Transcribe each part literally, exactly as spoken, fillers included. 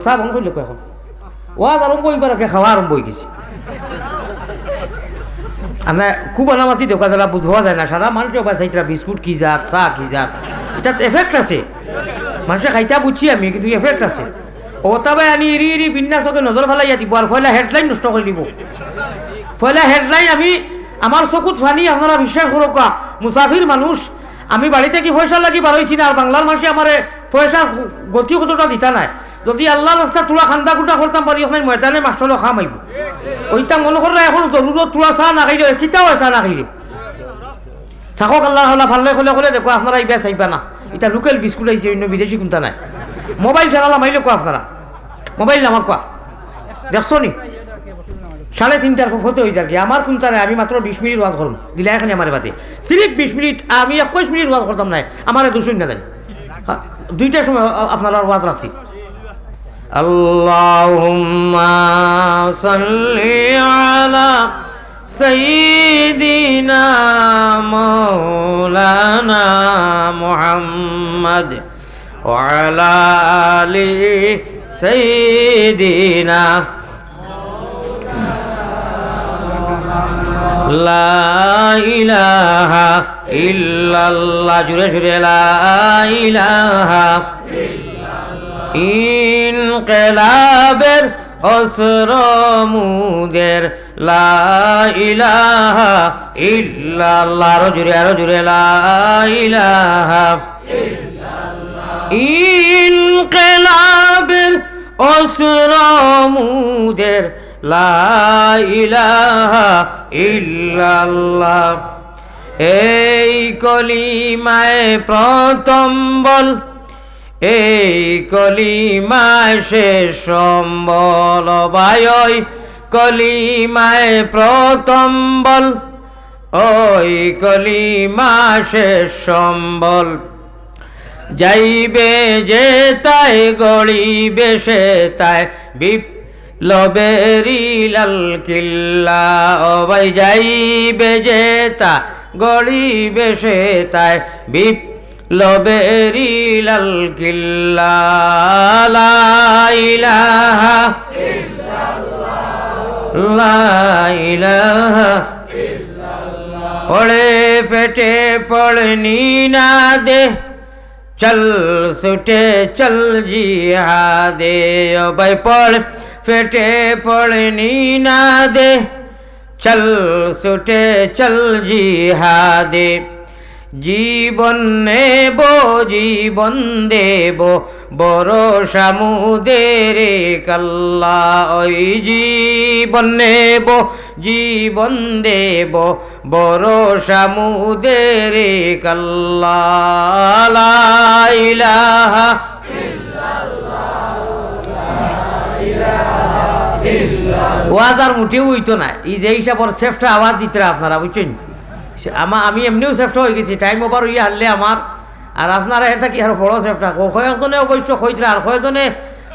চা বন্ধ করিলে কয় এখন। ওয়াজ আরম্ভ অইবার আগে খাওয়া আরম্ভ অইগেছে। আর না, খুব আনামাতি দেখা দিলা, বুঝা যায় না। সারা মানষে ওবা চাইতরা বিস্কুট কি জাত, চা কি জাত। ইটাত effect আছে। মানষে খাইতা বুঝছি আমি, কিন্তু effect আছে। অতা বায় আনি ইরি ইরি বিন্না চোখে নজর ফালাইয়া দিবো, আর পয়লা headline নষ্ট করি দিবো। পয়লা headline আমি, আমার চকুত পানি, আপনারা বিশ্বাস করউক্কা, মুসাফির মানুষ, আমি বাড়ি থাকি পয়সার লাগি বারইছি না, আর বাংলার মানষে আমারে পয়সার গতি কতটা দিতা নায়। যদি আল্লার রাস্তাত থুড়া কান্দা-কুটা করতাম পারি, অখান ময়দানে মাস্টরর কাম আইবো। অইটা মনো কররা এখন জরুরত থুড়া চা না খাইলে, কিতা অয় চা না খাইলে? থাকউক আল্লার হাওলা, পারলে কইলে কইলে দেখো, আপনারা ইবা চাইবা না। ইটা local বিস্কুট আইছে, অইন্য বিদেশি কুন্তা নায়। মোবাইল ছাড়া লামাইলে কো আপনারা। মোবাইল নামার কো। দেখছো নি? সাড়ে তিনটার পথে অই যারগি। আমার কুন্তা নাই, আমি মাত্র বিশ মিনিট ওয়াজ করমু। দিলা এখানে আমারে বাদে। সিরিফ বিশ মিনিট, আমি একুশ মিনিট ওয়াজ করতাম নায়। আমারে দুশো না জানি। হ্যাঁ, দুইটার সময় আ-, আপনারার ওয়াজ রাখছি। اللهم صل على سيدنا مولانا محمد وعلى آل سيدنا لا إله إلا الله। জুরে জুরে لا إله। ইনকিলাবের অস্ত্র মুদের لا إله إلا الله। আরো জুরে, আরো জুরে لا إله। ইনকিলাবের অস্ত্র মুদের لا إله إلا الله। এই কলিমায় প্রথম বল, এই কলিমায় শেষ সম্বল, ও ভাই, ওই কলিমায় প্রথম বল, ওই কলিমা শেষ সম্বল। যাইবে যেতায়, গড়িবে সেতায়, বিপ্লবেরই লাল কিল্লা। ও ভাই, যাইবে যেতায়, গড়িবে সেতায়, বিপ্লবেরই লাল কিল্লা। লা ইলাহা, লা ইলাহা। পড়ে পেটে পড়নি না দে, চল ছুটে চল জিহাদে। ও ভাই, পড় পেটে পড়নি না দে, চল ছুটে চল জিহাদে। জীবন নেব, জীবন দেব, ভরসা মুদের এক আল্লাহ। ওই জীবন নেব, জীবন দেব, ভরসা মুদের এক আল্লাহ। লা ইলাহা। ওয়াজ আর মুটেও অইতো না। ই যে হিসাবর সেফটা আওয়াজ দিতরা আপনারা, বুঝছইন? সে আমা-, আমি এমনেউ সেফটা অইগেছি, time over অইয়া হারলে আমার, আর আপনারা এর থাকি আরো বড় সেফটা। ক-, কয়েকজনে অবশ্য কইতরা, আর কয়েকজনে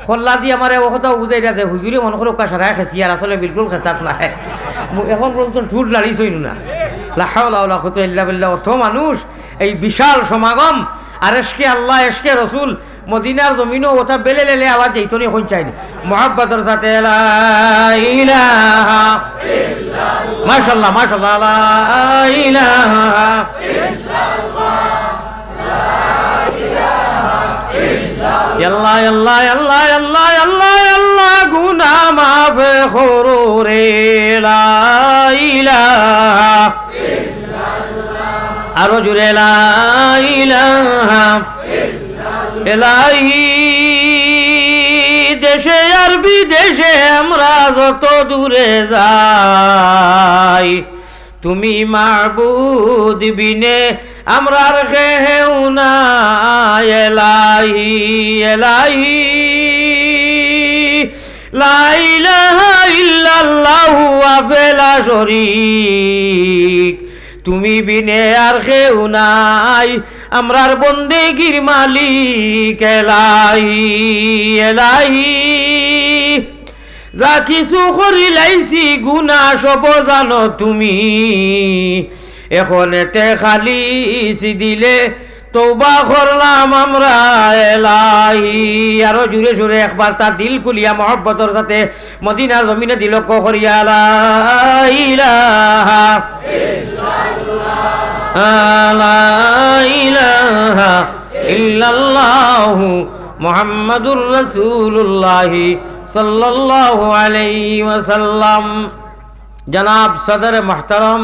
কল্লা দি আমারে ও কথাও বুঝাইরা যে হুজুরে মনো করউক্কা সারায় খেছি, আর আসলে বিলকুল খেছাত নায়। মু-, এখন পর্যন্ত ঠুট লাড়িছইন না। লা হাওলা ওয়ালা কুওয়াতা ইল্লা বিল্লাহ। অত মানুষ, এই বিশাল সমাগম, আর এশকে আল্লাহ, এশকে রসুল, মদিনার জমিনও অতা বেলে লেলে আওয়াজ যাইতো নি, কইন চাইনি। মহব্বতর সাথে লা ইলাহা ইল্লাল্লাহ। মাশাআল্লাহ, মাশাআল্লাহ, লা ইলাহা ইল্লাল্লাহ। আল্লাহ, আল্লাহ, আল্লাহ, আল্লাহ, আল্লাহ, আল্লাহ, গুনা মাফ করো রে, লা ইলাহা। আরো জুরে, লা ইলাহা। এলাহি, দেশে আর বিদেশে আমরা যত দূরে যাই, তুমি মাবুদ বিনে আমরার কেউ নাই। এলাহি, এলাহি, লা ইলাহা ইল্লাল্লাহু ওয়াহদাহু লা শরীক, তুমি বিনে আর কেউ নাই আমরার বন্দেগির মালিক। এলাহি, এলাহি, যা কিছু করিলাইছি গুনা সব জানো তুমি, এখন এতে খালিস দিলে তওবা করলাম আমরা এলাহি। আরো জোরে সোরে একবার তার দিল খুলিয়া মহব্বতর সাথে মদিনার জমিনে দিল করিয়া, লা ইলাহা, লা ইলাহা ইল্লাল্লাহু মুহাম্মাদুর রাসূলুল্লাহ সাল্লাল্লাহু আলাইহি ওয়াসাল্লাম। জনাব সদর মুহতারাম,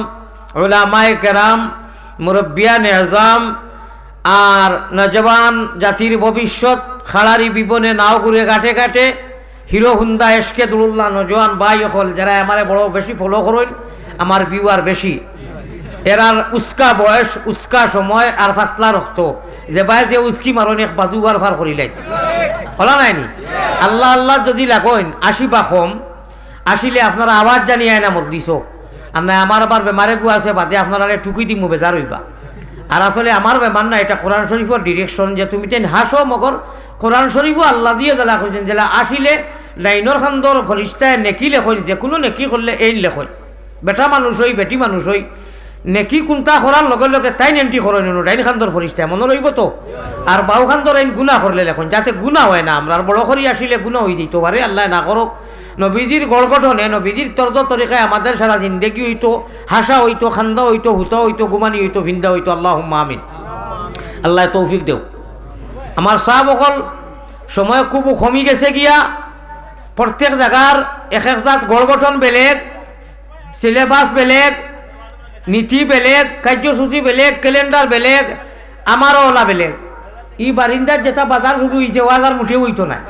উলামায়ে কেরাম, মুরব্বিয়ানে আজম, আর নওজোয়ান জাতির ভবিষ্যৎ, খাড়ারি বিবনে নাও ঘুরে ঘাটে ঘাটে, হিরো হুন্দা এশকে দুরুল্লাহ নওজোয়ান ভাই অকল, যেরা আমারে বড় বেশি follow করইন, আমার viewer বেশি। এরার উস্কা বয়স, উস্কা সময় আর পাতলা রক্ত, যে ভাই যে উস্কি মারইন এক বাজু আর ফার করিলাইন। হলা নায়নি? আল্লাহ আল্লাহ যদি লাগইন, আশি বা কম, আসিলে আপনারা আওয়াজ জানি আইনা মজলিসো। আর নায় আমার আবার বেমারে গু আছে, বাদে আপনারারে ঠুকি দিমু, বেজার অইবা। আর আসলে আমার বেমার না, এটা কোরআন শরীফর direction যে তুমি তেন হাসো, মগর কোরআন শরীফও আল্লাহ দিয়ে জেলা কইছেন, জেলা আসিলে ডাইনর খান্দর ফরিস্তায় নেকি লেখইন, যে কুনু নেকি করলে এইন লেখইন। বেটা মানুষ অই, বেটি মানুষ অই, নেকি কুনতা করার লগে লগে তাইন entry করইন, ডাইন খান্দর ফরিস্তায় মনো রইবো তো। আর বাউ খান্দর এইন গুনা করলে লেখইন, যাতে গুনা অয় না, আমরার বড় করি আসিলে গুনা অই যাইতো পারে, আল্লায় না করউক। নবীজির গড় গঠনে, নবীজির তর্জ তরিকায় আমাদের সারা জিন্দেগি অইতো, হাসা অইতো, খান্দা অইতো, হুতা অইতো, ঘুমানি অইতো, ফিন্দা অইতো। আল্লাহুম্মা আমিন। আল্লায় তৌফিক দেউক। আমার সাব অকল, সময় খুব কমি গেছে গিয়া, প্রত্যেক জাগার এক এক জাত গড় গঠন বেলেগ, syllabus বেলেগ, নীতি বেলেগ, কার্যসূচি বেলেগ, calendar বেলেগ, আমারও অলা বেলেগ। ই বারিন্দার যেটা বাজার শুরু অইছে, ওয়াজ আর মুঠেও অইতো নায়।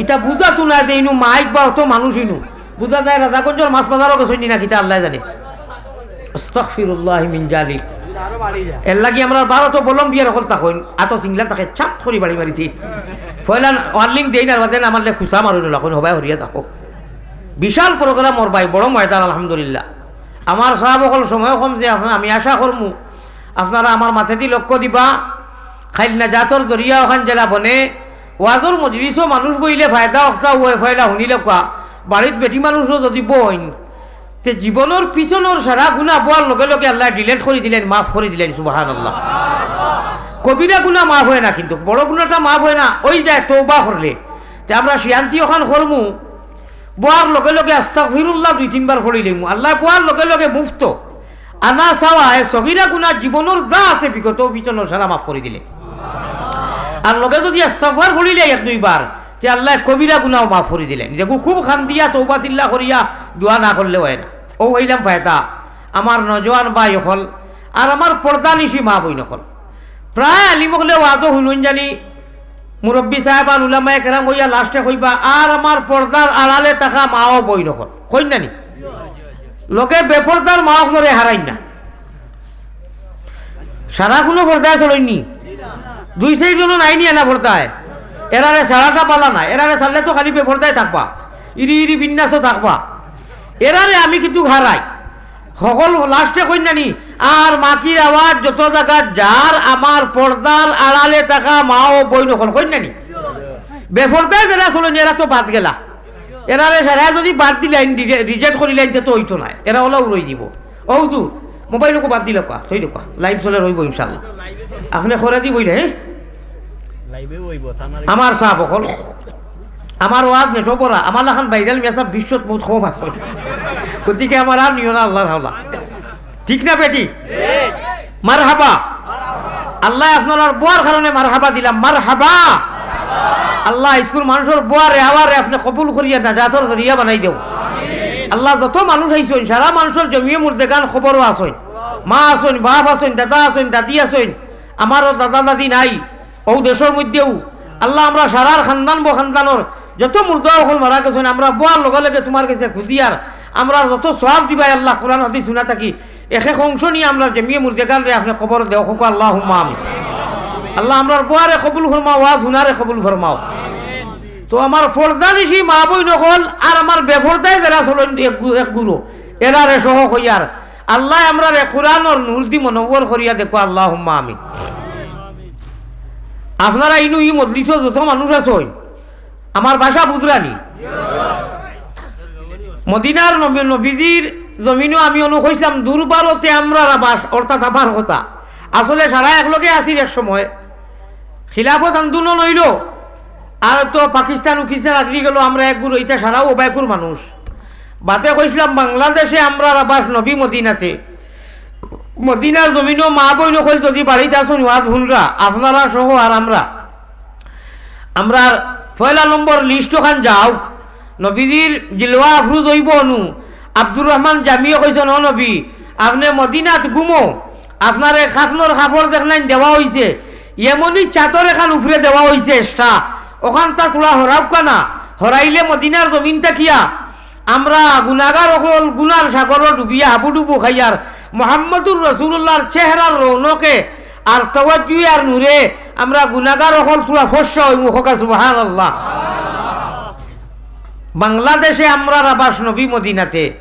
ইটা বুঝাতো না যে ইনু মাইক বা অত মানুষ ইনু। বুঝা যায় রাজাগঞ্জর মাছ বাজারও গেছইন নি না কিতা আল্লায় জানে। আস্তাগফিরুল্লাহ মিন জালিক। এর লাগি আমরা ভারতও বলম বিয়ার অকল থাকইন, আতো সিংলা থাকে ছাত করি বাড়ি মারিতে। পয়লা warning দেইন আর বাদে না মারলে খুসা মারইন, অলা কইন হবায় হরিয়া থাকো। বিশাল program ওর ভাই, বড় ময়দান আলহামদুলিল্লাহ। আমার সাব অকল সময় কম যে আপনা-, আমি আশা করমু আপনারা আমার মাতেদি লক্ষ্য দিবা। খাইল নাজাতর জরিয়া অখান জেলা বনে ওয়াজর মজলিসও মানুষ বইলে ফায়দা অকটা অয়, ফায়দা হুনিলে কোয়া। বাড়িত বেটি মানুষও যদি বইন, তে জীবনর পিছনর সারা গুনা বওয়ার লগে লগে আল্লায় delete করি দিলাইন, মাফ করি দিলাইন। সুবহানাল্লাহ। কবিরা গুনা মাফ অয় না, কিন্তু বড় গুনাটা মাফ অয় না, অই যায় তওবা করলে। তে আমরা শিয়ান্তি অখান করমু, বওয়ার লগে লগে আস্তাগফিরুল্লাহ দুই তিনবার পড়ি লইমু। আল্লায় বওয়ার লগে লগে মুফত। আনা চাওয়া, এ সগিরা গুনা জীবনর যা আছে বিগত পিছনর সারা মাফ করি দিলে। আর লগে যদি আস্তাগফার পড়িলে এক দুইবার, তে আল্লায় কবিরা গুনাও মাফ করি দিলাইন। যেগু খুব খান্দিয়া তওবা তিল্লা করিয়া দোয়া না করলে অয় না। অউ অইলাম ফায়দা। আমার নওজোয়ান ভাই অকল, আর আমার পর্দানিশি মা বইন অকল। প্রায় আলিম অকলে ওয়াজও হুনইন জানি, মুরব্বি সাহেবান, উলামায়ে কেরাম অইয়া last-এ কইবা, আর আমার পর্দার আড়ালে থাকা মা ও বইন অকল। কইন না নি? লগে বেপর্দার মা অকলরে হারাইন না। সারা কুনু পর্দায় চলইন নি? দুই চাইর জনও নাই নি আনা পর্দায়? এরারে সারাটা পালা না, এরারে সারলে তো খালি বেপর্দায় থাকবা, ইরি ইরি বিন্যাসও থাকবা। এরারে আমি কিন্তু হারাই। হকল last-এ কইন না নি, আর মাকির আওয়াজ যত জাগাত যার, আমার পর্দার আড়ালে থাকা মা ও বইন অকল, কইন না নি? বেপর্দায় যেরা চলইন, এরা তো বাদ গেলা। এরারে সারা যদি বাদ দিলাইন, রি-, reject করিলাইন, তে তো অইতো নায়, এরা অলাউ রইযিবো। ও হুজুর, mobile-অকু বাদ দিলাউক্কা, থই দেউক্কা, live চলের, অইবো ইনশাআল্লাহ। আপনে করে দিবইন, হে? Live-এও অইবো, থানার আমার সাব অকল, আমার ওয়াজ নেটো পড়া, আমার লাখান viral মিয়া সাব বিশ্বত বউত কম আছে। গতিকে আমার আর নিও না আল্লার হাওলা। ঠিক না বেটি? মারহাবা। আল্লায় আপনারার বওয়ার কারণে মারহাবা দিলাম, মারহাবা। আল্লাহ, ইস্কুর মানষর বওয়ারে আওয়ারে আপনে কবুল করিয়া নাজাতর জরিয়া বানাই দেও। আল্লাহ, যত মানুষ আইছইন, সারা মানষর জমিয়ে মুর্দেগান কবরো আছইন, মা আছইন, বাপ আছইন, দাদা আছইন, দাদি আছইন, আমারও দাদা দাদি নাই, অউ দেশর মধ্যেউ। আল্লাহ, আমরা সারার খান্দান বখান্দানর যত মুর্দা অকল মারা গেছইন, আমরা বওয়ার লগে লগে তুমার গেছে খুজিয়ার, আমরার যত সওয়াব দিবায় আল্লাহ, কোরআন হাদিস হুনা থাকি এক এক অংশ নিয়া আমরার জমিয়ে মুর্দেগানরে আপনে কবর দেও, কউক্কা আল্লাহুম্মা আমিন। আল্লাহ, আমরার বওয়ারে কবুল ফরমাও, ওয়াজ হুনারে কবুল ফরমাও। তো আমার পর্দানিশি মা বইন অকল আর আমার বেপর্দায় যেরা চলইন এক গু-, এক গুরু, এরারে সহ কইয়ার, আল্লায় আমরারে কোরআনর নূরদি মনোবর করিয়া দেউক্কা, আল্লাহুম্মা আমিন। আপনারা ইনু ই মজলিসো যত মানুষ আছইন, আমার ভাষা বুঝরা নি? মদিনার নবী, নবীজির জমিনো আমি অনো কইছলাম, দুর্বারতে আমরার আবাস, অর্থাৎ আমার কথা। আসলে সারা একলগে আছিল এক সময়, খিলাফত আন্দোলন অইলো, আর তো পাকিস্তান উকিস্তান আগড়ি গেলো, আমরা এক গুরু, ইতা সারাও ওবায়কুর মানুষ। বাতে কইছলাম, বাংলাদেশে আমরার আবাস নবী মদিনাতে, মদিনার জমিনো মা বইন অকল যদি বাড়িত আছইন, ওয়াজ হুনরা, আপনারা সহ আর আমরা, আমরার পয়লা নম্বর লিস্ট ওখান যাউক, নবীজির জিলওয়া আফরুজ অইবো নু। আব্দুর রহমান জামিয়ে কইছইন, "ও নবী, আপনে মদিনাত ঘুমো, আপনারে কাফনর কাপড় যেখান দেওয়া অইছে, এমনই চাদর এখান উপরে দেওয়া অইছে extra, ওখানতা থুড়া হরাউক্কা না, হরাইলে মদিনার জমিন থাকিয়া আমরা গুনাগার অকল গুনার সাগরো ডুবিয়া হাবুডুবু খাইয়ার মোহাম্মদুর রাসূলুল্লাহর চেহারার রৌনকে আর তাওয়াজ্জুহে আর নূরে আমরা গুনাগার অকল থুড়া ফর্সা অইমু।" কউক্কা সুবহানাল্লাহ। বাংলাদেশে আমরার আবাস নবী মদিনাতে,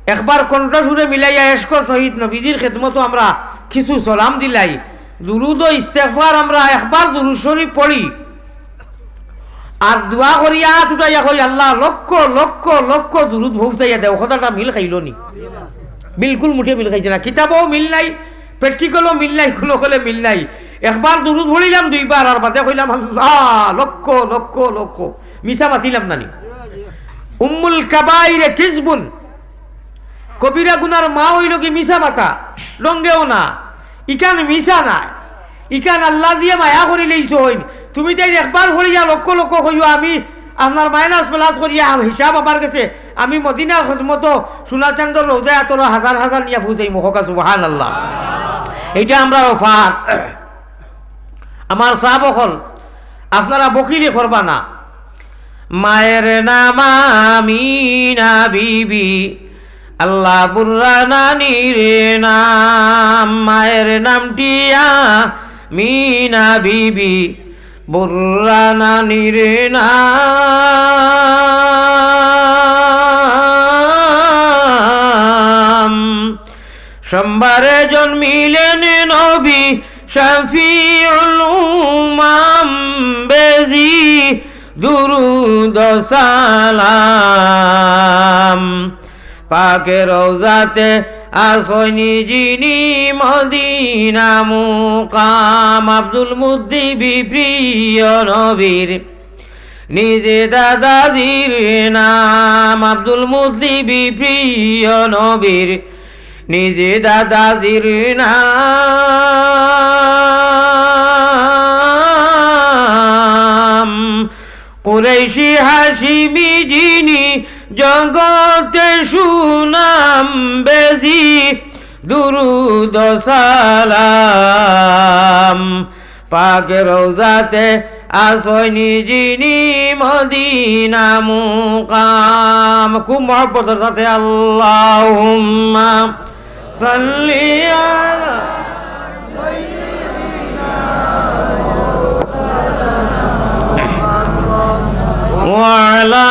একবার কণ্ঠসুরে মিলাইয়া এশকর সহিত নবীজির খেদমতো আমরা কিছু সালাম দিলাই, দুরুদ ও ইস্তেগফার আমরা একবার দুরুদ শরীফ পড়ি, আর দোয়া করি, আত উঠাইয়া কই, "আল্লাহ, লক্ষ লক্ষ লক্ষ দুরুদ পৌঁছাইয়া দেও।" কথাটা মিল খাইলো নি? বিলকুল মুঠে মিল খাইছে না। কিতাবও মিল নাই, প্র্যাকটিক্যালও মিল নাই, কুনু অকলে মিল নাই। একবার দুরুদ পড়িলাম দুইবার, আর বাদে কইলাম, "আল্লাহ, লক্ষ লক্ষ লক্ষ।" মিছা মাতিলাম না নি? উম্মুল কাবাইরে কিজবুন, কবিরা গুনার মা অইলো গি মিছা মাতা, ঢঙ্গেও না। ইখান মিছা নায়, ইখান আল্লায় দিয়া মায়া করিলাইছইন। তুমি তাইন একবার পড়িয়া লক্ষ লক্ষ কইও, আমি আপনার মাইনাস প্লাস করিয়া হিসাব আমার গেছে, আমি মদিনার খেদমতো সোনা চান্দর রওজায় আতরো হাজার হাজার নিয়া পৌঁছাইমু। কউক্কা সুবহানাল্লাহ। এইটা আমরার অফার। আমার সাব অকল, আপনারা বকিলি করবা না। মায়ের নাম আমিনা বিবি, আল্লাহ বুররা নানির নাম। মায়ের নামটি আমিনা বিবি, বুররা নানির নাম। সোমবারে জন্মিলেন নবী শফিউল উমাম, বেজি দুরুদ সালাম। পাকে রওজাতে আছইন যিনি মদিনা মুকাম। আব্দুল মুত্তালিব প্রিয় নবীর নিজে দাদাজির নাম। আব্দুল মুত্তালিব প্রিয় নবীর নিজে দাদাজির নাম। কুরাইশি হাশিমি যিনি জগতে সুনাম, বেজি দুরুদ সালাম। পাক রওজাতে আছইন যিনি মদিনা মুকাম। খুব মহব্বতর সাথে আল্লাহুম্মা সাল্লি আলা ওয়া আলা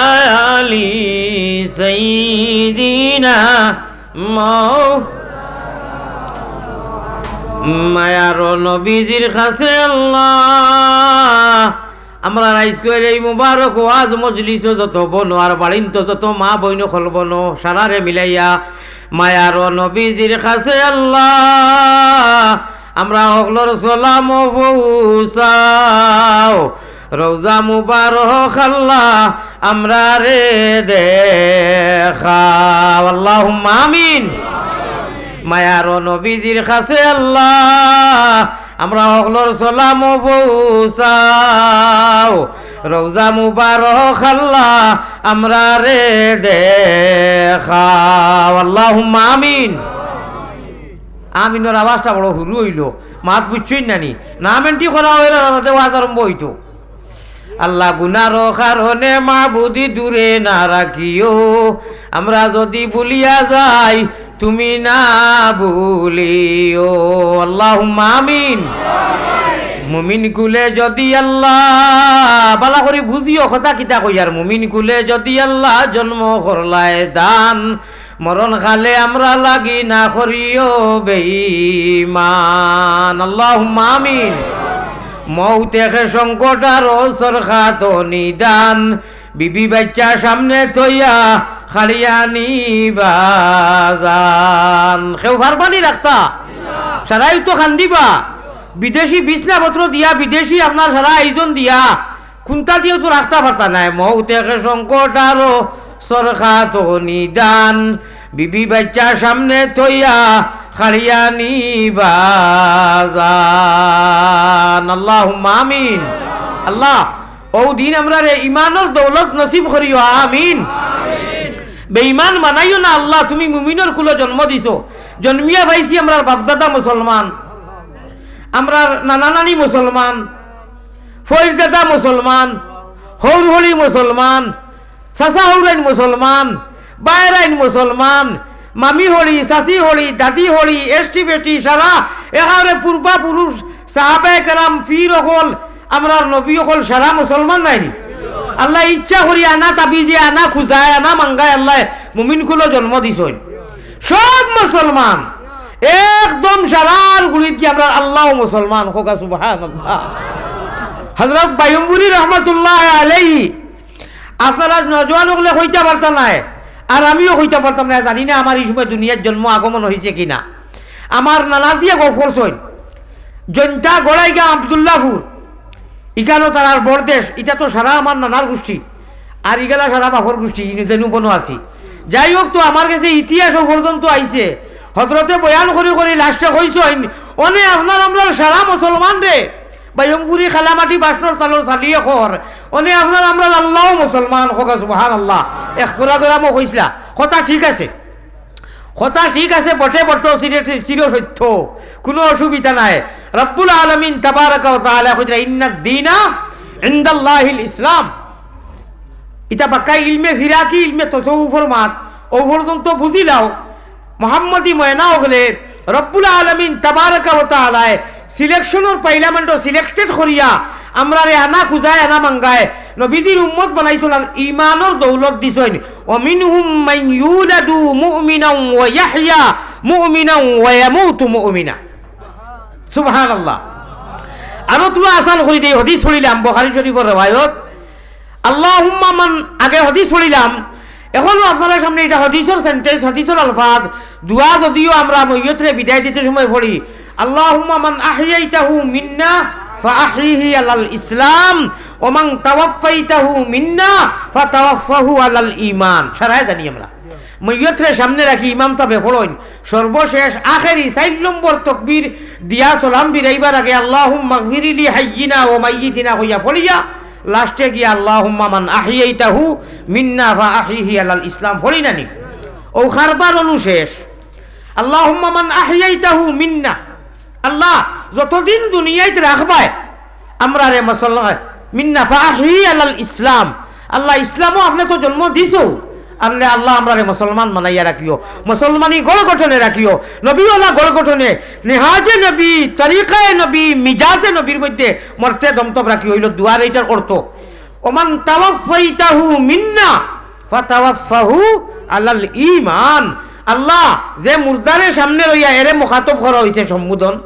আলি সাইয়্যিদিনা মৌ-, মায়ার নবীজির কাছে আল্লাহ, আমরার আইজকুর এই মুবারক ওয়াজ মজলিসো যত বনো আর বাড়িন্ত যত মা বইন অকল বনো, সারারে মিলাইয়া মায়ার নবীজির কাছে আল্লাহ, আমরা হকলর সালাম পৌঁছাও। রওজা মুবারক আল্লাহ, আমরারে দেখাও। আল্লাহুম্মা আমিন। মায়ার নবীজির কাছে আল্লাহ, আমরা হকলর সালাম পৌঁছাও। রওজা মুবারক আল্লাহ, আমরারে দেখাও। আল্লাহুম্মা আমিন। আমিনর আওয়াজটা বড় হুরু অইলো, মাত বুঝছইন না নি? না মেনটি করা অইলে না, ওয়াজ আরম্ভ অইতো। আল্লাহ গুনার কারণে মাবুদি দূরে না রাখিও, আমরা যদি ভুলিয়া যাই তুমি না ভুলিও। আল্লাহুম্মা আমিন। মুমিন কুলে যদি আল্লাহ, বালা করি বুঝিও কথা কিতা কইয়ার, মুমিন কুলে যদি আল্লাহ জন্ম করলায় দান, মরণ কালে আমরা লাগি না করিও বেঈমান। আল্লাহুম্মা আমিন। মউত একে সংকট আর অসর খাত নিদান, বিবি বাচ্চা সামনে থইয়া খাড়িয়া নিবা জান। কেউ পারবানি রাখতা? সারাই তো কান্দিবা। বিদেশি বিছনাপত্র দিয়া, বিদেশি আপনার সারা আয়োজন দিয়া, কুনটা দিয়াও তো রাখতা পারতা নায়। মউত এক সংকট আরো সরকাত নিদান, বিবি বাইচ্চা সামনে থইয়া খাড়িয়া নিবা জান। আল্লাহুম্মা আমিন। আল্লাহ, অউ দিন আমরারে ইমানর দৌলত নসিব করিও, আমিন। বেইমান বানাইও না আল্লাহ, তুমি মুমিনর কুলো জন্ম দিছো, জন্মিয়া পাইছি আমরার বাপদাদা মুসলমান, আমরার নানা নানি মুসলমান, ফইরদাদা মুসলমান, হউর হলি মুসলমান, চাচা হউরাইন মুসলমান, বাইরাইন মুসলমান, মামি হলি, চাচি হলি, দাদি হলি, এষ্টি বেটি, সারা একেবারে পূর্বা পুরুষ, সাহাবায়ে কেরাম, পীর অকল, আমরার নবী অকল সারা মুসলমান নায়নি? আল্লায় ইচ্ছা করি আনা তাবিজে, আনা খুজায়, আনা মাঙ্গায় আল্লায় মুমিন কুলো জন্ম দিছইন। সব মুসলমান একদম সারার গুড়িত কি আমরার আল্লাও মুসলমান, কউক্কা সুবহানাল্লাহ। হযরত বায়ুমপুরী রহমতুল্লাহ আলাইহি, আপনারা নওজোয়ান অকলে কইতা পারতা নায়, আর আমিও কইতা পারতাম নায়, জানি না আমার ই সময় দুনিয়াত জন্ম আগমন অইছে কি না। আমার নানাজিয়ে গফ করছইন, জৈন্তা গড়াইগাঁও আব্দুল্লাপুর, ইখানো তারার বড় দেশ, ইটা তো সারা আমার নানার গুষ্টি, আর ইগেলা সারা বাপর গুষ্টি, ইনো যেনু বনো আছি। যাই হোক, তো আমার গেছে ইতিহাস অউ পর্যন্ত আইছে, হযরতে বয়ান করি করি লাস্টে কইছইন, অনে আপনার আমরার সারা মুসলমানরে, বায়ুমপুরী কালামাটি বাসনর চালর চালিয়ে কর, অনে আপনার আমরার আল্লাও মুসলমান, কউক্কা সুবহানাল্লাহ। এক প্রোগ্রামও কইছলা, কথা ঠিক আছে। কথা ঠিক আছে, বটে বটে, চির, চির সত্য, কুনু অসুবিধা নাই। রব্বুল আলামিন তাবারাকা ওয়া তাআলা কইরা, "ইন্নাদ দীনা ইনদাল্লাহিল ইসলাম।" ইটা বাক্কা ইলমে ফিরাকি, ইলমে তসৌফর মাত। অউ পর্যন্ত বুঝিলাও, মোহাম্মদী ময়না অকলে রব্বুল আলামিন তাবারাকা ওয়া তাআলায় সিলেকশনর পার্লামেন্টো সিলেক্টেড করিয়া আমরারে আনা খুজায়, আনা মাঙ্গায়, নবীজির উম্মত বানাইছইন আর ইমানর দৌলত দিছইন। "ওয়া মিনহুম মান ইউলাদু মুমিনান ওয়া ইয়াহইয়া মুমিনান ওয়া ইয়ামুতু মুমিনা।" সুবহানাল্লাহ। আরো তুলা আসান করি দেই, হাদিস পড়িলাম, বুখারী শরীফর রেওয়ায়ত। আল্লাহুম্মা মান, আগে হাদিস পড়িলাম, এখনো আপনারার সামনে ইটা হাদিসর সেন্টেন্স, হাদিসর আলফাজ, দোয়া যদিও আমরা মইয়তরে বিদায় দিতে সময় পড়ি, "আল্লাহুম্মা মান আহইয়াইতাহু মিন্না ফাআহইহি আলাল ইসলাম, ওয়া মান তাওয়াফফাইতাহু মিন্না ফাতাওয়াফফাহু আলাল ঈমান।" সারায় জানি আমরা। মইয়তরে সামনে রাখি ইমাম সাবে পড়ইন, সর্বশেষ আখেরি চাইর নম্বর তকবীর দিয়া সালাম ফিরাইবার আগে "আল্লাহুম্মাগফির লি হাইয়িনা ওয়া মাইয়িতিনা" কইয়া পড়িয়া লাস্টে গিয়া "আল্লাহুম্মা মান আহইয়াইতাহু মিন্না ফাআহইহি আলাল ইসলাম" পড়ি না নি? অউ কারবার অনুশেষ। "আল্লাহুম্মা মান আহইয়াইতাহু মিন্না", আল্লাহ, যতদিন দুনিয়াত রাখবায়, আমরারে মুসলমান, "মিন্না ফাআহইহি আলাল ইসলাম", আল্লাহ, ইসলামও আপনে তো জন্ম দিছো, আল্লাহ, আল্লাহ, আমরারে মুসলমান বানাইয়া রাখিও, মুসলমানি গড় গঠনে রাখিও, নবীওয়ালা গড় গঠনে, নেহাজে নবী, তরিকায়ে নবী, মিজাজে নবীর মধ্যে মরতে দমতপ রাখিও, অইলো দোয়ার এইটার অর্থ। "ওমান তাওয়াফফাইতাহু মিন্না ফাতাওয়াফফাহু আলাল ঈমান।" আল্লাহ, যে মুর্দারে সামনে রইয়া এরে মুখাতব করা অইছে, সম্বোধন,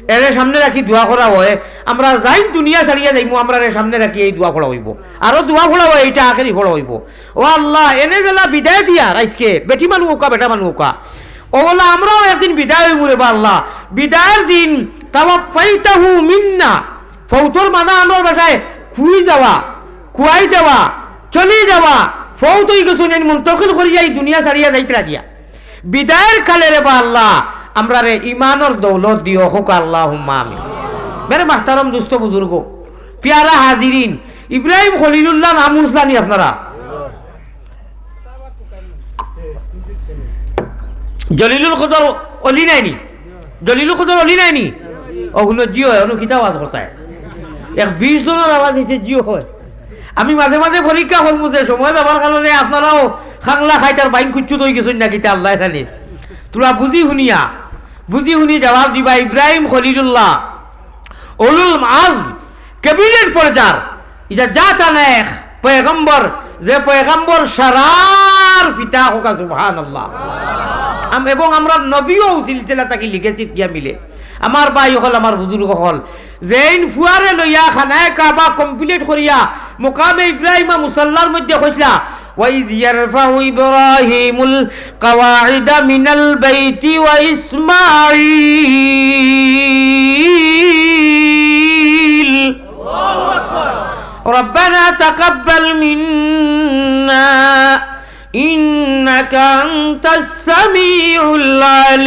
এরে সামনে রাখি দোয়া করা অয়, আমরা যেইন দুনিয়া ছাড়িয়া যাইমু, আমরারে সামনে রাখি এই দোয়া পড়া অইবো। আরো দোয়া পড়া অয়, এইটা আখেরি পড়া অইবো। ও আল্লাহ, এনে যেলা বিদায় দিয়ার আইজকে, বেটি মানু অউক্কা, বেটা মানু অউক্কা, অউ আল্লাহ, আমরাও একদিন বিদায় অইমু রেবা আল্লাহ। বিদায়র দিন, "তাওয়াফফাইতাহু মিন্না", ফৌতর মানা আনর ভাষায় খুই যাওয়া, খুয়াই দেওয়া, চলি যাওয়া, ফৌত অইগেছইন, এইন মুন্তকিল করিয়া ই দুনিয়া ছাড়িয়া যাইতরা গিয়া। বিদায়র কালে রেবা আল্লাহ, আমরারে ইমানর দৌলত দিও, কউক্কা আল্লাহুম্মা আমিন। মেরে মাহতারাম দুস্ত বুজুর্গ, পিয়ারা হাজিরিন, ইব্রাহিম খলিলুল্লাহ নাম হুনছলা নি আপনারা? জলিলুল কদর অলি নায় নি? জলিলুল কদর অলি নায় নি? অউ হুনো, জি অয়, অনো কিতা আওয়াজ করতায়? এক বিশ জনর আওয়াজ অইছে, জি অয়। আমি মাঝে মাঝে পরীক্ষা করমু যে সময় যাবার কারণে আপনারাও খাংলা খাইতার বাইন কুচ্ছুত অইগেছইন না কিতা আল্লায় জানে। তুরা বুজি হুনিয়া, বুজি হুনি জবাব দিবা। ইব্রাহিম খলিলুল্লাহ, উলুল আজম, ক্যাবিনেট পর্যায়র, ইটা জাত আনেক পয়গম্বর, যে পয়গম্বর সারার পিতা, কউক্কা সুবহানাল্লাহ। আম-, এবং আমরার নবীও সিলসিলা থাকি লিখেছি গিয়া মিলে। আমার ভাই অকল, আমার বুজুর্গ অকল, যেইন ফুয়ারে লইয়া খানায়ে কাবা কমপ্লিট করিয়া মুকামে ইব্রাহিমা মুসল্লার মধ্যে কইছলা, وإذ يرفع إبراهيم القواعد من البيت وإسماعيل ربنا تقبل منا إنك أنت السميع العليم।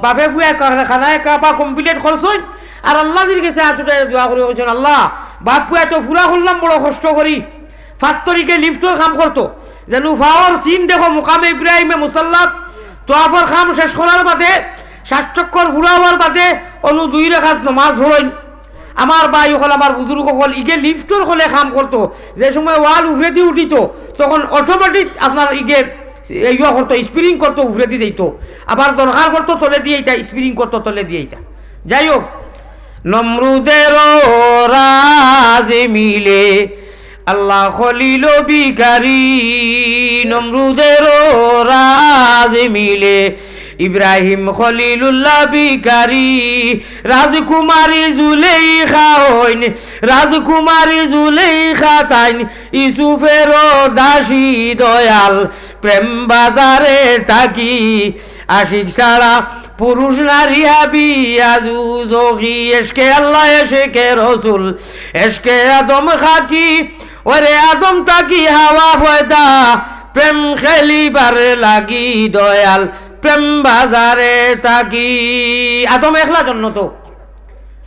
বাপে পুয়ায় কারখানায় কাবা complete করছইন, আর আল্লাহজির গেছে আত উঠাইয়া দোয়া করি কইছইন, "আল্লাহ, বাপ পুয়ায় তো পুরা করলাম বড় কষ্ট করি।" পাঁচ তারিখে লিফটর কাম করতো, যেন পাওর চিন দেখো, মুকামে ইব্রাহিমে মুসাল্লাত, তোয়াফর কাম শেষ করার বাদে, সাত চক্কর পুরা অওয়ার বাদে, অনু দুই রেকাত নমাজ পড়ইন। আমার ভাই অকল, আমার বুজুর্গ অকল, ইগে লিফটর কলে কাম করতো, যে সময় ওয়াল উপরেদি উঠিতো, তখন automatic আপনার ইগে ইয়া করতো, spring করতো, উপরেদি যাইতো, আবার দরকার করতো তলেদি আইতা, spring করতো তলেদি আইতা। যাই হোক, নমরুদেরও রাজ মিলে আল্লাহ খলিল ভিখারি, নমরুদেরও রাজ মিলে ইব্রাহিম খলিলুল্লাহ ভিখারি। রাজকুমারী জুলেইখা অইন, রাজকুমারী জুলেইখা তাইন, ইউসুফেরও দাসী দয়াল, প্রেম বাজারে থাকি। আশিক ছাড়া পুরুষ নারী হাবি আজু জখি, এশকে আল্লাহ এশকে রসুল, এশকে আদম খাকি। ওরে আদম থাকি হাওয়া পয়দা, প্রেম খেলিবার লাগি দয়াল, প্রেম বাজারে থাকি। আদম একলা জন্নতো।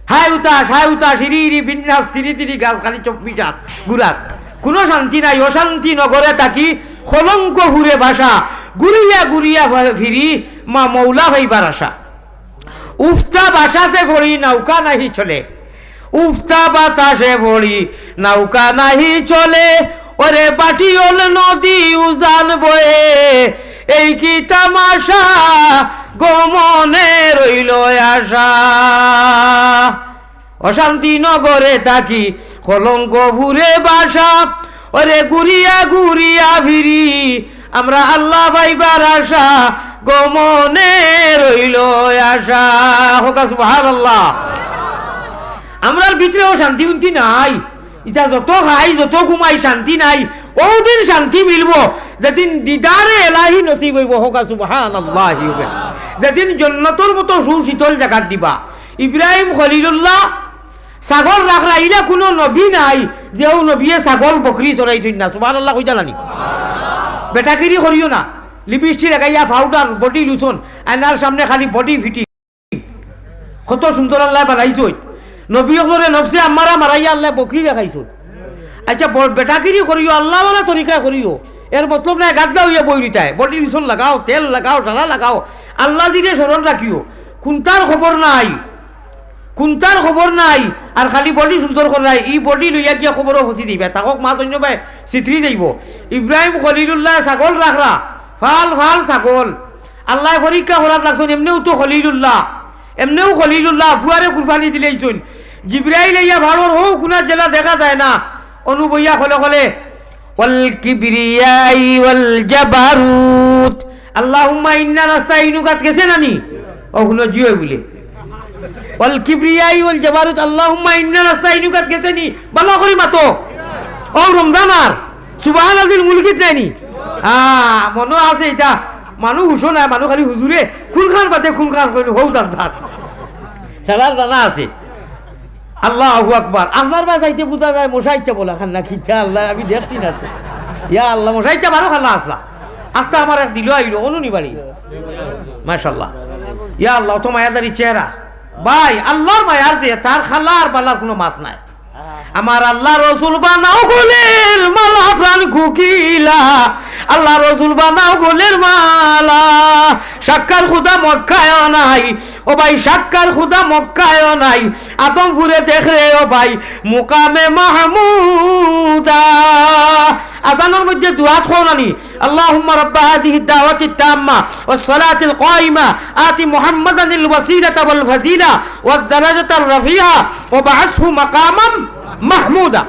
হায় উতাস, হায় উতাস, ইরি ইরি বিন্যাস, তিরি তিরি গাছ, খালি চব্বিশ হাত ঘুরাত। কোনো শান্তি নাই, অশান্তি নগরে থাকি, কলঙ্ক ফুরে বাসা, ঘুরিয়া ঘুরিয়া ফিরি, মা মৌলা পাইবার আশা। উফতা বাতাসে পড়ি নৌকা নাহি চলে, উফতা বাতাসে পড়ি নৌকা নাহি চলে, ওরে বাটিওল নদী উজান বয়ে, এই কি তামাশা গো মনে রইল আশা। অশান্তি নগরে থাকি, কলঙ্ক ফুরে বাসা, ওরে ঘুরিয়া ঘুরিয়া ফিরি, আমরা আল্লাহ পাইবার আশা গো মনে রইল আশা। কউক্কা সুবহানাল্লাহ। আমরার ভিতরেও শান্তি উন্তি নাই। ইতা যত খাই, যত ঘুমাই, শান্তি নাই। অউ দিন শান্তি মিলবো, যেদিন দিদারে এলাহি নসিব অইবো। কউক্কা সুবহানাল্লাহ। যেদিন জন্নতর মতো সুশীতল জাগাত দিবা। ইব্রাহিম খলিলুল্লাহ ছাগল রাখরা, ইলা কুনু নবী নাই যে অউ নবিয়ে ছাগল বকরি চরাইছইন না। সুবহানাল্লাহ কইতা নানি? বেটাগিরি করিও না। লিপস্টিক লাগাইয়া, পাউডার, body lotion, আয়নার সামনে খালি body fitting। কত সুন্দর আল্লায় বানাইছইন। নবী অকলরে নফসে আম্মারা মারাইয়া আল্লায় বকরি দেখাইছইন। আচ্ছা, ব-, বেটাগিরি করিও, আল্লাহওয়ালা তরিকায় করিও। এর মতলব নায় গাদ্দা অইয়া বই রইতায়। Body lotion লাগাও, তেল লাগাও, সারা লাগাও। আল্লাহজিরে স্মরণ রাখিও। কুন্তার খবর নাই, কুন্তার খবর নাই। আর খালি body সুন্দর কররায়, ই body লইয়া গিয়া কবরো ফসি দিবা। থাকউক মা তৈন্যবায় ছিতরি যাইবো। ইব্রাহিম খলিলুল্লায় ছাগল রাখরা, ফাল ফাল ছাগল। আল্লায় পরীক্ষা করাত লাগছইন, এমনেউ তো খলিলুল্লাহ, এমনেউ খলিলুল্লাহ, ফুয়ারে কুরবানি দিলাইছইন। জিব্রাইল আইয়া পাড়র হউ কুনাত যেলা দেখা যায় না, অনু বইয়া কলে কলে, "ওয়াল কিবরিয়াই ওয়াল জাবারুত, আল্লাহুম্মা ইন্না নাস্তাইনুকাত" গেছে নানি? অউ হুনো, জি অয় বুলে। "ওয়াল কিবরিয়াই ওয়াল জাবারুত, আল্লাহুম্মা ইন্না নাস্তাইনুকাত" গেছে নি? ভালা করি মাতো। অউ রমজান আর সুবহানাজিল মুলকিত নায় নি? হ্যাঁ, মনো আছে ইতা। মানুষ হুশো নাই, মানুষ খালি হুজুরে কুনখান বাদে কুনখান কইন, হউ জানতা। সারার জানা আছে। আল্লাহু আকবার। আপনার বায় যাইতে বুঝা যায় মশা ইচ্ছা বলা খান না কিতা আল্লাহ, আমি দেখছি না তো। ইয়া আল্লাহ, মশা ইচ্ছা বারো খালা আসলা। আস্তা আমার এক দিল আইলো, অনুনি বাড়ি। মাশাআল্লাহ। ইয়া আল্লাহ, অত মায়াদারি চেহারা। ভাই, আল্লাহর মায়ার যে, তার খালা আর বালার কুনু মাছ নাই। আমার আল্লাহ রসুল বানাও গলের মালা প্রাণ কুকিলা, আল্লাহ রসুল বানাও গলের মালা। সাক্কার খুদা মক্কায়ও নাই, ও ভাই, সাক্কার খুদা মক্কায়ও নাই। আদমপুরে দেখ রে ও ভাই, মুকামে মাহমুদা। আজানর মধ্যে দুআত কও নানি, اللهم رب هذه الدعوة التامة والصلاة القائمة آت محمدا الوسيلة والفضيلة والدرجة الرفيعة وابعثه مقاما محمودا।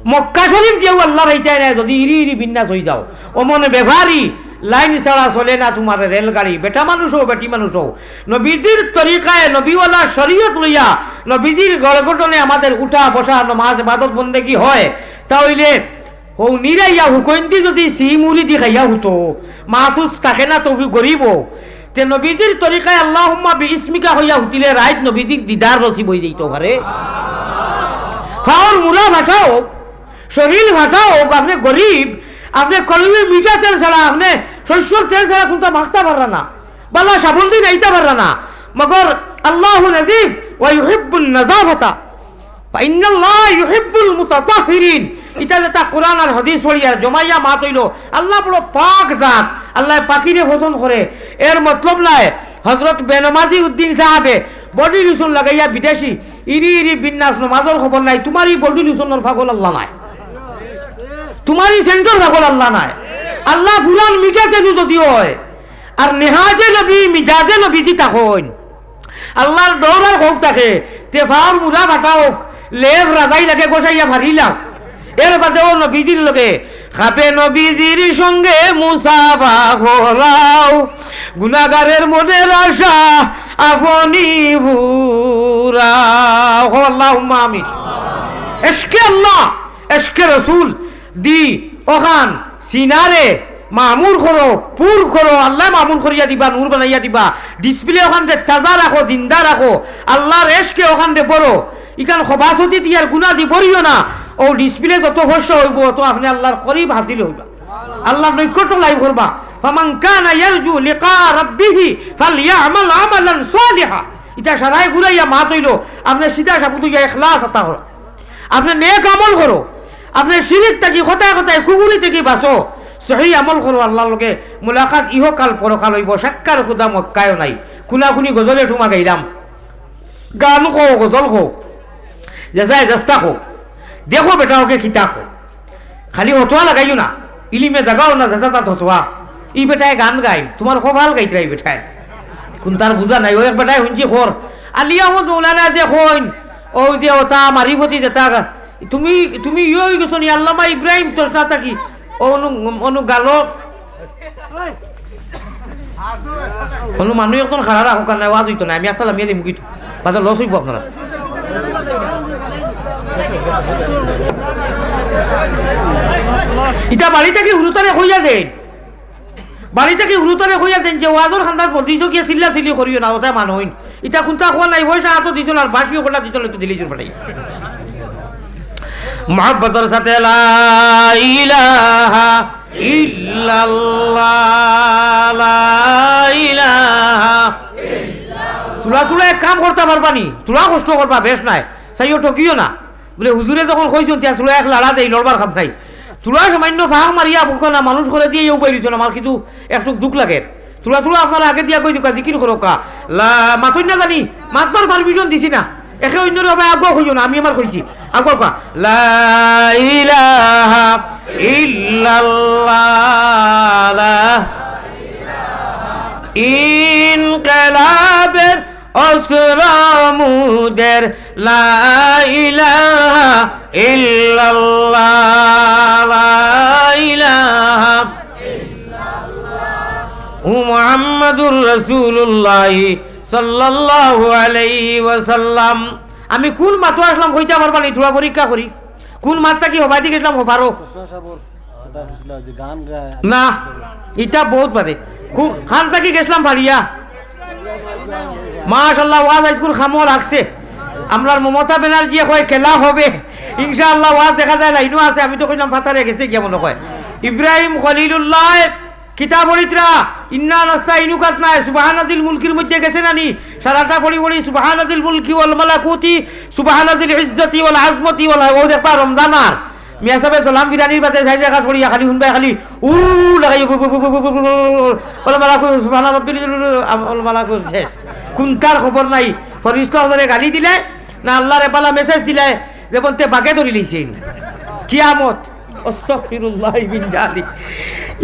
মক্কা শরীফ দিয়াও আল্লাহ পাইতায় না, যদি ইরি ইরি বিন্যাস অই যাও। অমন বেপারি লাইন ছাড়া চলে না তোমার রেলগাড়ি। বেটা মানুষ অও, বেটি মানুষ অও, নবীজির তরিকায়, নবীওয়ালা শরীয়ত লইয়া, নবীজির গড়গঠনে আমাদের উঠা, বসা, নমাজ, ইবাদত, বন্দেগি হয়। তা অইলে হউ নিরাইয়া হুকইন্দি যুদি সি মুড়ি দি খাইয়া হুতো, মাসুস থাকে না তবু গরিব অউ। তে নবীজির তরিকায় আল্লাহুম্মা বি ইসমিকা কইয়া হুতিলে রাইত নবীজির দিদার নসিব অইযাইতো পারে। ফাওর মুড়া ফাটা অউক, শরীল ফাটা অউক, আপনে গরিব, আপনে কলইর মিঠা তেল ছাড়া, আপনে শস্যর তেল ছাড়া কুনতা মাখতা পাররা না, বালা সাবুন দি নাইতা পাররা না। মগর আল্লাহু নাজিফ ওয়া ইউহিব্বুন নাজাফাতা। ফাইন্নাল্লাহা ইউহিব্বুল মুতাতাহহিরিন। ইটা যেটা কোরআন আর হাদিস পড়িয়া জমাইয়া মাত অইলো, আল্লাহ বড় পাক জাত, আল্লায় পাকিরে পছন্দ করে। এর মতলব নায়, হযরত বেনমাজি উদ্দিন সাহেবে body lotion লাগাইয়া বিদেশি, ইরি ইরি বিন্যাস নমাজর খবর নাই। তুমার ই body lotionর পাগল আল্লাহ নায়, তুমার ই সেন্টর পাগল আল্লাহ নায়। আল্লাহ ফুরান মিটাতে যদি অয়, আর নেহাজে নবী, মিজাজে নবী দি থাকইন, আল্লাহর ডর আর খৌফ থাকে, তে ফাওর মুড়া ফাটা অউক, লেজ রাজাই লাগে গোসাইয়া ফারিলাও। এর বাদেও নবীজির লগে খাপে নবীজির সঙ্গে মুসাফা করাও, গুনাগারের মনের আশা আপনি পুরাও। কও আল্লাহুম্মা আমিন। এশকে আল্লাহ, এশকে রসুল দি অখান সিনারে মামুর করো, পুর করো, আল্লায় মামুর করিয়া দিবা, নূর বানাইয়া দিবা। Display অখানরে তাজা রাখো, জিন্দা রাখো, আল্লাহর এশকে অখানরে ভরো। ইখান খবাসতি দিয়ার গুনা দি ভরিও না। অউ display যত ফর্সা অইবো, অত আপনে আল্লাহর করিব হাসিল অইবা, আল্লাহর নৈকট্য লাভ করবা। ফামান কানা ইয়ারজু লিকা রাব্বিহি ফালইয়ামাল আমালান সালিহা। ইটা সারাই ঘুরাইয়া মাত অইলো, আপনে সিধা সাবুত অইয়া ইখলাস আতা করো। আপনে নেক আমল করো, আপনে শিরিক থাকি, কথায় কথায় কুফুরি থাকি বাঁচো, সহি আমল করো, আল্লাহর লগে মুলাকাত ইহকাল পরকাল অইবো, সাক্ষার খুদা মক্কায়ও নাই। খুনাখুনি গজলে ঠুমা গাইলাম, গান কও, গজল কও, যেসায় যেস্তা কও, দেখো বেটা অকে কিতা কও, খালি হতোয়া লাগাইও না, ইলিমে জাগাও না, যেতা তাত হতোয়া। ই বেটায় গান গাইন, তুমার কপাল গাইতরা ই বেটায়। কুনতার বুঝা নাই, অউ এক বেটায় হুনছি কর, আলী আহমদ মৌলানায় যে কইন, অউ যে অতা মারিফতি যেতা, তুমি, তুমি ইয়ে অইগেছো নি, আল্লামা ইব্রাহিম তসনা থাকি, অউ অনু, অনু গালো, কুনু মানুষ একজন খাড়া রাখো, কারণ ওয়াজ অইতো না, আমি আস্তা লামিয়া দিমু কিন্তু, বাজার loss অইবো আপনারার। ইটা বাড়ি থাকি হুরুতারে কইয়া দেইন, বাড়ি থাকি হুরুতারে কইয়া দেইন যে ওয়াজর কান্দাত পরদিশো গিয়া চিল্লা চিল্লি করিও না, অতায় মানইন। ইটা কুনতা কওয়া নাই, পয়সা আতো দিছইন আর বাঁশিও কটা দিছইন, অইতো দিলেই জোর ফাটাই। মহব্বতর সাথে লা ইলাহা ইল্লাল্লাহ, লা ইলাহা। তুলা তুলা এক কাম করতা পারবা নি? তুলা কষ্ট করবা, বেশ নায়। চাইও ঠকিও না। বুলে, হুজুরে যখন কইছইন, তিয়া তুলা এক লাড়া দেই, লড়বার কাম নাই। তুলা সামান্য ফাঁক মারিয়া বুকো না, মানুষ করে দিয়া ইয়ে উবাই দিছইন, আমার কিন্তু একটু দুখ লাগে। তুলা তুলা আপনারা আগে দিয়া কই দিউক্কা, জিকির করউক্কা। লা, মাতইন না জানি, মাতবার permission দিছি না। একে অইন্যরে আবার আগুয়া কইও না, আমি আমার কইছি। আগুয়া কউক্কা। লা ইলাহা ইল্লাল্লাহ, লা ইনকিলাবের অস্ত্র মুদের, লা ইলাহা ইল্লাল্লাহ, লা ইলাহা ও মুহাম্মাদুর রাসূলুল্লাহ সাল্লাল্লাহু আলাইহি ওয়াসাল্লাম। আমি কুন মাতো আছলাম কইতা পারবা নি? তুলা পরীক্ষা করি। কুন মাত থাকি হবায়দি গেছলাম, হবারো? কৃষ্ণ সাবর কথা কইছিলা যে গান গায়। না, ইটা বউত বাদে। কু-, খান থাকি গেছলাম ফাড়িয়া। মাশাআল্লাহ, ওয়াজ আইজকুর কামো লাগছে। আমরার মমতা ব্যানার্জিয়ে কয় খেলা হবে। ইনশাআল্লাহ, ওয়াজ দেখা যায় লাইনো আছে। আমি তো কইলাম ফাতারে গেছে গিয়া মনো কয়। ইব্রাহিম খলিলুল্লাহ কিতা পড়িতরা, ইন্না নাস্তাইনুকাত নাই, সুবহানাজিল মুলকির মধ্যে গেছে না নি? সারাটা পড়ি পড়ি সুবহানাজিল মুলকি ওয়াল মালাকুতি, সুবহানাজিল ইজ্জতি ওয়াল আজমতি ওয়াল, অউ দেখবা রমজান আর মিয়া সাবে সালাম ফিরানির বাদে চাইর রাকাত পড়িয়া খালি হুনবায় খালি উ লাগাইয়া বু, বু, বু, ওয়াল মালাকুত সুবহানা রাব্বিল, ওয়াল মালাকুত শেষ। কুনটার খবর নাই। ফরিস্তা অকলরে গালি দিলে না আল্লারে বালা message দিলে, যেমন তে বাগে ধরি লইছে। কিয়ামত। আস্তাগফিরুল্লাহ মিন জালিক।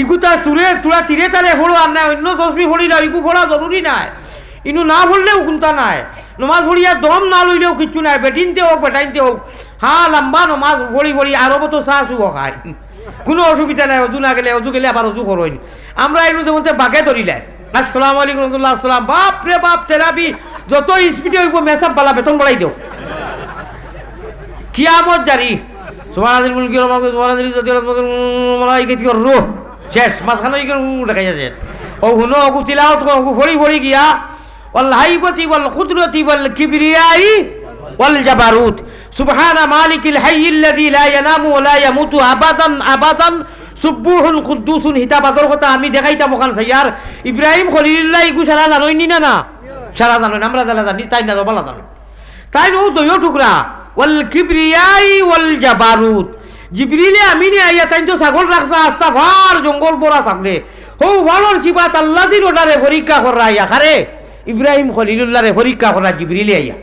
ইগুতা তুরে, তুরা তিরে তারে পড়ো আর না অইন্য তসবি পড়িলাও, ইগু পড়া জরুরি নায়। ইনু না পড়লেও কুনতা নায়। নমাজ পড়িয়া দম না লইলেও কিচ্ছু নায়, বেটিন্তে অউক, বেটাইন্তে অউক। হ্যাঁ, লাম্বা নমাজ পড়ি পড়ি আরবো তো চা চুও খায়। কুনু অসুবিধা নাই, অজু না গেলে, অজু গেলে আবার অজু করইন। আমরা ইনু যেমন তে বাগে ধরিলাই। আসসালামু আলাইকুম রহমতুল্লাহ, আসসালাম। বাপ রে বাপ, তেরাবি যত speed-এ অইবো, মেসাব বালা বেতন বাড়াই দেও। কিয়ামত জারি। সুবহানাযিল মুলকি ওয়াল মালাকুতি ওয়াল ইজ্জতি ওয়াল আযমতি ওয়াল মালাইকাতি ওয়ার রূহ। শেষ, মাঝখানো ইখান দেখাইয়া শেষ। অউ হুনো, অগু তিলাওয়াত করো, অগু পড়ি পড়ি গিয়া, ওয়াল হাইবতি ওয়াল কুদরতি ওয়াল কিবরিয়াই ওয়াল জাবারুত। সুবহানা মালিকিল হাইয়িল্লাযী লা ইয়ানামু ওয়া লা ইয়ামুতু আবাদান আবাদান, সুব্বুহুন কুদ্দুসুন। হিতা বাদর কথা আমি দেখাইতাম অখান চাইয়ার। ইব্রাহিম খলিলুল্লাহ ইগু সারা জানইন নি না? না, সারা জানইন, আমরা যারা জানি, তাইন না বালা জানইন। তাইন অউ দুইও টুকরা, ওয়াল কিবরিয়াই ওয়াল জাবারুত। জিবরিলে আমিনে আইয়া তাইন তো ছাগল রাখছা, আস্তা ফার জঙ্গল ভরা ছাগলে। হউ ফারর সিবাত আল্লাজির অর্ডারে পরীক্ষা কররা আইয়া, কারে? ইব্রাহিম খলিলুল্লাহরে পরীক্ষা কররা জিবরিলে আইয়া।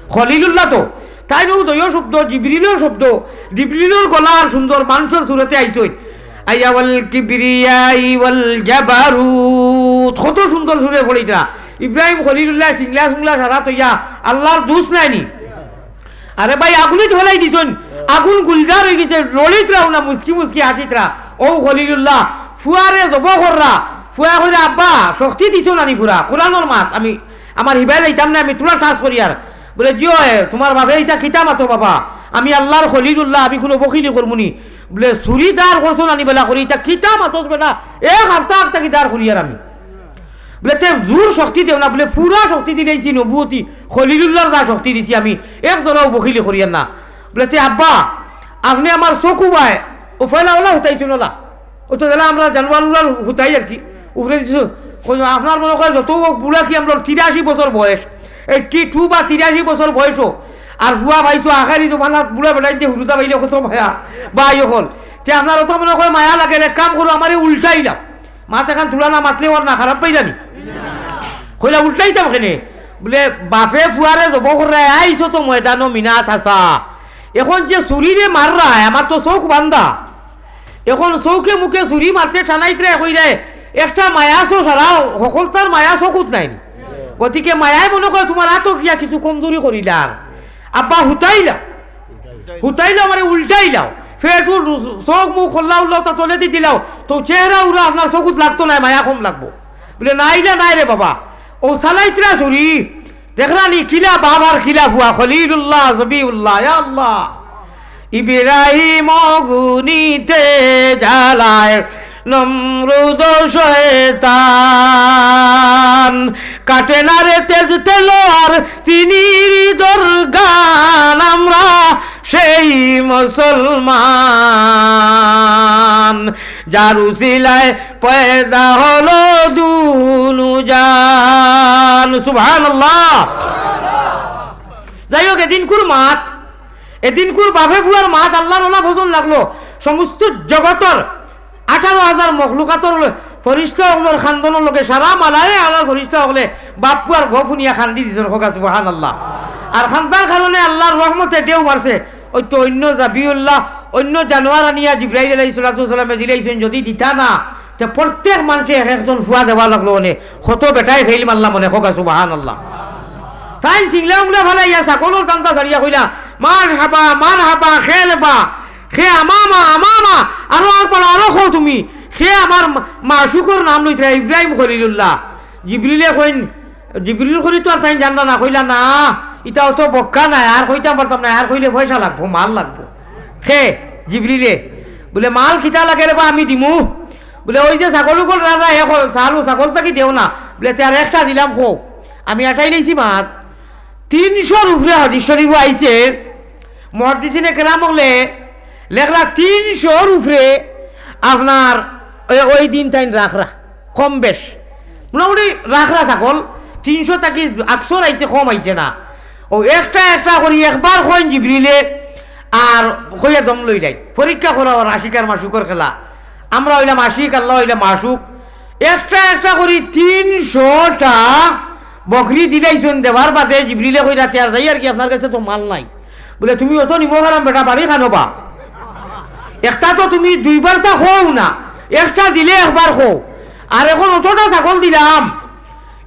খলিলুল্লাহ তো, তাইন অউ দুইও শব্দ, জিবরিলও শব্দ, জিবরিলর গলার সুন্দর মানষর সুরতে আইছইন। আইয়া ওয়াল কিবরিয়াই ওয়াল জাবারুত, কত সুন্দর সুরে পড়িতরা। ইব্রাহিম খলিলুল্লাহ সিংলা সুংলা সারা তইয়া আল্লাহর দুষ নাইনি। আরে ভাই, আগুনে তো ফেলাই দিছইন, আগুন গুলজার অইগেছে, লড়িতরাও না, মুচকি মুচকি হাঁটিতরা। অউ খলিলুল্লাহ ফুয়ারে জব কররা, ফুয়া কইরা, "আব্বা, শক্তি দিছো নানি ফুরা?" কোরআনর মাত, আমি, আমার হিবায় যাইতাম না, আমি তুলা ঠাস করিয়ার। বুলে, "জি অয়, তুমার বাপে ইতা কিতা মাতো বাবা? আমি আল্লাহর খলিলুল্লাহ, আমি কুনু বখিলি করমুনি?" বুলে, "চুরি দার করছো নানি বেলা করি, ইতা কিতা মাতস বেটা? এক হাপ্তা হাপ্তা কিতা দার করিয়ার আমি।" বুলে, "তে জুর শক্তি দেও না।" বুলে, "ফুরা শক্তি দিলাইছি, নবুয়তি খলিলুল্লাহর যা শক্তি দিছি আমি, এক জরাও বখিলি করিয়ার না।" বুলে, "তে আব্বা, আপনে আমার চকু বায়, অউ ফয়লা অলা হুতাইছইন অলা।" অউ তো যেলা আমরা জানোয়ার উড়ার হুতাই আর কি, উপরে দিছো। কই, আপনার মনে কয় যত অউক বুড়া কি আমরার তিরাশি বছর বয়স, এইট্টি টু বা তিরাশি বছর বয়সও, আর ফুয়া পাইছো আখেরি জমানাত বুড়া বেটাইন্তে হুরুতা পাইলে কত মায়া, ভাই অকল। তে আপনার অত মনে কয় মায়া লাগে, এক কাম করো, আমারে উল্টাইলাও। মাত এখান তুলা না মাতলে অর না খারাপ পাইলানি? কইলা, "উল্টাইতাম কেনে?" বুলে, "বাপে ফুয়ারে জব কররায়, আইছো তো ময়দানো মিনাত হাছা। এখন যে চুরিরে মাররায়, আমার তো চউখ বান্ধা। এখন চউখে মুখে চুরি মারতে টানাইতরায় কইরায়, একটা মায়া চো সারা, হকলতার মায়া চকুত নাইনি। গতিকে মায়ায় মনে কয় তুমার আতো গিয়া কিছু কমজুরি করিলার। আব্বা হুতাইলা।" হুতাইলাও মানে উল্টাইলাও। ফেটুর চউখ মুখ খোল্লা উল্লাও তা তলেদি দিলাও। তো চেহারা উরা আপনার চকুত লাগতো নায়, মায়া কম লাগবো। বুলে, "নাইলে নায় রে বাবা।" অউ চালাইতরা চুরি। দেখরানি কিলা বাপ আর কিলা ফুয়া, খলিলুল্লাহ, জবিউল্লাহ, ইয়া আল্লাহ। ইব্রাহিম অগ্নিতে জ্বালায় নমরুদ শয়তান, কাটে না রে তেজ তলোয়ার তিনির দরগান, আমরা সেই মুসলমান, যার উসিলায় পয়দা হলো দুনুজান। সুবহানাল্লাহ। যাই হোক, এদিনকুর মাত, এদিনকুর বাপে ফুয়ার মাত আল্লাহর অলা পছন্দ লাগলো। সমস্ত জগতর আঠারো হাজার মখলুকাতর ল-, ফরিস্তা অকলর খান্দনর লগে সারা মালায়ে আলার ফরিস্তা অকলে বাপ ফুয়ার গফ হুনিয়া খান্দি দিছইন, কউক্কা সুবহানাল্লাহ। আর খান্দার কারণে আল্লাহর রহমতে ঢেউ মারছে। অউ তো অইন্য জাবিউল্লাহ, অইন্য জানোয়ার আনিয়া জিব্রাইল আলাইহিস সালাতু ওয়াস সালামে দিলাইছইন, যদি দিতা না, তে প্রত্যেক মানষে এক একজন ফুয়া দেওয়া লাগলো অনে, কত বেটায় ফেইল মারলা অনে, কউক্কা সুবহানাল্লাহ। তাইন সিংলা উংলা ফালাইয়া ছাগলর কান্দা ছাড়িয়া কইলা, "মারহাবা, মারহাবা, খেলবা।" খে আমামা, আমামা, আরো আকবার, আরো কও তুমি। খে আমার মা-, মাশুকর নাম লইতরা ইব্রাহিম খলিলুল্লাহ। জিবরিলে কইন, জিবরিল করি তো আর তাইন জানলা না, কইলা, "না, ইতা অত বক্কা নায়, আর কইতাম পারতাম নায়, আর কইলে পয়সা লাগবো, মাল লাগবো।" খে জিবরিলে বুলে, "মাল কিতা লাগে রে বা, আমি দিমু।" বুলে, "ওই যে ছাগল উগল রাখা, এখন চালু ছাগল থাকি দেও না।" বুলে, "তে আর একটা দিলাম, কও।" আমি আটাই লইছি মাত। তিনশোর উপরে হাদিস শরীফ আইছে, মুহাদ্দিসিনে কেরাম অকলে লেখরা তিনশোর উপরে আপনার ওই, ওই দিন তাইন রাখরা, কম বেশ। মোটামুটি রাখরা ছাগল, তিনশো থাকি আকসর আইছে, কম আইছে না। অউ একটা একটা করি একবার কইন জিবরিলে, আর কইয়া দম লইলাইন। পরীক্ষা করা অর আশিক আর মাশুকর খেলা। আমরা অইলাম আশিক, আল্লাহ অইলা মাশুক। একটা একটা করি তিনশোটা বকরি দিলাইছইন, দেওয়ার বাদে জিবরিলে কইরা, "তে আর যাইয়ার কি, আপনার গেছে তো মাল নাই।" বুলে, "তুমি অত নিমক হারাম বেটা, বাড়ি খানো বা? একটা তো তুমি দুইবার তা কও না, একটা দিলে একবার কও। আর এখন অতটা ছাগল দিলাম,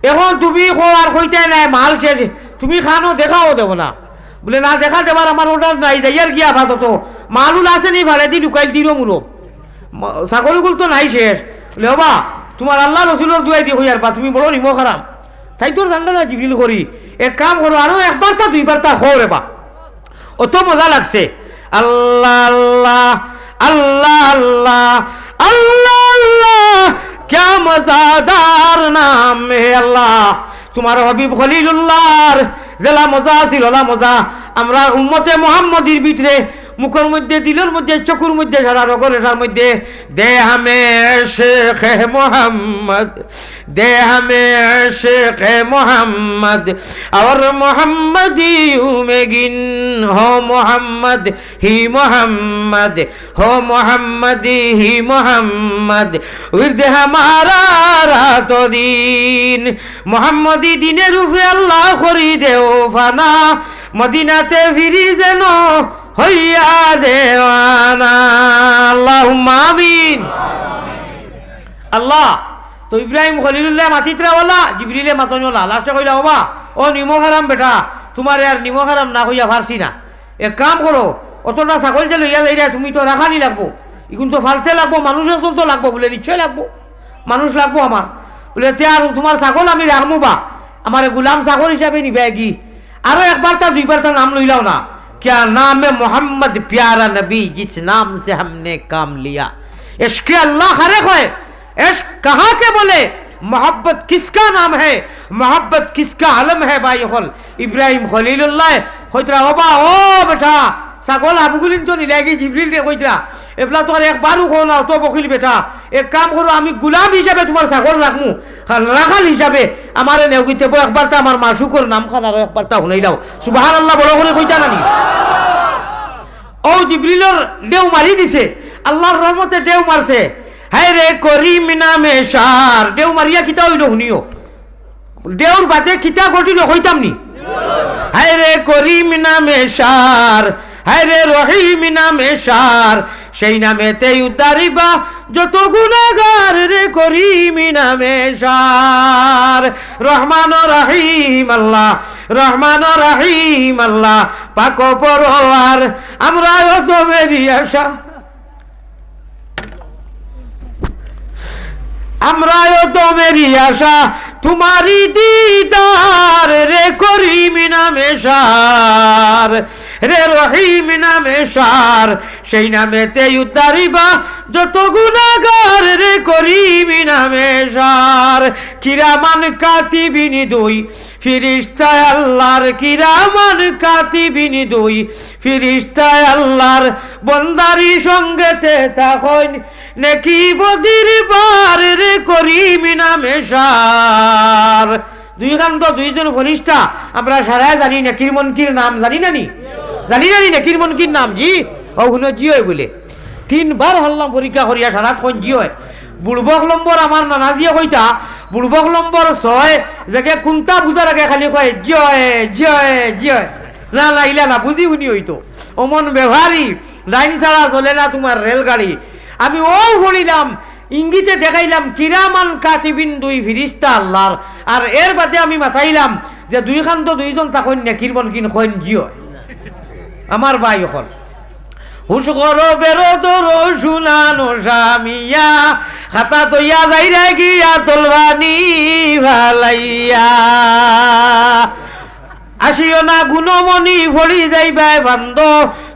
এখন তুমি কও আর কইতায় নায়, মাল শেষ, তুমি খানো, দেখাও দেও না।" বুলে, "না, দেখা দেবার আমার অর্ডার নাই, যাইয়ার গিয়া আপাতত। মাল উল আছে নি, ফাড়েদি ঢুকাইল দিরো মুরো। মা-, ছাগল উগল তো নাই শেষ।" বুলে, "ওবা, তুমার আল্লাহ রসুলর দুয়াই দি কইয়ার বা, তুমি বড় নিমক হারাম।" তাইন তো জানলা না জিবরিল করি, এক কাম করো, আরো একবার তা দুইবার তা কও রে বা। অত মজা লাগছে। আল্লাহ আল্লাহ, আল্লাহ আল্লাহ, আল্লাহ আল্লাহ, ক্যা মজাদার নাম হে আল্লাহ। তুমার হাবিব খলিলুল্লাহর যেলা মজা আছিল, অলা মজা আমরার উম্মতে মুহাম্মদীর ভিতরে, মুখর মধ্যে, দিলর মধ্যে, চকুর মধ্যে, সারা রগর রেশার মধ্যে, দে হামে শেখ মোহাম্মদ, দে হামে শেখ মোহাম্মদ, অর মোহাম্মদিয়ু মে গিন হো মোহাম্মদ, হি মোহাম্মদ, হো মোহাম্মদি হি মোহাম্মদ, উর্দ হামারা রাত দিন। মোহাম্মদি দিনের উপরে আল্লাহ করি দেও ফানা, মদিনাতে ফিরি যেন হইয়া দেওয়ানা। আল্লাহুম্মা আমিন। আল্লাহ, তো ইব্রাহিম খলিলুল্লাহ মাতিত্রা অলা, জিবরিলে মাতইন অলা, লাস্টে কইলা, "ওবা, ও নিমক হারাম বেটা, তুমারে আর নিমক হারাম না কইয়া পারছি না।" এক কাম করো, অতটা ছাগল যে লইয়া যাইরায়, তুমি তো রাখানি লাগবো, ইগুন তো ফালতে লাগবো, মানুষ একজন তো লাগবো। বুলে, "নিশ্চয় লাগবো, মানুষ লাগবো আমার।" বুলে, "তে আর তুমার ছাগল আমি রাখমু বা, আমারে গুলাম চাকর হিসাবে নিবায়গি।" আরো একবারতা দুইবারতা নাম লইলাও না, "ক্যা নাম মোহাম্মদ প্যারা নবী, জিস নাম সে হামনে কাম লিয়া।" ইশকে আল্লাহ কারে কয়, ইশক কাহা কে বলে, মোহাব্বত কিসকা নাম হে, মোহাব্বত কিসকা আলম হে। ভাই অকল, ইব্রাহিম খলিলুল্লাহ কইতরা, "ওবা, ও বেটা, ছাগল আবুগুলিন তো নিলায়গি।" জিবরিলরে কইতরা, "এবলা তো আর একবারও কও না, অত বকিল বেটা। এক কাম করো, আমি গুলাম হিসাবে তুমার ছাগল রাখমু, আর রাখাল হিসাবে আমারে নেওগিতে বো, একবারতা আমার মাশুকর নাম খান আরো একবারতা হুনাইলাও।" সুবহানাল্লাহ বড় করি কইতা নানি? অউ জিবরিলর ঢেউ মারি দিছে, আল্লাহর রহমতে ঢেউ মারছে। হায় রে করিম নামে সার, ঢেউ মারিয়া কিতা অইলো হুনিও। ঢেউর বাদে কিতা ঘটিলো কইতাম নি? হায় রে করিম নামে সার, হায় রে রহিম নামে সার, সেই নামেতেই উদ্ধারিবা যত গুনাগার রে করিম নামে সার। রহমান রহিম আল্লাহ, রহমান রহিম আল্লাহ, পাক পরোয়ার, আমরা অধমেরই আশা। আমরা অধমেরই আশা, তুমারই দিদার রে করিম নামে সার, রে রহিম নামে সার, সেই নামেতেই উদ্ধারিবা যত গুনাগার রে করিম নামে সার। কিরামান কাতিবিন দুই ফিরিস্তায় আল্লাহর, কিরামান কাতিবিন দুই ফিরিস্তায় আল্লাহর, বন্দারি সঙ্গেতে থাকইন নেকি বদির বার রে করিম নামে সার। দুই কান্দ দুইজন ফিরিস্তা, আমরা সারায় জানি নেকির মুনকির নাম, জানি না নি? জানি না নি নেকির মুনকির নাম? জি, অউ হুনো, জি অয় বুলে। তিনবার হারলাম পরীক্ষা করিয়া, সারাত কইন জি অয়। বুড়বক নম্বর আমার নানাজিয়ে কইতা, বুড়বক নম্বর ছয়, যেগে কুন্তা বুঝার আগে খালি কয়, "জি অয়, জি অয়, জি অয়।" না, না, ইলা না, বুঝি হুনি অইতো। অমন ব্যবহারি, লাইন ছাড়া চলে না তুমার রেলগাড়ি। আমি অউ পড়িলাম, ইঙ্গিতে দেখাইলাম, কিরামান কাতিবিন দুই ফিরিস্তা আল্লাহর। আর এর বাদে আমি মাতাইলাম যে দুই কান্দ দুইজন থাকইন নেকির মুনকির কইন জি অয়। আমার ভাই অকল। হুশ করো বেরো ধরো শুনানো শামিয়া, খাতা তইয়া যাইরা গিয়া তলবানি ফালাইয়া। আসিও না গুণমণি পড়ি যাইবায় ফান্দ,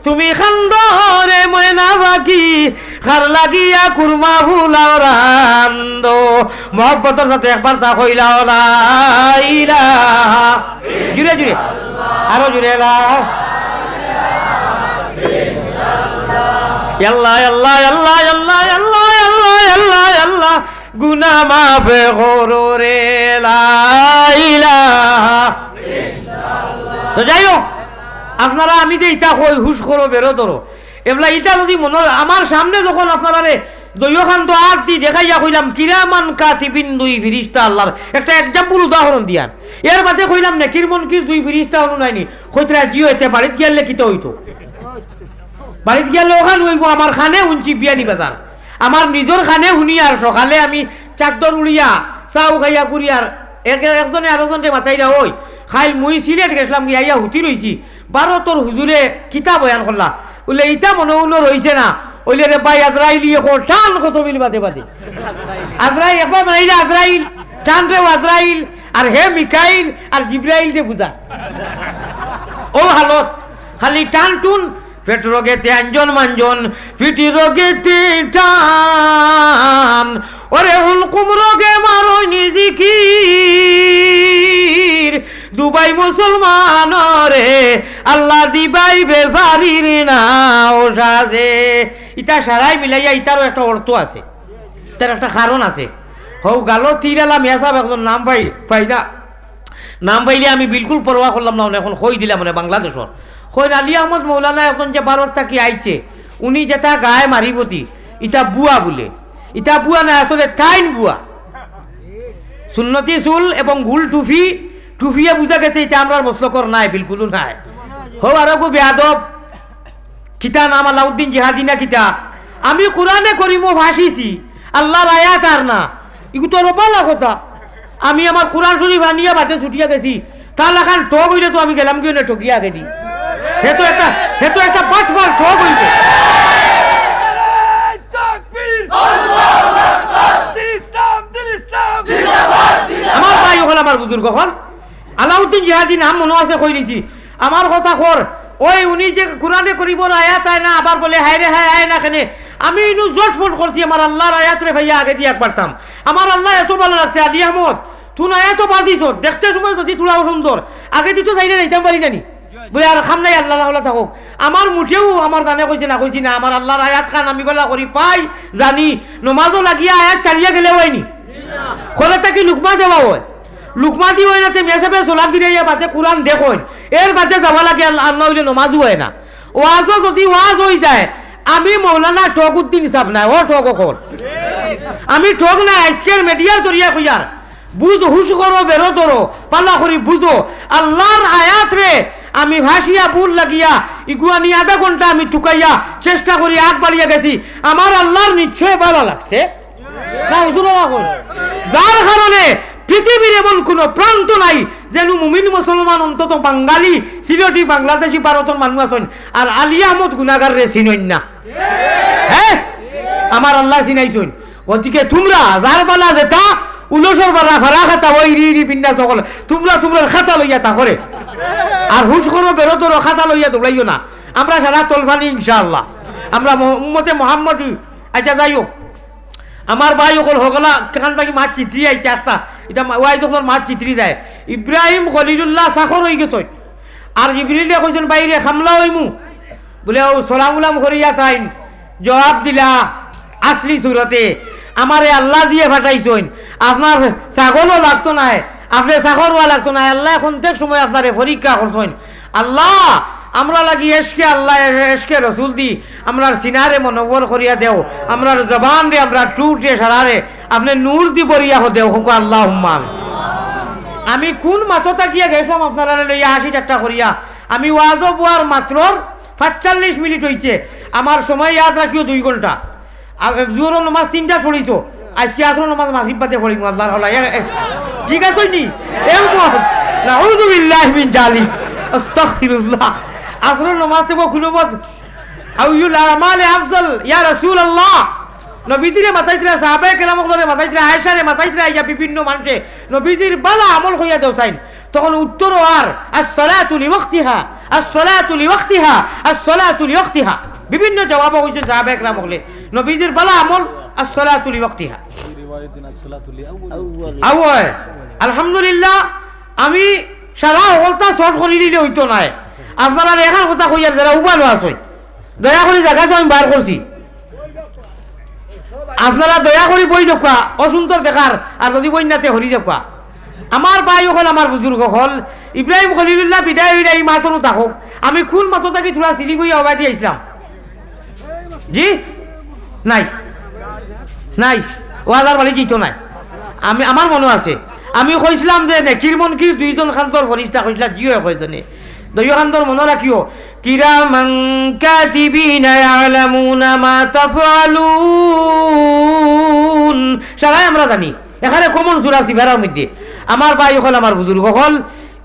তুমি কান্দো রে ময়না পাখি, কার লাগিয়া কুরমা ফুলাও রান্দো। মহব্বতর সাথে একবারতা কইলাও লা ইলাহা। জুরে জুরে, আরো জুরে লা। আল্লাহ, আল্লাহ, আল্লাহ, গুনা মাফ করো রে লা ইলাহা। তো যাই হোক, আপনারা আমি যে ইতা কই, হুশ করো, বেরো ধরো, এবলা ইতা যদি মনে হয়, আমার সামনে যখন আপনারারে দৈব কান্দ আত দি দেখাইয়া কইলাম, কিরামান কাতিবিন দুই ফিরিস্তা আল্লাহর, একটা example উদাহরণ দিয়ার, এর বাদে কইলাম, নেকির মুনকির দুই ফিরিস্তা অনো নাইনি, কইতরা, "জি অয়, তে বাড়িত গেলে কিতা অইতো?" বাড়িত গেলে অখান অইবো, আমার কানে হুনছি বিয়ানি বাজার, আমার নিজর কানে হুনি, আর সকালে আমি চাদ্দর উড়িয়া, চাও খাইয়া ঘুরি, আর এক-, একজনে আরোজনরে মাতাইরা, "ওই, কাইল মুই সিলেট গেছলাম, গিয়া আইয়া হুতি রইছি, ভারতর হুজুরে কিতা বয়ান করলা?" বুলে, "ইতা মনো অইলো রইছে না, অইলে রে ভাই আজরাইল ইয়ে কো টান কত বিল বাদে বাদে।" আজরাইল, একবার মাইরা আজরাইল, টান রে আজরাইল, আর হে মিকাইল, আর জিব্রাইল যে বুঝা। অউ হালত, খালি টান টুন, পেট রোগেতে আঞ্জন মাঞ্জন, পিঠি রোগেতে টান, ওরে হুলকুম রোগে মারইনি জিকির, দুবাই মুসলমানরে আল্লাহ দিবাই বেফারির না ও সাজে। ইতা সারাই মিলাইয়া ইতারও একটা অর্থ আছে, ইতার একটা কারণ আছে। হউ গালো তীরআলা মিয়া সাব একজন নাম পাই, পাই না। নাম পাইলে আমি বিলকুল পরোয়া করলাম না, অখন কই দিলাম মানে বাংলাদেশর। কইন আলী আহমদ মৌলানা একজন যে ভারত থাকি আইছে, উনি যেটা গায় মারিফতি, ইটা ভুয়া বুলে। ইটা ভুয়া না, আসলে তাইন ভুয়া। সুন্নতি চুল এবং গুল টুপি, টুপিয়ে বুঝা গেছে ইটা আমরার মসলকর নায়, বিলকুলও নায়। হউ আরোগু বেয়াদব, কিতা নাম আলাউদ্দিন জিহাদি না কিতা? আমি কোরআনে করিমো ভাসিছি, আল্লাহর আয়াত আর না। ইগু তো আরো বালা কথা। আমি আমার কোরআন শরীফ আনিয়া বাদে ছুটিয়া গেছি। তার লাখান ঠগ অইলে তো আমি গেলাম গিয়া না ঠগিয়া আগে দি। হে তো একটা, হে তো একটা বাটপার ঠগ অইবে। তাকবীর! আল্লাহু আকবার! দিন ইসলাম, দিন ইসলাম! আমার ভাই অকল, আমার বুজুর্গ অকল, আলাউদ্দিন জিহাদি নাম মনো আছে কই দিছি। আমার কথা কর, ওই উনি যে কোরআনে করিমর আয়াত আয় না, আবার বলে, "হায় রে হায়, আয় না কেনে?" আমি ইনু জটফট করছি, আমার আল্লাহর আয়াতরে পাইয়া আগে দি এক পারতাম। আমার আল্লাহ এত বালা লাগছে, আলী আহমদ, তুই না এত বাজিছ, দেখতে সময় যদি তোরা সুন্দর, আগে দি তো যাইলে যাইতাম পারি না নি। বলে, "আর খাম নাই, আল্লাহ আল্লাহ থাকুক।" আমার মুখেও আমার জানে কইছে না, কইছি না, আমার আল্লাহর আয়াত খান আমি বালা করি পাই, জানি, নমাজও লাগিয়া আয়াত চালিয়া গেলেও অয়নি। খরে থাকি লুকমা দেওয়া অয়। লুকমা দি অয় না তে মেসাবে সালাম ফিরাইয়া বাদে কোরআন দেখইন। এর বাদে যাওয়া লাগে আর, আর না অইলে নমাজও অয় না। ওয়াজও যদি ওয়াজ অই যায়, আমি মৌলানা ঠগ উদ্দিন সাব নায়, ও ঠগ অকল। আমি ঠগ নায়, আইজকের মিডিয়ার জরিয়া কইয়ার। বুঝ, হুশ করো, বেরো ধরো, বালা করি বুঝো। আল্লাহর আয়াতরে আমি ভাসিয়া ভুল লাগিয়া ইগুয়ানি আধা ঘন্টা আমি টুকাইয়া চেষ্টা করি আগ বাড়িয়া গেছি। আমার আল্লাহর নিশ্চয় বালা লাগছে। না, হুজুর, ওরা কই? যার কারণে পৃথিবীর এমন কোনো প্রান্ত নাই যেন মুমিন মুসলমান, অন্তত বাঙালি, সিলেটি, বাংলাদেশি, ভারতর মানুষ আছইন, আর আলী আহমদ গুনাগাররে চিনইন না। হ্যাঁ, আমার আল্লাহ চিনাইছইন। গতিকে তুমরা যার বালা যেতা, উলসর বালা ফারা খাতা, ওই রি রি বিন্যাস অকল, তুমরা তুমরার খাতা লইয়া তা করে। আর হুশ করো, বেরো ধরো, খাতা লইয়া দৌড়াইও না। আমরা সারা তলফানি ইনশাআল্লাহ। আমরা মহ-, উম্মতে মোহাম্মদী। আচ্ছা, যাই হোক, আমার ভাই অকল হকলা কেখান থাকি মাত চিত্রি আইছে আস্তা। ইটা মা-, ওয়াই যখন মাত চিত্রি যায়, ইব্রাহিম খলিলুল্লাহ চাকর অই গেছইন। আর জিবরিলে কইছইন, "বাইরে খামলা অইমু।" বুলে, "ও সালাম উলাম করিয়া তাইন জবাব দিলা আসলি সুরতে, আমারে আল্লাহ দিয়া ফাটাইছইন, আপনার ছাগলও লাগতো নায়, আপনে চাকরও লাগতো নায়, আল্লায় খন্তেক সময় আপনারে পরীক্ষা করছইন।" আল্লাহ, আমরা লাগি এশকে আল্লাহ, এশকে রসুল দি আমরার সিনারে মনোবর করিয়া দেও, আমরার জবানরে, আমরার ঠুটরে, সারারে আপনে নূর দি ভরিয়া দেও, কউক্কা আল্লাহুম্মা আমিন। আমি কোন মাতো থাকিয়া গেছিলাম আপনারারে লইয়া হাসি ঠাট্টা করিয়া? আমি ওয়াজও বওয়ার মাত্রর পাঁচচল্লিশ মিনিট অইছে, আমার সময় ইয়াদ রাখিও দুই ঘন্টা। আর জোহরর নমাজ তিনটাত পড়িছো, আইজকে আসরর নমাজ মাগরিব বাদে পড়িমু, আল্লাহর হাওলা। এ, এ, ঠিক আছে নি? এ উম্মত, নাউযুবিল্লাহি মিন জালিক। আস্তাগফিরুল্লাহ। আসরর নমাজ তো কোনো মত, আইয়ুল আমালে আফজল, ইয়া রাসূলুল্লাহ। নবীজিরে মাতাইতরা, সাহাবায়ে কেরাম অকলরে মাতাইতরা, আয়েশারে মাতাইতরা, ইয়া বিভিন্ন মানষে নবীজির বালা আমল কইয়া দেও চাইন। তখন উত্তর আর, "আসসালাতু লিওয়াক্তিহা, আসসালাতু লিওয়াক্তিহা, আসসালাতু লিওয়াক্তিহা।" বিভিন্ন জবাবও কইছইন সাহাবায়ে কেরাম অকলে। নবীজির বালা আমল, "আসসালাতু লিওয়াক্তিহা।" আউয়ায়, আলহামদুলিল্লাহ, আমি সারা হকলতা short করি দিলে অইতো নায়। আপনারারে এখান কথা কইয়ার যারা উবানো আছইন, দয়া করি জাগা তো আমি বার করছি। আপনারা দয়া করি বই দেউক্কা, অসুন্দর দেখার, আর যদি বই না তে হরি দেউক্কা। আমার ভাই অকল, আমার বুজুর্গ অকল, ইব্রাহিম খলিলুল্লাহ বিদায় অইরা ই মাতনু থাকউক। আমি কোন মাতো থাকি থুড়া সিলিপ অইয়া অবাদি আইছলাম? জি? নাই। নাই। ওয়াজার বাড়ি যাইতো নাই। আমি, আমার মনো আছে। আমি কইছলাম যে নেকির মুনকির দুইজন খান্তর ফিরিস্তা কইছলা, জিও কয়জনে। দুইও খান্তর মনো রাখিও। কিরামান কাতিবিনা ইয়ালামুনা মা তাফআলুন। সারাই আমরা জানি। এখানে common সুরা সিফারার মধ্যে। আমার ভাই অকল, আমার বুজুর্গ অকল,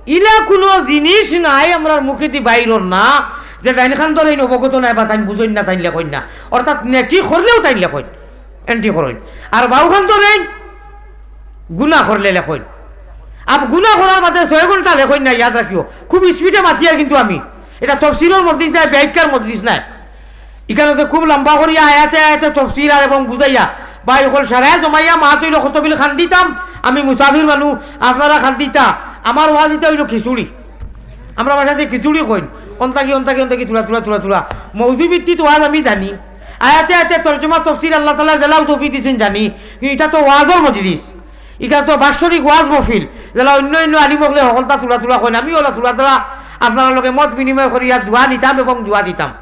ইলা কুনু জিনিস নাই আমরার মুখেদি বাইরর না, যে ডাইন খান্তর এইন অবগত নায় বা তাইন বুঝইন না, তাইন লেখইন না। অর্থাৎ নেকি করলেও তাইন লেখইন, entry করইন। আর বাউ খান্তর এইন গুনা করলে লেখইন। আর গুনা করার বাদে ছয় ঘন্টা লেখইন না, ইয়াদ রাখিও। খুব speed-এ মাতিয়ার কিন্তু আমি। ইটা তফসিরর মজলিস নায়, ব্যাখ্যার মজলিস নায়। ইখানো তো খুব লম্বা করিয়া আয়াতে আয়াতে তফসির আর এবং বুঝাইয়া, ভাই অকল সারায় জমাইয়া মাত অইলো কতবিল খান্দিতাম, আমি মুসাফির মানু, আপনারা খান্দিতা, আমার ওয়াজ ইটা অইলো খিচুড়ি। আমরা ভাষাতে খিচুড়ি কইন, অন্তাকি, অন্তাকি, অন্তাকি, তুলা, তুলা, তুলা, তুলা। মৌজু ভিত্তিক ওয়াজ আমি জানি, আয়াতে আয়াতে তর্জমা তফসির আল্লাহ তাআলা যেলাউ তৌফিক দিছইন জানি, কিন্তু ইটা তো ওয়াজর মজলিস। ইখান তো বাৎসরিক ওয়াজ মহফিল, যেলা অন্য অন্য আলিম অকলে হকলতা তুলা তুলা কইন, আমি অলা তুলা তুলা আপনারার লগে মত বিনিময় করিয়া দোয়া নিতাম এবং দোয়া দিতাম।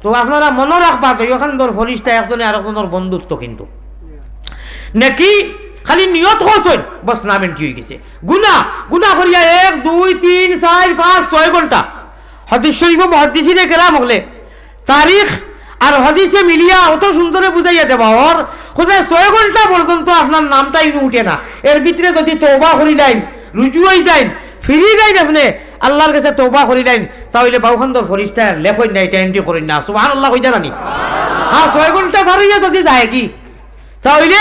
তো আপনারা মনো রাখবা, দুইওখানর ফিরিস্তা একজনে আরকজনর বন্ধুত্ব কিন্তু। নেকি খালি নিয়ত করছইন, বস নাম এন্ট্রি অইগেছে। গুনা, গুনা করিয়া এক, দুই, তিন, চাইর, পাঁচ, ছয় ঘন্টা। হাদিস শরীফো মুহাদ্দিসিনে কেরাম অকলে তারিখ আর হাদিসে মিলিয়া অত সুন্দরে বুঝাইয়া দেওয়া অর, খোদায় ছয় ঘন্টা পর্যন্ত আপনার নামটা ইনো উঠে না। এর ভিতরে যদি তওবা করিলাইন, রুজু অইযাইন, ফিরিলাইন আপনে আল্লাহর গেছে তওবা করিলাইন, তা অইলে বাউখানর ফিরিস্তায় লেখইন না, ইটা এন্ট্রি করইন না। সুবহানাল্লাহ কইতা জানি। হ্যাঁ, ছয় ঘন্টা পার অইয়া যদি যায়গি, তা অইলে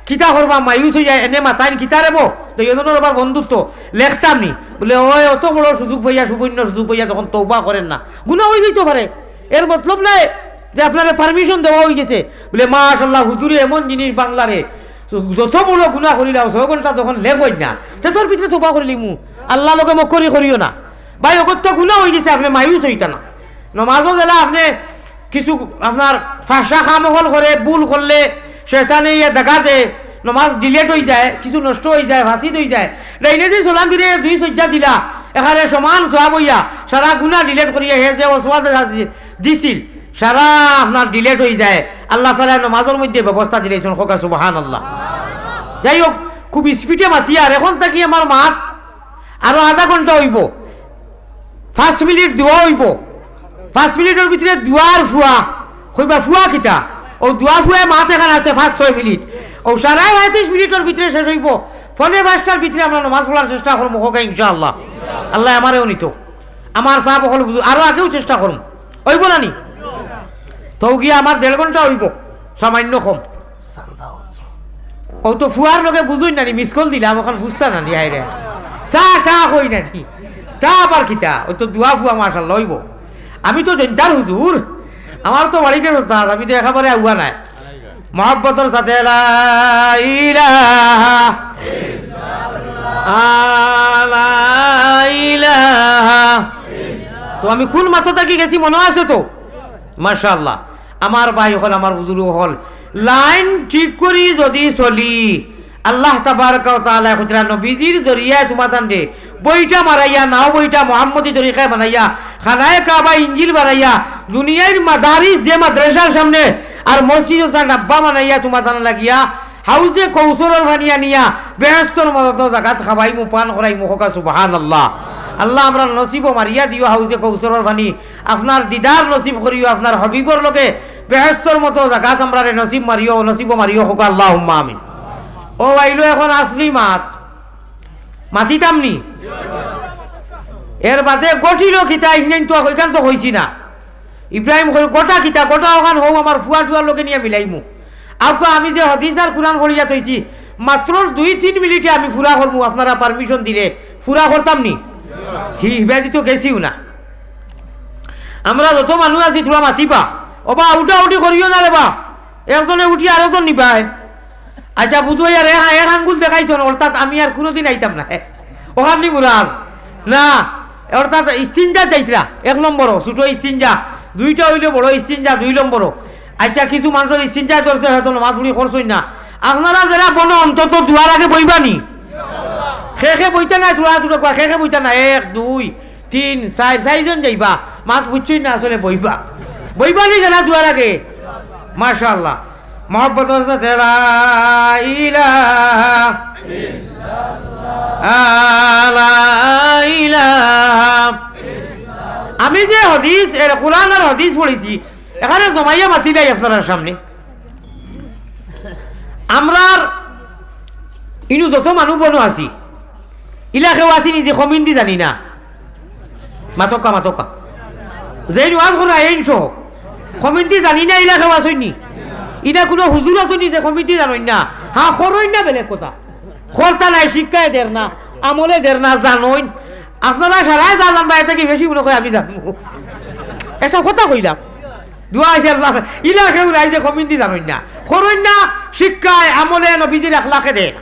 কিতা করবা? মায়ুস অইযায়, এনে মাতইন কিতা রে বো? দুইওজনর আবার বন্ধুত্ব, লেখতাম নি। বুলে, "ওই অত বড় সুযোগ পাইয়া, সুবর্ণ সুযোগ পাইয়া যখন তওবা করের না, গুনা অইযাইতো পারে। এর মতলব নায় যে আপনারে permission দেওয়া অইগেছে।" বুলে, "মাশাআল্লাহ, হুজুরে এমন জিনিস বাংলারে, যত বড় গুনা করিলাও, ছয় ঘন্টা যখন লেখইন না, তে তোর ভিতরে তওবা করিলিমু, আল্লাহর লগে মক্করি করিও না।" ভাই, অগত্য গুনা অইগেছে, আপনে মায়ুস অইতা না। নমাজো যেলা আপনে কিছু আপনার ফাঁসা কাম অকল করে, ভুল করলে শয়তানে ইয়া দেখা দে, নমাজ delete অইযায়, কিছু নষ্ট অইযায়, ফাসিদ অইযায়। ডাইনে দি সালাম ফিরে দুই সইজ্জা দিলা, এখানে সমান সওয়াব অইয়া সারা গুনা delete করিয়া হে যে ওয়াসওয়াসা দিছিল, সারা আপনার delete অইযায়। আল্লাহ তাআলায় নমাজর মধ্যে ব্যবস্থা দিলাইছইন, কউক্কা সুবহানাল্লাহ। যাই হোক, খুব speed-এ মাতিয়ার, এখন থাকি আমার মাত আরো আধা ঘন্টা অইবো, পাঁচ মিনিট দোয়া অইবো, পাঁচ মিনিটর ভিতরে দোয়ার ফুয়া, কইবা ফুয়া কিতা? অউ দোয়া ফুয়ায় মাত এখান আছে পাঁচ ছয় মিনিট, অউ সাড়ে পঁয়ত্রিশ মিনিটর ভিতরে শেষ অইবো। পৌনে পাঁচটার ভিতরে আমরা নমাজ পড়ার চেষ্টা করমু, কউক্কা ইনশাআল্লাহ। আল্লায় আমারেও নিতো, আমার সাব অকল বুঝু, আরো আগেও চেষ্টা করমু, অইবো না নি? তো গিয়া আমার দেড় ঘন্টা অইবো সামান্য কম। অউ তো ফুয়ার লগে বুঝইন না নি, miss call দিলাম, অখন বুঝতা না নি, হায়রে। চা টা কই না নি? চা আবার কিতা? অউ তো দোয়া ফুয়া মাশাআল্লাহ অইবো। আমি তো জৈন্তার হুজুর, আমার তো বাড়িতে উস্তাদ, আমি তো একেবারে আউয়া নায়। মহব্বতর সাথে লা ইলাহা, লা ইলাহা। তো আমি কোন মাতো থাকি গেছি মনো আছে তো? মাশাআল্লাহ। আমার ভাই অকল, আমার বুজুর্গ অকল, লাইন ঠিক করি যদি চলি, আল্লাহ তাবারাকা ওয়া তাআলায় কইরা নবীজির জরিয়ায় তুমাতানরে বইটা মারাইয়া, নাও বইটা মোহাম্মদী তরিকায় বানাইয়া, খানায়ে কাবা ইঞ্জিল বানাইয়া, দুনিয়ার মাদারিস যে মাদ্রাসার সামনে আর মসজিদ ওটা ডাব্বা বানাইয়া তুমাতান লাগিয়া, হাউজে কৌসরর পানি আনিয়া, বেহেস্তর মতো জাগাত খাবাইমু, পান করাইমু, কউক্কা সুবহানাল্লাহ। আল্লাহ আমরার নসিবো মারিয়া দিও হাউজে কৌসরর পানি, আপনার দিদার নসিব করিও, আপনার হাবিবর লগে বেহেস্তর মতো জাগাত আমরারে নসিব মারিও, নসিবো মারিও, কউক্কা আল্লাহুম্মা আমিন। অউ আইলো অখন আসলি মাত, মাতিতাম নি? এর বাদে গঠিলো কিতা, ইখান তো কইছি না। ইব্রাহিম কই, "গোটা কিতা, গোটা অখান হউ আমার ফুয়া টুয়ার লগে নিয়া মিলাইমু।" আউক্কা আমি যে হাদিস আর কুরআন পড়িয়া থইছি, মাত্র দুই তিন মিনিটে আমি পুরা করমু, আপনারা permission দিলে পুরা করতাম নি? হি, হিবাদি তো গেছিও না। আমরা যত মানুষ আছি, থুড়া মাতিবা। ওবা, উঠাউঠি করিও না রে বা, একজনে উঠি আরোজন নিবায়। আচ্ছা, বুঝো, ইয়ার এক, এক আঙ্গুল দেখাইছইন, অর্থাৎ আমি আর কুনুদিন আইতাম না। অখান নি মুরাদ? না, অর্থাৎ ইস্তিনজা যাইতরা, এক নম্বরো, ছোট ইস্তিনজা, দুইটা অইলে বড় ইস্তিনজা, দুই নম্বরো। আচ্ছা, কিছু মানষর ইস্তিনজায় ধরছে, হয়তো নমাজ পড়ি করছইন না। আপনারা যেরা বনো, অন্তত দুয়ার আগে বইবা নি? কে কে বইতা নায়, থুড়া থুড়া কওয়া, কে কে বইতা নায়, এক, দুই, তিন, চাইর, চাইরজন যাইবা, মাত বুঝছইন না আসলে, বইবা। বইবা নি যেরা দুয়ার আগে? মাশাআল্লাহ। মহব্বতর সাথে লা ইলাহা ইল্লাল্লাহ, লা ইলাহা। আমি যে হাদিস, এর কুরআন আর হাদিস পড়ছি, এখানে জমাইয়া মাতিলাই আপনারার সামনে। আমরার ইনু যত মানুষ বনো আছি, ইলা কেউ আছি নি যে কমিন্দি জানি না? মাতউক্কা, মাতউক্কা। যেইন ওয়াজ কররা এইন সহ। কমিন্দি জানি না, ইলা কেউ আছইন নি? ইলা কুনু হুজুর আছইন নি যে কমিন্দি জানইন না? হ্যাঁ, করইন না বেলেগ কথা। করতা নায়, শিক্ষায় দের না, আমলে দের না, জানইন। আপনারা সারায় যা জানবা, এর থাকি বেশি মনে কয় আমি জানমু। একটা কথা কইলাম, দোয়া আছে আল্লাহ। ইলা কেউ নাই যে কমিন্দি জানইন না, করইন না, শিক্ষায়, আমলে, নবীজির আখলাকে দেয় না।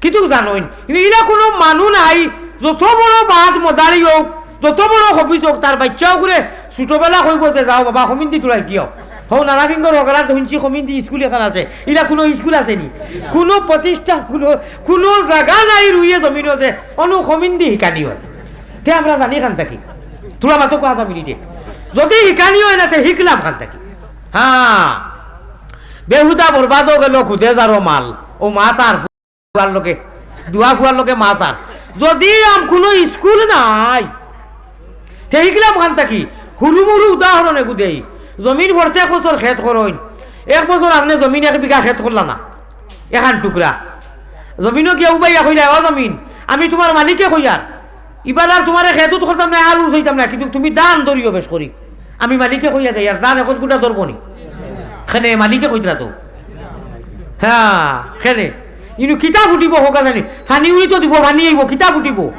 কিন্তু জানইন, কিন্তু ইলা কুনু মানু নাই। যত বড় বাদ মদারি অউক, যত বড় খবিছ অউক, তার বাইচ্চা অকলরে ছোটবেলা কইবো যে, "যাও বাবা, কমিন্দি তুলাই গিয়াও।" হউ নারায়ণগঞ্জর হকলাত হুনছি কমিন্দি স্কুল এখান আছে, ইলা কুনু স্কুল আছে নি? কুনু প্রতিষ্ঠান, কুনু, কুনু জাগা নাই রুইয়ে জমিনো যে অনো কমিন্দি হিকানি অয়। তে আমরা জানি খান থাকি, তুরা মাতো কথা মিনিটে। যদি হিকানি অয় না, তে হিকলাম খান থাকি। হ্যাঁ, বেহুদা বরবাদও গেল, খুদে যারও মাল, ও মা তার ফুয়ার লগে, দুয়া ফুয়ার লগে মা তার। যদি আম কুনু স্কুল নাই, তে হিকলাম খান থাকি। হুরু মুরু উদাহরণ এগু দেই। জমিন প্রত্যেক বছর খেত করইন, এক বছর আপনে জমিন এক বিঘা খেত করলা না, এখান টুকরা জমিনও গিয়া উবাইয়া কইলা, "ও জমিন, আমি তুমার মালিকে কইয়ার, ইবার আর তুমারে খেতুত করতাম না, আলু রুইতাম না, কিন্তু তুমি ধান ধরিও বেশ করি।" আমি মালিকে কইয়া যাইয়ার, ধান এখন গুটা ধরবো নি? খেনে মালিকে কইতরা তো। হ্যাঁ, খেনে। ইনু কিতা ফুটিবো হোকা জানি। পানি উড়ি তো দিবো, পানি আইবো, কিতা ফুটিবো?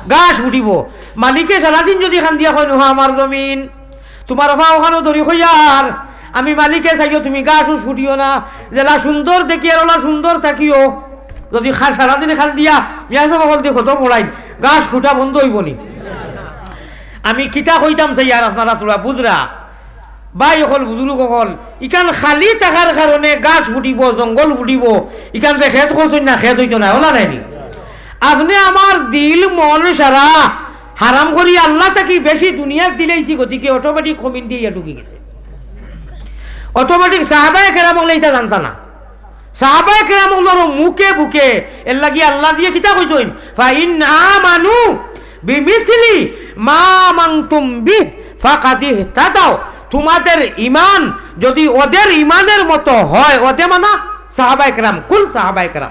ঘাস ফুটিবো। মালিকে সারাদিন যদি খান দিয়া কইন, "ও আমার জমিন, তুমার ফাও খানো ধরি কইয়ার, আমি মালিকে চাইও তুমি ঘাস উস ফুটিও না, যেলা সুন্দর দেখিয়ার ওলা সুন্দর থাকিও।" যদি খা-, সারাদিন খান দিয়া মিয়া সাব অকল দি কত পড়াইন, ঘাস ফুটা বন্ধ অইবো নি? আমি কিতা কইতাম চাইয়ার আপনারা তুরা বুঝরা। ভাই অকল, বুজুর্গ অকল, ইখান খালি থাকার কারণে ঘাস ফুটিবো, জঙ্গল ফুটিবো, ইখান যে খেত করছইন না, খেত অইতো না, ওলা নায়নি? আপনে আমার দিল মন সারা হারাম করি আল্লাহ থাকি বেশি দুনিয়াত দিলাইছি, গতিকে automatic কমিন্দি ইয়া ঢুকি গেছে। Automatic সাহাবায়ে কেরাম অকলে ইতা জানতা না। সাহাবায়ে কেরাম অকলর মুখে বুকে, এর লাগি আল্লায় দিয়া কিতা কইছইন? "ফাইন আমানু বিমিসলি মা আমানতুম বিহ ফাকাদ ইহতাদাও।" তুমাদের ইমান যদি ওদের ইমানের মতো হয়, ওদে মানা সাহাবায়ে কেরাম, কুল সাহাবায়ে কেরাম,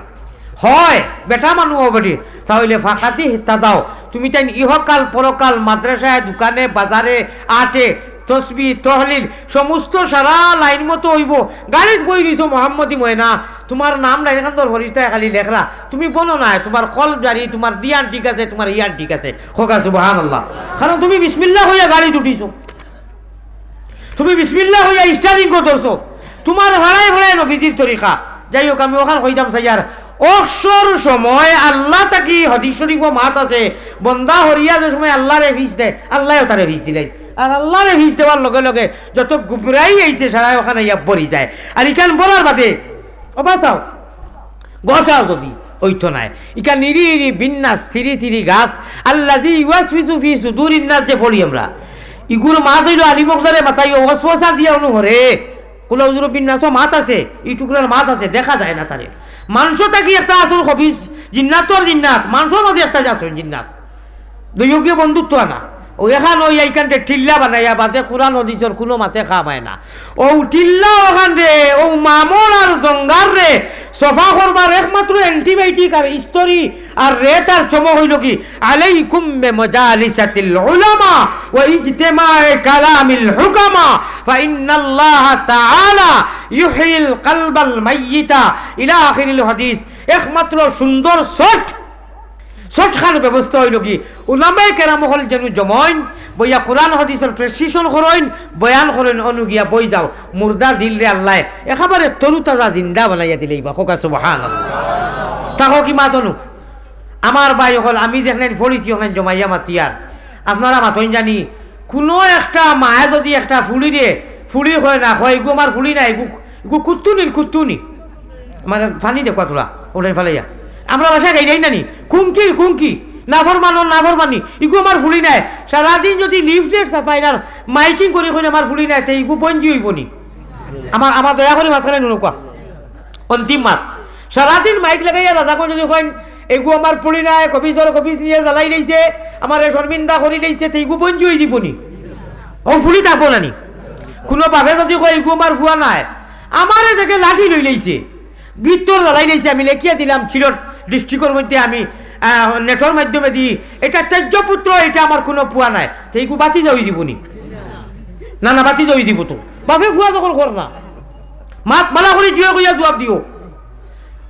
হয়, বেটা মানু অবধি, তাইলে ফাকাদ ইহতাদাও, তুমি তাইন ইহকাল পরকাল, মাদ্রাসায়, দোকানে, বাজারে, আটে, তসবি, তহলিল, সমস্ত সারা লাইন মতো অইবো। গাড়িত বই রইছো মোহাম্মদী ময়না, তুমার নাম নাই, এখান তোর ফরিস্তায় খালি লেখরা, তুমি বনো না, তুমার কলব জারি, তুমার দিয়ান ঠিক আছে, তুমার ইয়ান ঠিক আছে, হোকা সুবহানাল্লাহ। কারণ তুমি বিসমিল্লাহ কইয়া গাড়িত উঠিছো। তুমি বিসমিল্লাহ কইয়া steering-ও ধরছো। তুমার ফাড়ায় ফাড়ায় নবীজির তরিকা। যাই হোক, আমি অখান কইতাম চাইয়ার, অকসর সময় আল্লাহ থাকি হাদিস শরীফো মাত আছে, বন্দা হরিয়া যে সময় আল্লারে ফিস দেয়, আল্লায়ও তারে ফিস দিলাইন। আর আল্লারে ফিস দেওয়ার লগে লগে যত গুমরাহি আইছে, সারায় অখান আইয়া ভরি যায়। আর ইখান ভরার বাদে, ও বাঁচাও, ঘষাও যদি অইতো নায়। ইখান ইরি ইরি বিন্নাস, থিরি থিরি গাছ, আল্লাযী ইউওয়াসউিসু ফী সুদূরিন নাস যে পড়ি আমরা। ইগুর মাত অইলো আলিম অকলরে মাতাইও, ওয়াসওয়াসা দিয়া অনো হরে। কুল আউযু বিরাব্বিন নাসও মাত আছে, ই টুকরার মাত আছে, দেখা যায় না তারে। মানষর থাকি একটা আছইন খবিছ, জিন্নাতর জিন্নাত, মানষর মাঝে একটা আছইন জিন্নাত। দুইওগিয়ে বন্ধুত্ব আনা। অউ এখান অউ ইখানরে টিল্লা বানাইয়া বাদে কুরআন হাদিসর কুনু মাতে কাম অয় না। অউ টিল্লা অখানরে, অউ মামর আর জঙ্গাররে সফা করবার একমাত্র antibiotic আর ইস্তরি আর রেত আর চমক অইলো কি, "আলাইকুম বিমাজালিসিল উলামা ওয়া ইজতিমাই কালামিল হুকামা, ফাইন্নাল্লাহা তাআলা ইউহয়িল কলবাল মাইয়িতা" ইলা আখিরিল হাদিস। একমাত্র সুন্দর সট সটখান ব্যবস্থা অইলো কি, উলামায়ে কেরাম অকল যেনু জমইন, বইয়া কুরআন হাদিসর precision করইন, বয়ান করইন, অনো গিয়া বই যাও, মুর্দা দিলরে আল্লায় একেবারে তরুতাজা জিন্দা বানাইয়া দিলাইবা। হোকা সুবহানাল্লাহ। থাকো কি মাত অনো? আমার ভাই অকল, আমি যেখান পড়ছি অখান জমাইয়া মাতিয়ার, আপনারা মাতইন জানি, কুনু একটা মায়ে যদি একটা ফুড়িরে, ফুড়ি কয় না, কয়, "ইগু আমার ফুড়ি না, ইগু, ইগু কুত্তুনির কুত্তুনি।" মানে, পানি দেখবা তোরা, ওটাই ফালাইয়া। আমরা ভাষায় গাইলাই নানি, কুঙ্কির কুঙ্কি, নাফরমানর নাফরমানি, ইগু আমার ফুড়ি নায়। সারাদিন যদি leaflet ছাপাইন আর miking করি কইন আমার ফুড়ি নায়, তে ইগু বঞ্জি অইবো নি? আমার, আমার দয়া করি মাঝখানে নুনুকা। অন্তিম মাত। সারাদিন mike লাগাইয়া দাদা কইন যদি কইন, "এগু আমার ফুড়ি নায়, খবিছর খবিছ নিয়া জ্বালাই লাইছে, আমারে শরমিন্দা করি লাইছে", তে ইগু বঞ্জি অই দিবো নি? ও ফুড়ি থাকবো না নি? কুনু বাপে যদি কয়, "এগু আমার ফুয়া নায়, আমারে দেখে লাঠি লই লাইছে, গিত্তর জ্বালাই লাইছে, আমি লেখিয়া দিলাম সিলেট district-অর মধ্যে আমি, আহ, net-অর মাধ্যমে দি, এটা ত্যাজ্য পুত্র, এটা আমার কুনু ফুয়া নায়", তে ইগু বাতিজা অই দিবো নি? না, না, বাতিজা অই দিবো তো। বাপে ফুয়া যখন কর না, মাত ভালা করি জুরে কইয়া জুয়াব দিও।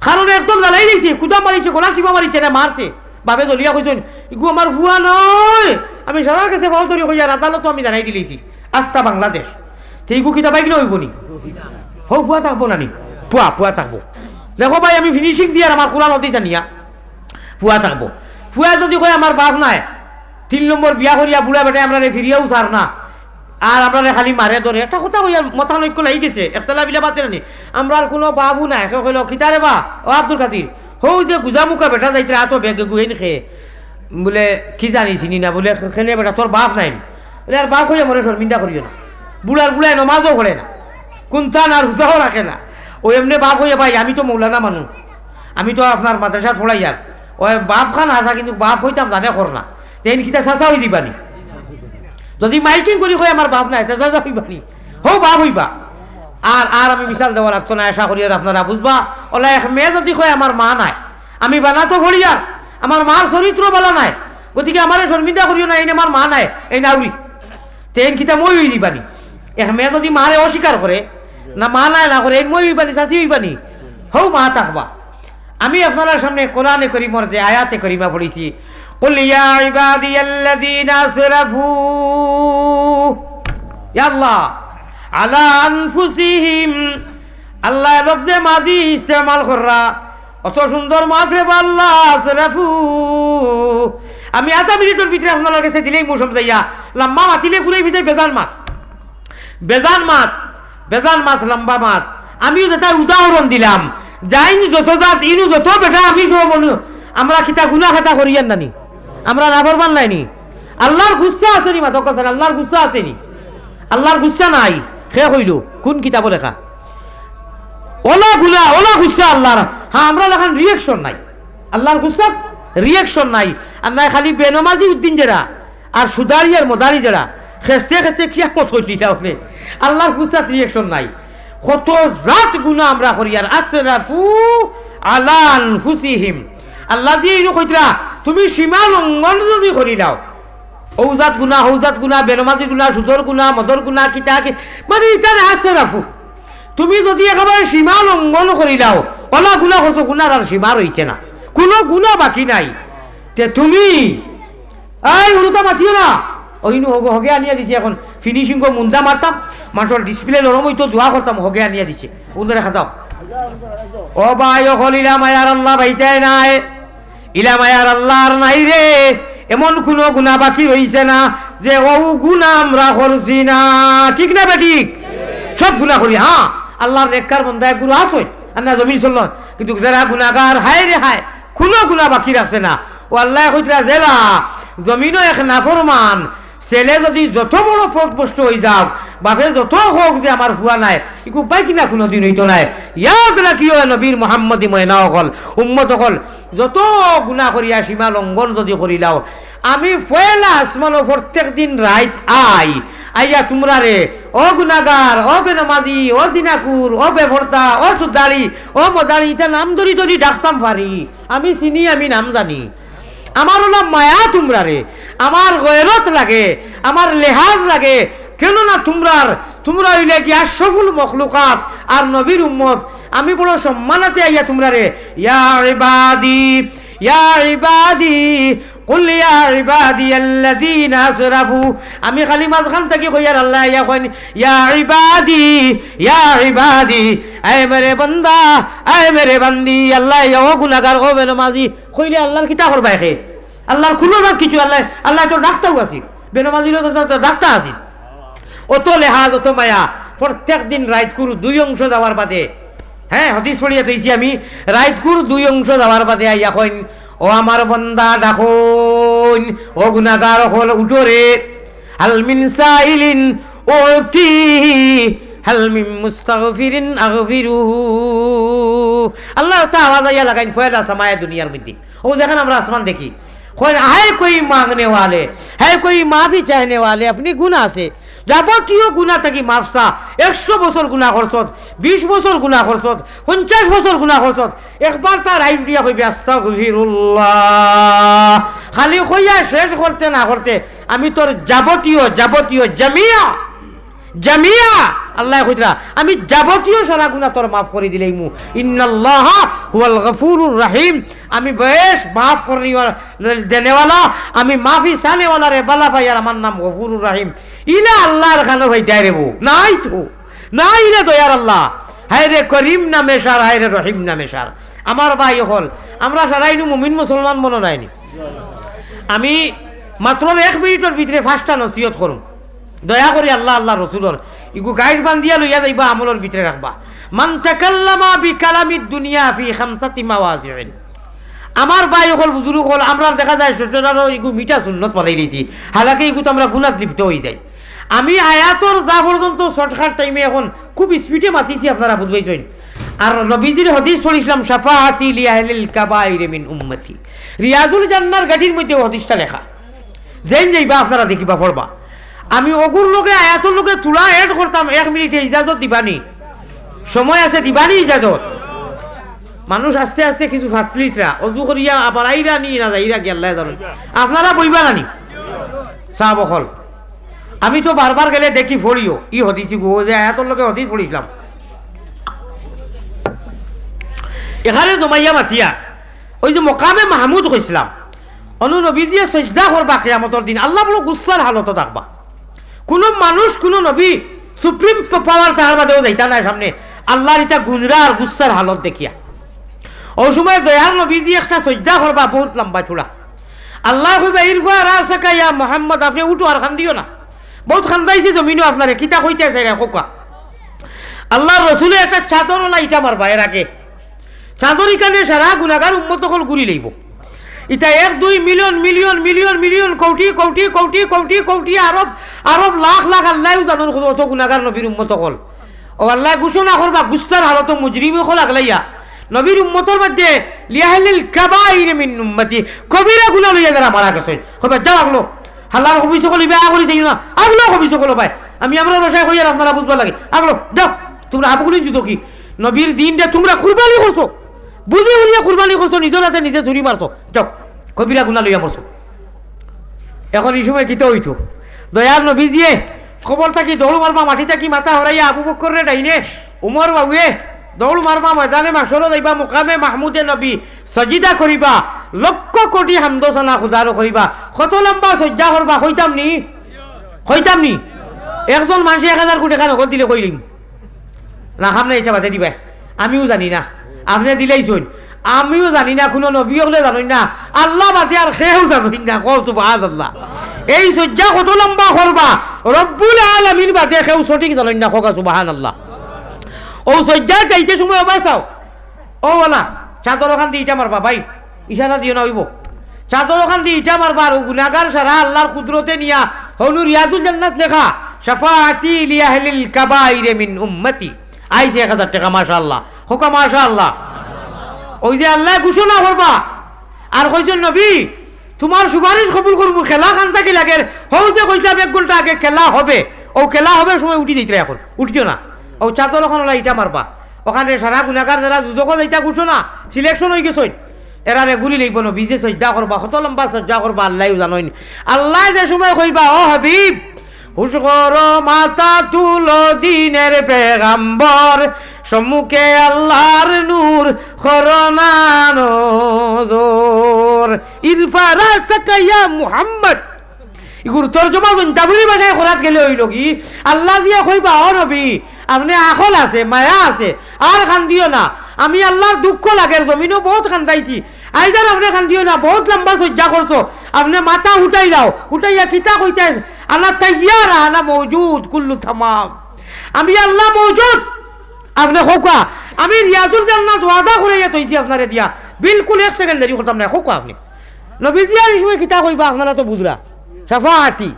কারণ একদম জ্বালাই লাইছে, কুদা মারিছে, গলা টিপা মারিছে, না মারছে। বাফে জ্বলিয়া কইছইন, "ইগু আমার ফুয়া নায়।" আমি সারার গেছে পাও ধরি কইয়ার আদালতো আমি জানাই দিলাইছি, আস্তা বাংলাদেশ। তে ইগু কিতা বাইগ্না অইবো নি? হউ ফুয়া থাকবো না নি? ফুয়া, ফুয়া থাকবো। দেখো ভাই, আমি finishing দিয়ার আমার কুরআন অতি জানিয়া। ফুয়া থাকবো। ফুয়া যুদি কয়, "আমার বাফ নায়, তিন নম্বর বিয়া করিয়া বুড়া বেটায় আমরারে ফিরিয়াও চার না, আর আমরারে খালি মারে ধরে।" একটা কথা কইয়ার মতানৈক্য লাগি গেছে, একতলা বিলা বাতে নানি, "আমরার কুনু বাফও নায়।" কেউ কইলো, "কিতা রে বা, ও আব্দুল কাদির, হউ যে গুজা মুখা বেটা যাইতরা আতো বেগ গুইন খে?" বুলে, "কি জানি, চিনি না।" বুলে, "কেনে বেটা, তোর বাফ নায় নি?" বুলে, "আর বাফ কইয়া মরে শরমিন্দা করিও না। বুড়ার বুড়ায় নমাজও পড়ে না, কুন্তা না, রোজাও রাখে না, ও এমনে বাফ কইয়া।" ভাই, আমি তো মৌলানা মানুষ, আমি তো আপনার মাদ্রাসাত পড়াইয়ার, ওই বাফ খান আসা, কিন্তু বাফ কইতাম জানে কর না, তে এইন কিতা চাচা অইযিবা নি? যুদি মাইকিং করি কয়, "আমার বাফ নায়", তে চাচা অইবা নি? হউ বাফ অইবা। আর, আর আমি মিসাল দেওয়া লাগতো না, আশা করি আর আপনারা বুঝবা। অলা এক মেয়ে যুদি কয়, "আমার মা নায়", আমি বানাতো পড়িয়ার, "আমার মার চরিত্র বালা নায়, গতিকে আমারে শরমিন্দা করিও না, এইন আমার মা নায়, এইন আউরি।" তে এইন কিতা মই অইযিবা নি? এক মেয়ে যুদি মারে অস্বীকার করে, না মা নায় না করে, এইন মই অইবা নি, চাচি অইবা নি? হউ মা থাকবা। আমি আপনারার সামনে কোরআনে করিমর যে আয়াতে করিমা পড়ছি, "কুল ইয়া ইবাদিয়াল্লাযীনা আসরাফু, ইয়া আল্লাহ, আলা আনফুসিহিম।" আল্লায় লফজে মাজি ইস্তেমাল কররা, অত সুন্দর মাত রে বা আল্লাহ, আসরাফু। আমি আধা মিনিটর ভিতরে আপনারার গেছে দিলেই মৌসুম যাইয়া, লম্বা মাতিলে ঘুরে ফিরে বেজান মাত। বেজান মাত, বেজান মাত, লম্বা মাত। আমিও যেটা উদাহরণ দিলাম, যাইন যত জাত, ইনু যত বেটা, আমি সব মনু, আমরা কিতা গুনা খাতা করিয়ার না নি? আমরা নাফরমান নায় নি? আল্লার গুসা আছে নি? মাতক আছে, আল্লার গুসা আছে নি? আল্লার গুসা নাই। কে কইলো? কুন কিতাবো লেখা? অলা গুনা, অলা গুসা আল্লার। হ্যাঁ, আমরার লাখান reaction নাই। আল্লার গুসাত reaction নাই। আর নাই খালি বেনমাজি উদ্দিন যেরা, আর সুদারি আর মদারি যেরা, খেস্তে খেস্তে কিয়ামত কইলিলা অনে। আল্লার গুসাত reaction নাই। কত জাত গুনা আমরা করিয়ার, আসরাফু আলা আনফুসিহিম। আল্লায় যে ইনো কইতরা, তুমি সীমা লঙ্ঘন যুদি করিলাও, অউ জাত গুনা, হউ জাত গুনা, বেনমাজির গুনা, সুদর গুনা, মদর গুনা, কিতা কি, মানে ইতারে আসরাফু। তুমি যুদি একেবারে সীমা লঙ্ঘন করিলাও, অলা গুনা করছো, গুনার আর সীমা রইছে না, কুনু গুনা বাকি নাই। তে তুমি, এই উল্টা মাতিও না। ওই নু হগে, হগে আনিয়া দিছে, এখন finishing গো মুন্দা মারতাম, মানষর display নরম অইতো, দোয়া করতাম, হগে আনিয়া দিছে। উন্দরে খাতাও। ও ভাই, অকল ইলা মায়ার আল্লাহ বাইতায় নায়। ইলা মায়ার আল্লাহ আর নাই রে, এমন কুনু গুনা বাকি রইছে না যে অউ গুনা আমরা করছি না, ঠিক না বেঠিক? সব গুনা করি, হ্যাঁ, আল্লার নেককার বন্দা এক গুরু আছে, আর না জমিন চলল, কিন্তু যারা গুনাগার, হায় রে হায়, কুনু গুনা বাকি রাখছে না। ও আল্লায় কইতরা যেলা, জমিনো এক নাফরমান ছেলে যুদি যত বড় পথভ্রষ্ট অইযাউক, বাপে যত কউক যে আমার ফুয়া নায়, ইগু বাইক না কুনুদিন অইতো নায়। ইয়াদ রাখিও, নবীর মুহাম্মদী ময়না অকল, উম্মত অকল, যত গুনা করিয়া সীমা লঙ্ঘন যুদি করিলাও, আমি পয়লা আসমানো প্রত্যেক দিন রাইত আই, আইয়া তুমরারে, ও গুনাগার, ও বেনমাজি, ও জিনাকুর, ও বেপর্দা, ও সুদারি, ও মদারি, ইতা নাম ধরি ধরি ডাকতাম পারি। আমি চিনি, আমি নাম জানি। আমার অলা মায়া তুমরারে, আমার গয়রত লাগে, আমার লেহাজ লাগে। কেননা তুমরার, তুমরা অইলা গিয়া আশরাফুল মখলুকাত আর নবীর উম্মত। আমি বড় সম্মানাতে আইয়া তুমরারে, ইয়া ইবাদি, ইয়া ইবাদি, কুল ইয়া ইবাদিয়াল্লাযীনা আসরাফু। আমি খালি মাঝখান থাকি কইয়ার, আল্লায় আইয়া কইন, ইয়া ইবাদি, ইয়া ইবাদি, আয় মেরে বান্দা, আয় মেরে বান্দি। আল্লায় আইয়া, ও গুনাগার, ও বেনমাজি, কইলে আল্লার কিতা করবা একে? আল্লার কুনু জাত কিছু, আল্লায়, আল্লায় তো ডাকতাও আছিল, বেনমাজিরও তো, তো, তো ডাকতা আছিল। অত লেহাজ, অত মায়া। প্রত্যেক দিন রাইতকুর দুই অংশ যাওয়ার বাদে, হ্যাঁ, হাদিস পড়িয়া থইছি আমি, রাইতকুর দুই অংশ যাওয়ার বাদে আইয়া কইন, ও আমার বন্দা, ডাকইন, ও গুনাগার অকল, উঠো রে। হাল মিন সাইলিন উতিহি, হাল মিন মুস্তাগফিরিন আগফিরুহু। আল্লায় তা আওয়াজ আইয়া লাগাইন, ফয়লা সামায়ে দুনিয়ার মধ্যে। ও যেখান আমরা আসমান দেখি, কইন, "হায় কোই মাংনে ওয়ালে, হায় কোই মাফি চাহনে ওয়ালে, আপনি গুনা আছে, যাবতীয় গুনা থাকি মাফ চা, একশো বছর গুনা করছত, বিশ বছর গুনা করছত, পঞ্চাশ বছর গুনা করছত, একবার তার আইব দিয়া কইবে, আস্তাগফিরুল্লাহ।" খালি কইয়া শেষ করতে না করতে আমি তোর যাবতীয়, যাবতীয় জামিয়া, জামিয়া আল্লায় কইতরা, "আমি যাবতীয় সারা গুনা তোর মাফ করি দিলাইমু।" ইন্নাল্লাহা হুয়াল গফুরুর রাহিম। আমি বেশ মাফ করি দেনেওয়ালা, আমি মাফি চানেওয়ালা রে বালা পাইয়ার, আমার নাম গফুরুর রাহিম। ইলা আল্লার খানো ভাই দেয় রে বউ। নাই তো। নাই রে দয়ার আল্লাহ। হায় রে করিম নামে সার, হায় রে রহিম নামে সার। আমার ভাই অকল, আমরা সারা ইনু মুমিন মুসলমান মনো নায়নি। আমি মাত্র এক মিনিটর ভিতরে পাঁচটা নসিহত করমু। দয়া করি আল্লাহ, আল্লাহ রসুলর ইগু গাইড বান্ধিয়া লইয়া যাইবা, আমলর ভিতরে রাখবা। মান তাকাল্লামা বি কালামিদ দুনিয়া ফি খামসাতি মাওয়াজিন। আমার ভাই অকল, বুজুর্গ অকল, আমরা দেখা যায় সচরাচর ইগু মিঠা সুন্নত বানাই লইছি, হালাকে ইগু তো আমরা গুনাত লিপ্ত অই যাই। আমি আয়াতর যা পর্যন্ত শর্টকাট টাইমে এখন খুব স্পিডে মাতিছি, আপনারা বুঝবাইছইন। আর নবীজির হাদিস পড়ছিলাম, "শাফাআতি লি আহলিল কাবাইর মিন উম্মতি।" রিয়াজুল জান্নার গাঠির মধ্যে হাদিসটা লেখা। যেইন যাইবা আপনারা দেখিবা পড়বা। আমি অগুর লগে আয়াতর লগে তুলা এড করতাম, এক মিনিটে ইজাজত দিবানি? সময় আছে, দিবানি ইজাজত? মানুষ আস্তে আস্তে কিছু ফাতলিতরা, অজু করিয়া আবার আইরা নি না যাইরা গিয়া আল্লায় জানইন। আপনারা বইবা নানি? সাব অকল। আমি তো বারবার গেলে দেখি পড়িও, ই হাদিস ইগু, অউ যে আয়াতর লগে হাদিস পড়ছিলাম। এখানে জমাইয়া মাতিয়া, অউ যে মকামে মাহমুদ কইছিলাম, অনো নবীজিয়ে সজদা করবা কিয়ামতর দিন, আল্লাহ বড় গুসার হালতো থাকবা। কুনু মানুষ, কুনু নবী সুপ্রিম পাওয়ার তাহার বাদেও যাইতা নায় সামনে, আল্লার ইতা গুজরা আর গুসার হালত দেখিয়া। অউ সময় দয়ার নবীজি একটা সজদা করবা, বউত লম্বা চূড়া। আল্লায় কইবা, "ইরফা রাসাকা ইয়া মুহাম্মদ", আপনে উঠো আর কান্দিও না। বউত কান্দাইছি জমিনো আপনারে, কিতা কইতা চাইরা কউক্কা। আল্লার রসুলে একটা চাদর ওলা ইটা মারবা এর আগে। চাদর ইখানে সারা গুনাগার উম্মত অকল ঘুরি লইবো। ইতা এক দুই মিলিয়ন, মিলিয়ন, মিলিয়ন, মিলিয়ন, কোটি, কোটি, কোটি, কোটি, কোটি, আরব, আরব, লাখ, লাখ, আল্লায়উ জানইন কত, কত গুনাগার নবীর উম্মত অকল। অউ আল্লায় ঘোষণা করবা, গুসার হালতো মুজরিম অকল আগলাইয়া। নবীর উম্মতর মধ্যে লিআহলিল কাবাইর মিন উম্মতি, কবিরা গুনা লইয়া যারা মারা গেছইন। কইবা, "যাও আগলো, হালার খবিস অকল ইবা আগলি যাইও না, আগলো খবিস অকল ভাই।" আমি আমরার ভাষায় কইয়ার আপনারা বুঝবার লাগি, "আগলো, যাও, তুমরা হাবুগুলিন জুতো কি? নবীর দিনটা তুমরা কুরবানি করছো, বুঝি বুঝিয়া কুরবানি করছো, নিজর আতে নিজে ছুরি মারছো, যাও, কবিরা গুনা লইয়া মরছো।" এখন ই সময় কিতা অইতো? দয়ার নবীজিয়ে কবর থাকি দৌড় মারবা, মাটি থাকি মাথা হরাইয়া আবু বকররে ডাইনে, উমর বাউয়ে দৌড় মারবা, ময়দানে মাশরো যাইবা, মুকামে মাহমুদে নবী সজিদা করিবা, লক্ষ কোটি হামদো সানা খুদারো করিবা। কত লম্বা সজ্জা করবা, কইতাম নি? কইতাম নি? একজন মানষে এক হাজার কোটি টাকা নগদ দিলে কইলিম। না, খাম না, ইটা বাদে দিবায়। আমিও জানি না। আপনে দিলাইছইন। আমিও জানি না, কুনু নবী অকলে জানইন না। আল্লাহ বাদে আর কেউ জানইন না। কও সুবহানাল্লাহ। এই সজ্জা কত লম্বা করবা, রব্বুল আলামিন বাদে কেউ সঠিক জানইন না। কউক্কা সুবহানাল্লাহ। অউ সজ্জাত যাইতে সময় অবায় চাও। অউ ওলা, চাদর অখান দি ইটা মারবা ভাই। ইশারা দিও না অইবো। চাদর অখান দি ইটা মারবা, আর অউ গুনাগার সারা আল্লার কুদরতে নিয়া, হনু রিয়াজুল জান্নাত লেখা, "শাফাআতি লিআহলিল কাবাইর মিন উম্মতি।" আইছে এক হাজার টাকা, মাশাআল্লাহ। কউক্কা মাশাআল্লাহ। অউ যে আল্লায় ঘোষণা করবা, আর কইছইন, "নবী, তুমার সুপারিশ কবুল করমু, খেলা খান থাকি লাগের।" হউ যে কইছলাম এক ঘন্টা আগে খেলা হবে, অউ খেলা হবে সময় উঠি যাইতরা, এখন উঠিও না। অউ চাদর অখান ওলা ইটা মারবা। অখানে সারা গুনাগার যারা দুজখো যাইতা ঘোষণা, সিলেকশন অইগেছইন। এরারে ঘুরি লইবো, নবীজিয়ে সজ্জা করবা, কত লম্বা সজ্জা করবা, আল্লায়উ জানইন। আল্লায় যে সময় কইবা, "ও হাবিব, হুশ করো, মাথা তুলো, দিনের পেগাম্বর, সম্মুখে আল্লার নূর, করো না নজর।" ইরফা রাসাকা ইয়া মুহাম্মদ। ইগুর তর্জমা জৈন্তাপুরি ভাষায় করাত গেলে অইলো কি, আল্লায় জিয়া কইবা, "ও নবী, আপনে আকল আছে, মায়া আছে, আর কান্দিও না। আমি আল্লার দুঃখ লাগের, জমিনো বউত কান্দাইছি। আইজ আর আপনে কান্দিও না, বউত লম্বা সজ্জা করছো। আপনে মাথা উঠাইলাও, উঠাইয়া কিতা কইতায়, আনা তাইয়ার, আনা মৌজুদ, কুল্লু তামাম। আমি আল্লাহ মৌজুদ।" আপনে কউক্কা, আমি রিয়াজুল জান্নাত ওয়াদা করাইয়া থইছি আপনারে দিয়া, বিলকুল এক সেকেন্ড দেরি করতাম নায়। কউক্কা আপনে। নবীজিয়ে আর ই সময় কিতা কইবা, আপনারা তো বুঝরা। শাফাআতি।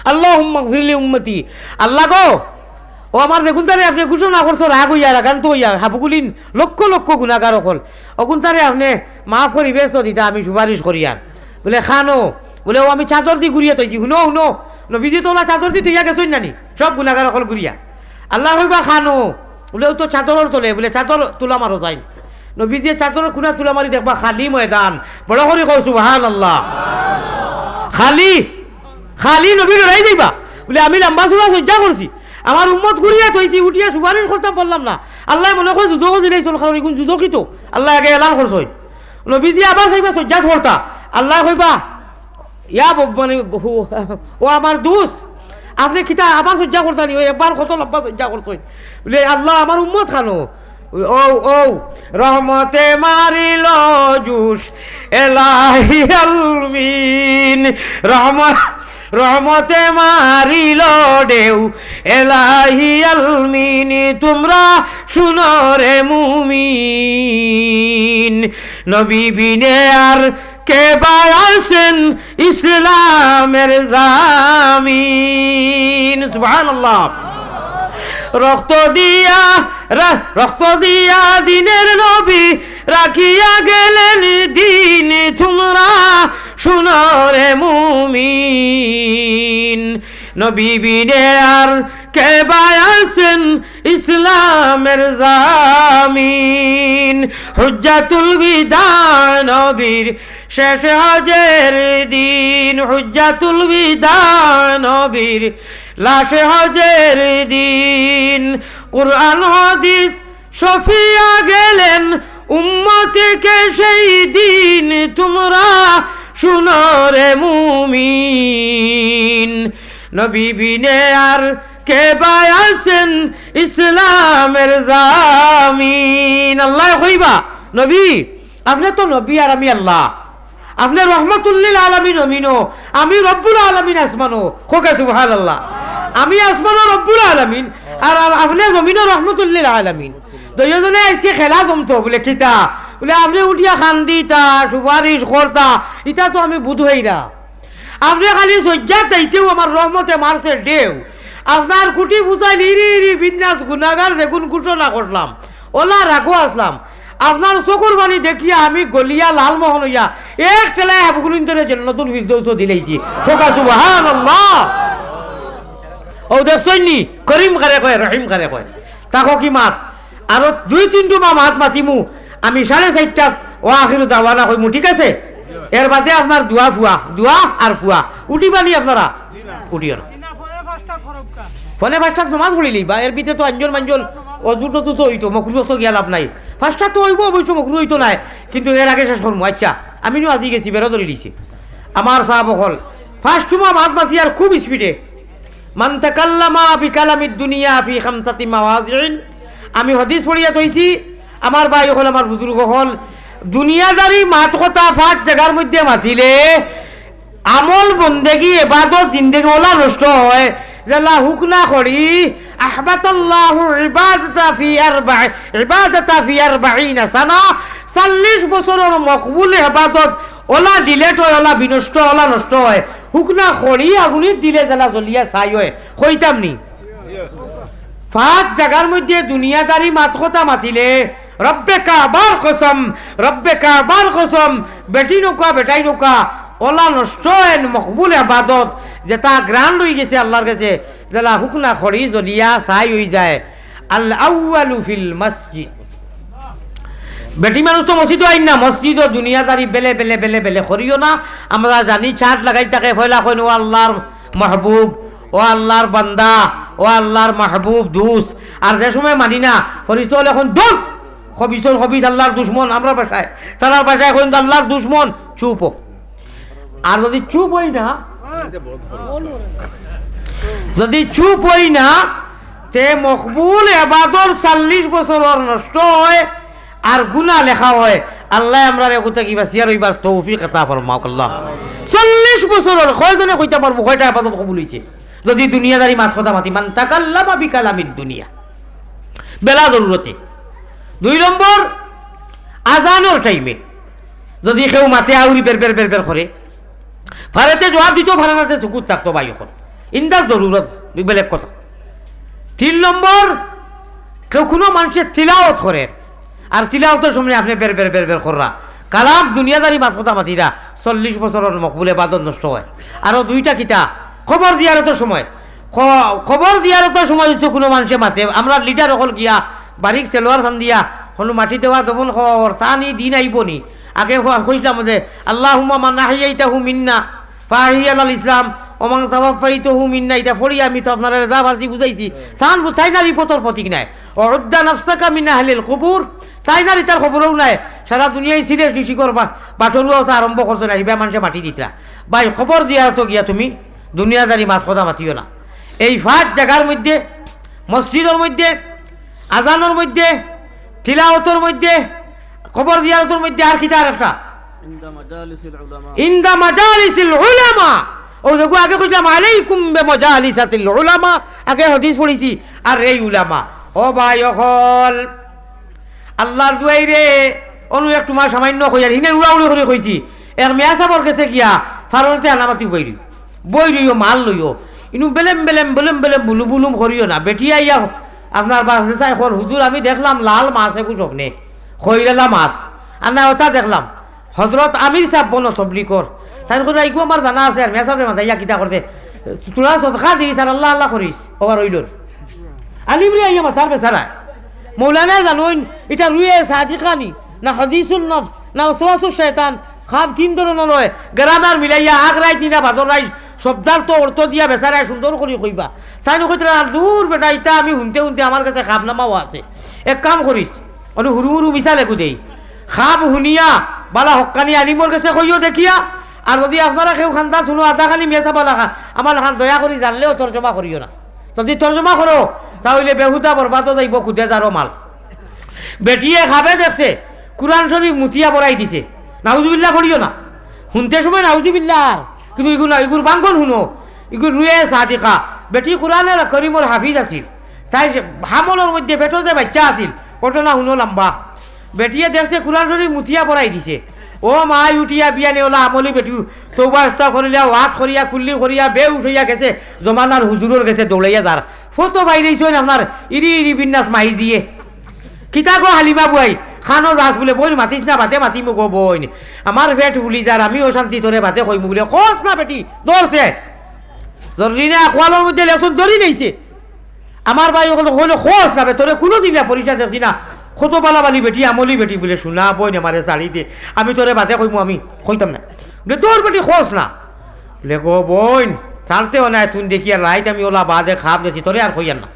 আল্লাহুম্মা গফির লি উম্মতি। আল্লাহ গো, অউ আমার যেগুনতারে আপনে ঘোষণা করছো, রাগ অইয়া, রাগান্ত অইয়া, হাবুগুলিন লক্ষ লক্ষ গুনাগার অকল, অগুনতারে আপনে মাফ করি বেহেস্ত দিতা, আমি সুপারিশ করিয়ার। বুলে, "খানো?" বুলে, "অউ আমি চাদর দি ঘুরিয়া থইছি।" হুনো, হুনো, নবীজিয়ে তো ওলা চাদর দি থইয়া গেছইন নানি, সব গুনাগার অকল ঘুরিয়া। আল্লায় কইবা, "খানো?" বুলে, "অউ তো চাদরর তলে।" বুলে, "চাদর তুলা মারো যাইন।" নবীজিয়ে চাদরর কুনা তুলা মারি দেখবা, খালি ময়দান। বড় করি কও, সুবহানাল্লাহ। খালি, খালি। নবী ডরাই যাইবা। বুলে, "আমি লম্বা চূড়া সজ্জা করছি, আমার উম্মত ঘুরিয়া থইছি, উঠিয়া সুপারিশ করতাম পারলাম না। আল্লায় মনে কয় দুজখো দিলাইছইন, কারণ ইগুন দুজখি তো। আল্লায় আগে এলান করছইন। নবীজি আবার চাইবা সজ্জাত করতা। আল্লায় কইবা, "ইয়া ব-, মানে, ও, ও আমার দুস্ত, আপনে কিতা আবার সজ্জা করতা নি? ওই একবার কত লম্বা সজ্জা করছইন।" বলে, "আল্লাহ, আমার উম্মত খানো।" ও, ও, রহমতে মারিল জুশ, এলাহি আলমিন। রহমত, রহমতে মারিল ঢেউ, এলাহি আলমিন। তোমরা শুনো রে মুমিন, নবী বিনে আর কে বা আছেন ইসলামের জামিন? সুবহানাল্লাহ। রক্ত দিয়া রা-, রক্ত দিয়া দিনের নবী রাখিয়া গেলেন দিন। তোমরা শুনো রে মুমিন, নবী বিনে আর কে বা আছেন ইসলামের জামিন? হুজ্জাতুল বিদা নবীর শেষ হজের দিন, হুজ্জাতুল বিদা নবীর লাশ হজের দিন। কোরআন হাদিস শফিয়া গেলেন উম্মতকে সেই দিন। তোমরা শুনো রে মুমিন, নবী বিনে আর কে বা আছেন ইসলামের জামিন? আল্লায় কইবা, নবী, আপনে তো নবী আর আমি আল্লাহ। আপনে রহমতুল্লিল আলামিন জমিনো, আমি রব্বুল আলামিন আসমানো। কউক্কা সুবহানাল্লাহ। আমি আসমানো রব্বুল আলামিন, আর আ-, আপনে জমিনো রহমতুল্লিল আলামিন। দুইওজনে আইজকে খেলা জমতো, বলে, "কিতা?" বলে, "আপনে উঠিয়া কান্দিতা, সুপারিশ করতা, ইতা তো আমি বুঝ পাইরাম। আপনে খালি সজ্জাত থাইতেউ আমার রহমতে মারছে ঢেউ। আপনার কুটি ফুসাইল ইরি ইরি বিন্যাস গুনাগার যেগুন ঘোষণা করলাম, ওলা রাগো আসলাম। আপনার চকুর পানি দেখিয়া আমি গলিয়া লালমোহন অইয়া এক ঠেলায় হাবুগুলিন ধরে জান্নাতুল ফিরদৌসো দিলাইছি।" কউক্কা সুবহানাল্লাহ। ও দেখছইন নি, করিম কারে কয়, রহিম কারে কয়। থাকো কি মাত? আরো দুই তিন টুমা মাত মাতিমু, আমি সাড়ে চাইরটাত ওয়া আখিরু দাওয়ানা কইমু, ঠিক আছে? এর বাদে আপনার দোয়া ফুয়া, দোয়া আর ফুয়া। উঠিবা নি আপনারা? উঠিও না। পনে পাঁচটাত নমাজ পড়িলিবা, এর ভিতরে তো আঞ্জল মাঞ্জল, অজু টজু তো অইতো, মকরু তো গিয়া লাভ নাই। পাঁচটাত তো অইবো অবশ্য, মকরু অইতো নায়, কিন্তু এর আগে শেষ করমু। আচ্ছা, আমি নু আজি গেছি, বেড়া ধরি লিছে। আমার সাব অকল, পাঁচ টুমা মাত মাতি আর খুব স্পিডে। মান তাকাল্লামা বিকালামিদ দুনিয়া ফি খামসাতি মাওয়াজিন। আমি হাদিস পড়িয়া থইছি, আমার ভাই অকল, আমার বুজুর্গ অকল, দুনিয়াদারি মাত কথা পাঁচ জাগার মধ্যে মাতিলে আমল, বন্দেগি, এবাদত, জিন্দেগি ওলা নষ্ট অয়। যেলা হুকনা খড়ি, আহবাতাল্লাহু ইবাদাতা ফি আরবাই, ইবাদাতা ফি আরবাইনা সানা, চল্লিশ বছরর মকবুল এবাদত ওলা delete অয়, ওলা বিনষ্ট, ওলা নষ্ট অয়। হুকনা খড়ি আগুনিত দিলে যেলা জ্বলিয়া ছাই অয়, কইতাম নি? পাঁচ জাগার মধ্যে দুনিয়াদারি মাত কথা মাতিলে, রব্বে কাবার কসম, রব্বে কাবার কসম, বেটি নৌকা, বেটাই নৌকা, ওলা নষ্ট অয় মকবুল এবাদত, যেটা গ্রান্ড অইগেছে আল্লার গেছে, যেলা হুকনা খড়ি জ্বলিয়া ছাই অইযায়। আল আউয়ালু ফিল মসজিদ। বেটি মানুষ তো মসজিদো আইন না, মসজিদো দুনিয়াদারি বেলে বেলে বেলে বেলে করিও না। আমরা জানি চার্ট লাগাইল থাকে, পয়লা কইন, "ও আল্লার মাহবুব, ও আল্লার বান্দা, ও আল্লার মাহবুব দুস্ত।" আর যে সময় মানি না, ফরিস্তা অকলে কইন, "দৌড়, খবিসর খবিস, আল্লার দুশমন।" আমরার ভাষায়, তারার ভাষায় কইন, "আল্লার দুশমন, চুপ অ।" আর যদি চুপ অই না, যদি চুপ অই না, তে মকবুল এবাদত চল্লিশ বছরর নষ্ট অয় আর গুনা লেখা অয়। আল্লায় আমরারে অগুতা থাকি বাঁচিয়া রইবার তৌফিক আতা ফরমাউক আল্লাহ। চল্লিশ বছরর কয়জনে কইতা পারবো কয়টা এবাদত কবুল অইছে? যদি দুনিয়াদারি মাত কথা মাতি, মান তাকাল্লামা বিকালামিদ দুনিয়া, বেলা জরুরতে। দুই নম্বর, আজানর টাইমে যদি কেউ মাতে আউরি বের বের বের বের করে, পারে তে জবাব দিতো, পারে না তে সুকুত থাকতো, ভাই অকল। ইন্দা জরুরত, বেলেগ কথা। তিন নম্বর, কেউ কুনু মানষে তিলাওত করে, আর তিলাওতর সময় আপনে বের বের বের বের কররা, কালাম দুনিয়াদারি মাত কথা মাতিরা, চল্লিশ বছরর মকবুল এবাদত নষ্ট অয়। আরো দুইটা কিতা, কবর জিয়ারতর সময়, ক-, কবর জিয়ারতর সময় যদি কুনু মানষে মাতে, আমরার লিডার অকল গিয়া বারিক সেলোয়ার খান দিয়া, হনু মাটি দেওয়া দফন কবর, সানি দিন আইবো নি। আগে ক-, কইছলাম যে, "আল্লাহুম্মা মান আহইয়াইতাহু মিন্না ফাআহইয়া আলাল ইসলাম, ওমান তাওয়াফাইতুহু মিন্না, ইটা পড়ি আমি তো আপনারারে যা পারছি বুঝাইছি। তান, তাইন আর ই পথর পথিক নায়। ওয়া উদ্দা নাফসাকা মিন আহলিল কুবুর, তাইন আর ইতার খবরও নাই। সারা দুনিয়ায় সিলেট ঋষিকর বা-, বাটরুয়া ওটা আরম্ভ করছে না, হিবা মানষে মাটি দিতরা। ভাই, কবর জিয়ারতো গিয়া তুমি দুনিয়াদারি মাত কথা মাতিও না। এই পাঁচ জাগার মধ্যে, মসজিদর মধ্যে, আজানর মধ্যে, তিলাওতর মধ্যে, কবর জিয়ারতর মধ্যে আর কিতা আর একটা? ইনদা মাজালিসিল উলামা। ইনদা মাজালিসিল উলামা। অউ দেখো আগে কইলাম, "আলাইকুম বে মাজালিসাতিল উলামা।" আগে হাদিস পড়ছি, আর এই উলামা। ও ভাই অকল, আল্লাহর দুয়াইরে, অনু এক তোমার সামান্য কইয়ার, হিনে উড়াউড়ি করি কইছি। এক মিয়া সাবর গেছে গিয়া, ফারতে আনামাতি বই রই। বই রইও, মাল লইও। ইনু Belém Belém, Belém Belém, Blum Blum করিও না। বেটি আইয়া আপনার বাসে চাই কর, "হুজুর, আমি দেখলাম লাল মাছ এগু স্বপ্নে।" খইরালা মাছ। আর না, ওটা দেখলাম। হজরত আমির সাব বনো তবলিগর। তাইন কইরা, "ইগু আমার জানা আছে, আর মিয়া সাবরে মাতাইয়া কিতা করছে? তোরা সদকা দিস আর আল্লাহ আল্লাহ করিস।" ওবার অইল না। আলিমরে আইয়া মাতার বেচারা। মৌলানা জানইন, ইটা রুয়ে সাদিকা নি, না হাদিসুন নফস, না ওয়াসওয়াসুশ শয়তান। খাব তিন ধরনর অয়। গ্রামার মিলাইয়া আগ রাইত নি না বাদর রাইত, শব্দার্থ অর্থ দিয়া বেচারায় সুন্দর করি কইবা। তাইন কইতরা, "দূর বেটা, ইতা আমি হুনতে হুনতে আমার গেছে খাবনামাও আছে। এক কাম করিস।" অনে হুরু হুরু মিশাল এগু দেই। খাব হুনিয়া বালা হক্কানি আলিমর গেছে কইও দেখিয়া, আর যদি আপনারা কেউ খান্দাত হুনো আদাখানি মিয়া সাব বালা খান, আমার লাখান দয়া করি জানলেও তর্জমা করিও না। যদি তর্জমা করো, তা অইলে বেহুদা বরবাদও যাইবো, খুদে যারও মাল। বেটিয়ে খাবে দেখছে, কুরআন শরীফ মুতিয়া বড়াই দিছে। নাউজুবিল্লাহ করিও না। হুনতে সময় নাউজুবিল্লাহ আর, কিন্তু ইগু না, ইগুর বাঙ্গন হুনো, ইগুর রুয়ে সাদিকা। বেটি কুরআনে করিমর হাফিজ আছিল। তাই যে হামলর মধ্যে পেটো যে বাইচ্চা আছিল, ঘটনা হুনো লম্বা। বেটিয়ে দেখছে কুরআন শরীফ মুতিয়া বড়াই দিছে। ও মা উঠিয়া বিয়ানে ওলা আমলি বেটি, তওবা ইস্তাগফার করিয়া, ওয়াত করিয়া, কুল্লি করিয়া, বেউশ অইয়া গেছে, জমানার হুজুরর গেছে দৌড়াইয়া যার। ফটো বাইরেইছইন আপনার ইরি ইরি বিন্যাস মাই দিয়ে। "কিতা গো হালিমা বুয়াই, খানো যাস?" বুলে, "বইন মাতিস না, বাদে মাতিমু গো বইন। আমার পেট ফুলি যার, আমি অশান্তি তোরে বাদে কইমু।" বুলে, "খোস না বেটি, ধরছে।" জরুরি না, আকওয়ালর মধ্যে লেখছইন ধরি নিছে। আমার ভাই অকল কইলো, "খোস না বে, তোরে কুনুদিন না পরিচয় দেখছি না। কত বালা বালি বেটি, আমলি বেটি।" বুলে, "হুনা বইন, আমারে ছাড়ি দে, আমি তোরে বাদে কইমু, আমি কইতাম না।" বুলে, "ধর বেটি, খোস না।" বুলে, "গো বইন, ছাড়তেও নায়, তুই দেখিয়া রাইত আমি ওলা বাদে খাব দেখছি, তোরে আর কইয়ার না।"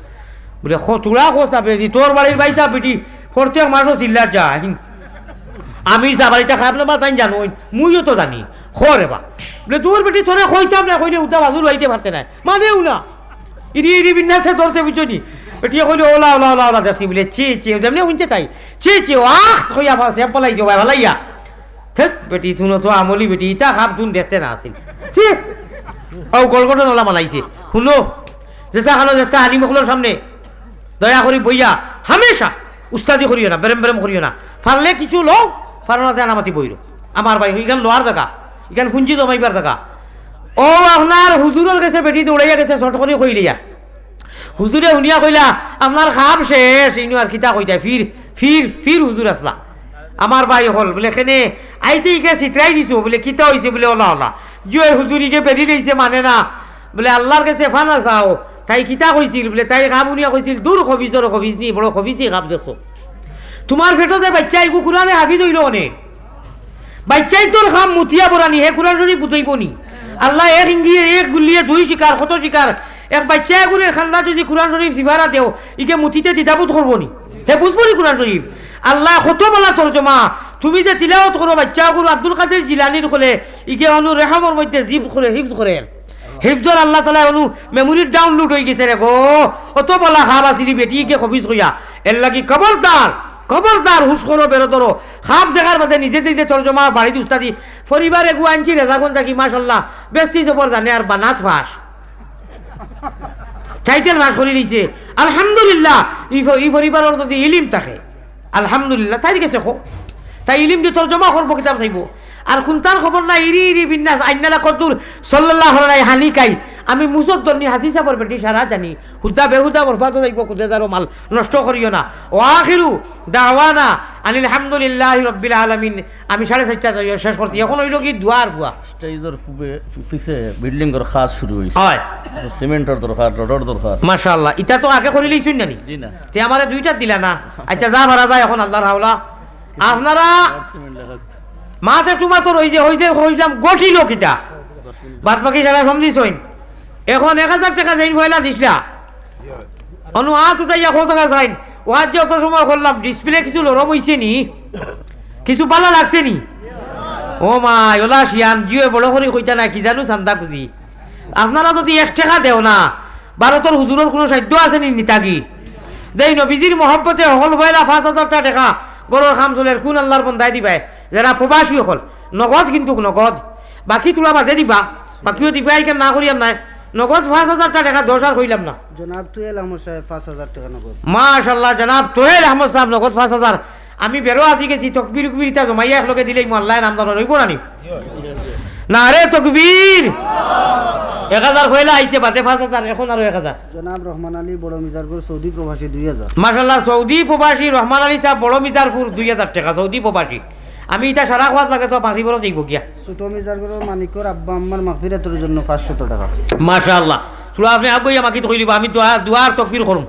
বুলে, "খ-, তোরা খোস না বেটি, তোর বাড়ির বাইসা বেটি, প্রত্যেক মাসও চিল্লার যায়। আমি যা বাড়িটা খাব না, বা তাই জানো, মুইও তো জানি, খরে বা।" বুলে, "দূর বেটি, তোরে কইতাম না, কইলে উল্টা বাজুর হইতে পারতে না, মানেও না।" ইরি ইরি বিন্যাসে ধরছে, বুঝছো নি? বেটিয়ে কইলো, "ওলা, ওলা, ওলা, ওলা," দেখছি বুলে, "চি, চি," যেমনি হুনছে তাই, "চি, চি, ও আখ," কইয়া ফালাইছে, ফালাইছে, ভাই, ফালাইয়া। "থেত, বেটি, তুনো তো আমলি বেটি, ইতা খাব তুন দেখতে না আছিল। চি।" ও গলগটন ওলা বানাইছে। হুনো, যেসা খানো, যেসা আলিম অকলর সামনে, দয়া করি বইয়া, হামেশা উস্তাদি করিও না, বেরেম বেরেম করিও না। পারলে কিছু লও, পারো না যে আনামাতি বইরো। আমার ভাই, ইখান লোয়ার জাগা, ইখান পুঞ্জি জমাইবার জাগা। ও আপনার হুজুরর গেছে বেটি দৌড়াইয়া গেছে, শর্ট করি কইলিয়া। হুজুরে হুনিয়া কইলা, "আপনার খাব শেষ, ইনো আর কিতা কইতায়, ফির, ফির, ফির হুজুর আসলা।" আমার ভাই অকল বুলে, "কেনে?" "আইতে ইগে চিত্রাই দিছো।" বুলে, "কিতা অইছে?" বুলে, "ওলা, ওলা।" যে হুজুর ইগে বেরি লইছে মানে না, বুলে, "আল্লাহর গেছে ফানা চাও।" তাই কিতা কইছিল? বুলে, তাই খাব হুনিয়া কইছিল, "দূর খবিজর খবিজ নি, বড় খবিজি খাব দেখছো। তোমার পেটো যে বাইচ্চা, ইগু কুরআনে হাফিজ অইলো অনে।" বাইচ্চাইন্তর কাম মুতিয়া বড়ানি, হে কুরআন শরীফ বুঝাইবো নি? আল্লায় এক ইঙ্গিয়ে, এক গুল্লিয়ে দুই শিকার, কত শিকার। এক বাইচ্চা এগুরে কান্দাত যদি কুরআন শরীফ সিফারা দেও, ইগে মুতিতে দ্বিধাবোধ করবো নি? হে বুঝবো নি কুরআন শরীফ? আল্লায় কত বালা তর্জমা। তুমি যে তিলাওয়াত করো, বাইচ্চা এগুর আব্দুল কাদের জিলানির কলে, ইগে অনু রেহামর মধ্যে জিফ করে, হিফজ করে। হিফজর আল্লাহ তাআলা অনু মেমোরিত ডাউনলোড অইগেছে রে গো। অত বালা খাব আছিল বেটি, ইগে খবিজ কইয়া। এরলাগি খবরদার, খবরদার, হুশ করো, বেরো ধরো। খাব দেখার বাদে নিজে নিজে তর্জমা বাড়িত উস্তাদি। পরিবার এগু আনছি রেজাগঞ্জ থাকি, মাশাআল্লাহ, বেস্তি জবর জানে আর বানাত ফাঁস। টাইটেল ফাঁস করি নিছে। আলহামদুলিল্লাহ, ই ফ-, ই পরিবারর যদি ইলিম থাকে, আলহামদুলিল্লাহ, তাইর গেছে কো। তাই ইলিম দি তর্জমা করবো, কিতাব চাইবো। আর কুনটার খবর নাই, ইরি ইরি বিন্যাস, আইন্নালা কদ্দুর, সাল্লাল্লাহু আলাইহি হানি কাই। আমি মুসদ্দর নি হাজি সাবর বেটি সারা জানি। হুদা বেহুদা বরবাদ যাইবো, কুদে দারো মাল নষ্ট করিও না। ওয়া আখিরু দাওয়ানা আনিল হামদুলিল্লাহি রাব্বিল আলামিন। আমি সাড়ে চারটা শেষ করছি। এখন অইলো কি দুয়ার বুয়া। স্টেজর ফুবে-, ফি-, পিছে বিল্ডিংর কাজ শুরু অইছে। হয়। আচ্ছা, সিমেন্টর দরকার, রডর দরকার। মাশাআল্লাহ, ইটা তো আগে করি লইছইন না নি? জি না। তে আমারে দুইটা দিলা না। আচ্ছা, যা ভাড়া যায় এখন আল্লাহর হাওলা। আপনারা আর সিমেন্ট লেখা। মাতে তোমার তো রইছে, হইছে, হইলাম গঠিল কিতা? দশ মিনিট। বাদ বাকি সারা সমঝি সইন। এখন এক হাজার টেকা যেইন পয়লা দিছলা, অনু আত উঠাইয়া কও জাগা চাইন, ওয়াজ যে অত সময় করলাম, ডিসপ্লে কিছু নরম অইছে নি? কিছু ভালা লাগছে নি? ও মাই, ওলা শিয়ান, জিও বড় করি কইতা না, কি জানু চান্দা খুজি। আপনারা যদি এক টেকা দেও না, ভারতর হুজুরর কুনু সাধ্য আছে নি নিতাগি? যেই নবীজির মহব্বতে হকল পয়লা পাঁচ হাজার টেকা ঘরর কাম চলের, কুন আল্লার বন্দায় দিবায়? যারা প্রবাসী হকল, নগদ কিন্তু নগদ। বাকি তুলা বাদে দিবা, বাকিও দিবা, ইখান না করিয়ার নায়। নগদ পাঁচ হাজার টেকা, দশ আর কইলাম না। জনাব তুয়েল আহমদ সাহেব পাঁচ হাজার টেকা নগদ। মাশাআল্লাহ, জনাব তুয়েল আহমদ সাহেব নগদ পাঁচ হাজার। আমি বেরো আজি গেছি, তকবির উকবির ইতা জমাইয়া একলগে দিলেই মু আল্লায় নাম ধরো রইব না নি? নারে তকবির। এক হাজার পয়লা আইছে, বাদে পাঁচ হাজার, এখন আরো এক হাজার। জনাব রহমান আলী বড় মিজারগর সৌদি প্রবাসী দুই হাজার। মাশাআল্লাহ, সৌদি প্রবাসী রহমান আলী সাহেব বড় মিজারপুর দুই হাজার টেকা, সৌদি প্রবাসী। আমি ইটা সারা খোয়াজ লাগে তো পাঁচি বড় যাইব গিয়া। ছোট মিজারগর মানিকর আব্বা আম্মার মাগফিরাতর জন্য পাঁচশত টেকা। মাশাআল্লাহ। তোরা আপনি আগুই আমাকে তো কইলিবা, আমি দোয়া, দোয়ার তকবির করুম।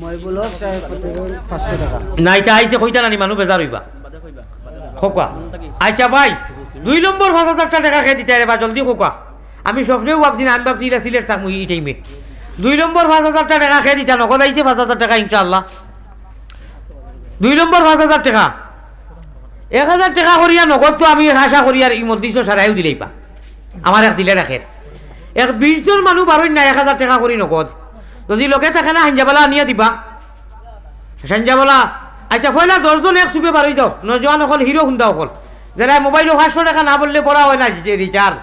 মহিবুল হক সাহেব ফতেগঞ্জ পাঁচশো টাকা। না, ইটা আইছে কইতা না নি, মানুষ বেজার হইবা। খোকা। আচ্ছা ভাই, দুই নম্বর পাঁচ হাজার টেকা কে দিতা রে বা, জলদি খোকা। আমি স্বপ্নেও ভাবছি না, আমি ভাবছি ইলা সিলেট থাকমু ই টাইমে। দুই নম্বর পাঁচ হাজার টেকা কে দিতা, নগদ আইছে পাঁচ হাজার টেকা ইনশাআল্লাহ। দুই নম্বর পাঁচ হাজার টেকা। এক হাজার টেকা করিয়া নগদ তো আমি আশা করি আর ই মজলিসও সারাইও দিলেই পা। আমার এক দিলে রাখের। এক বিশ জন মানুষ বারোই না এক হাজার টেকা করি নগদ। যদি লগে থাকে না, হাঞ্জাবালা আনিয়া দিবা। হাঞ্জাবালা, আচ্ছা, পয়লা দশ জন এক সুপে বারোই যাও। নজওয়ান অকল, হিরো হুন্দা অকল। যারা মোবাইলো পাঁচশো টেকা না বললে বড়া হয় না যে রিচার্জ।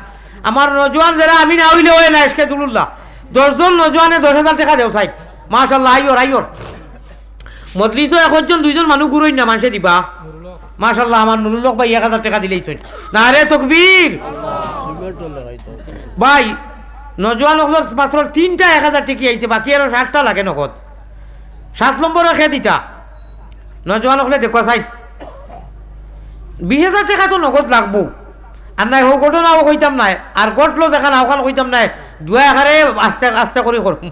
আমার নজওয়ান যারা আমি না হইলে হয় না, এসকে দুলুল্লাহ। দশ জন নজওয়ানে দশ হাজার টেকা দেও সাইড। মাশাআল্লাহ, আইওর, আইওর। মজলিসও একজন দুইজন মানুষ ঘুরইন না, মানষে দিবা। মাশাআল্লাহ, আমার নুরুল হক ভাই এক হাজার টেকা দিলেই চইন। নারে তকবীর। ভাই, নজওয়ান অকলর মাত্র তিনটা এক হাজার টেকি আইছে, বাকি আরো সাতটা লাগে নগদ। সাত নম্বরে কে দিতা? নজওয়ান অকলে দেখো চাই। বিশ হাজার টেকা তো নগদ লাগবো। আর নাই, হউ ঘটনাও কইতাম নাই, আর ঘটলো যেখান, ওখান কইতাম নাই। দুয়া একারে আস্তে আস্তে করি করুম।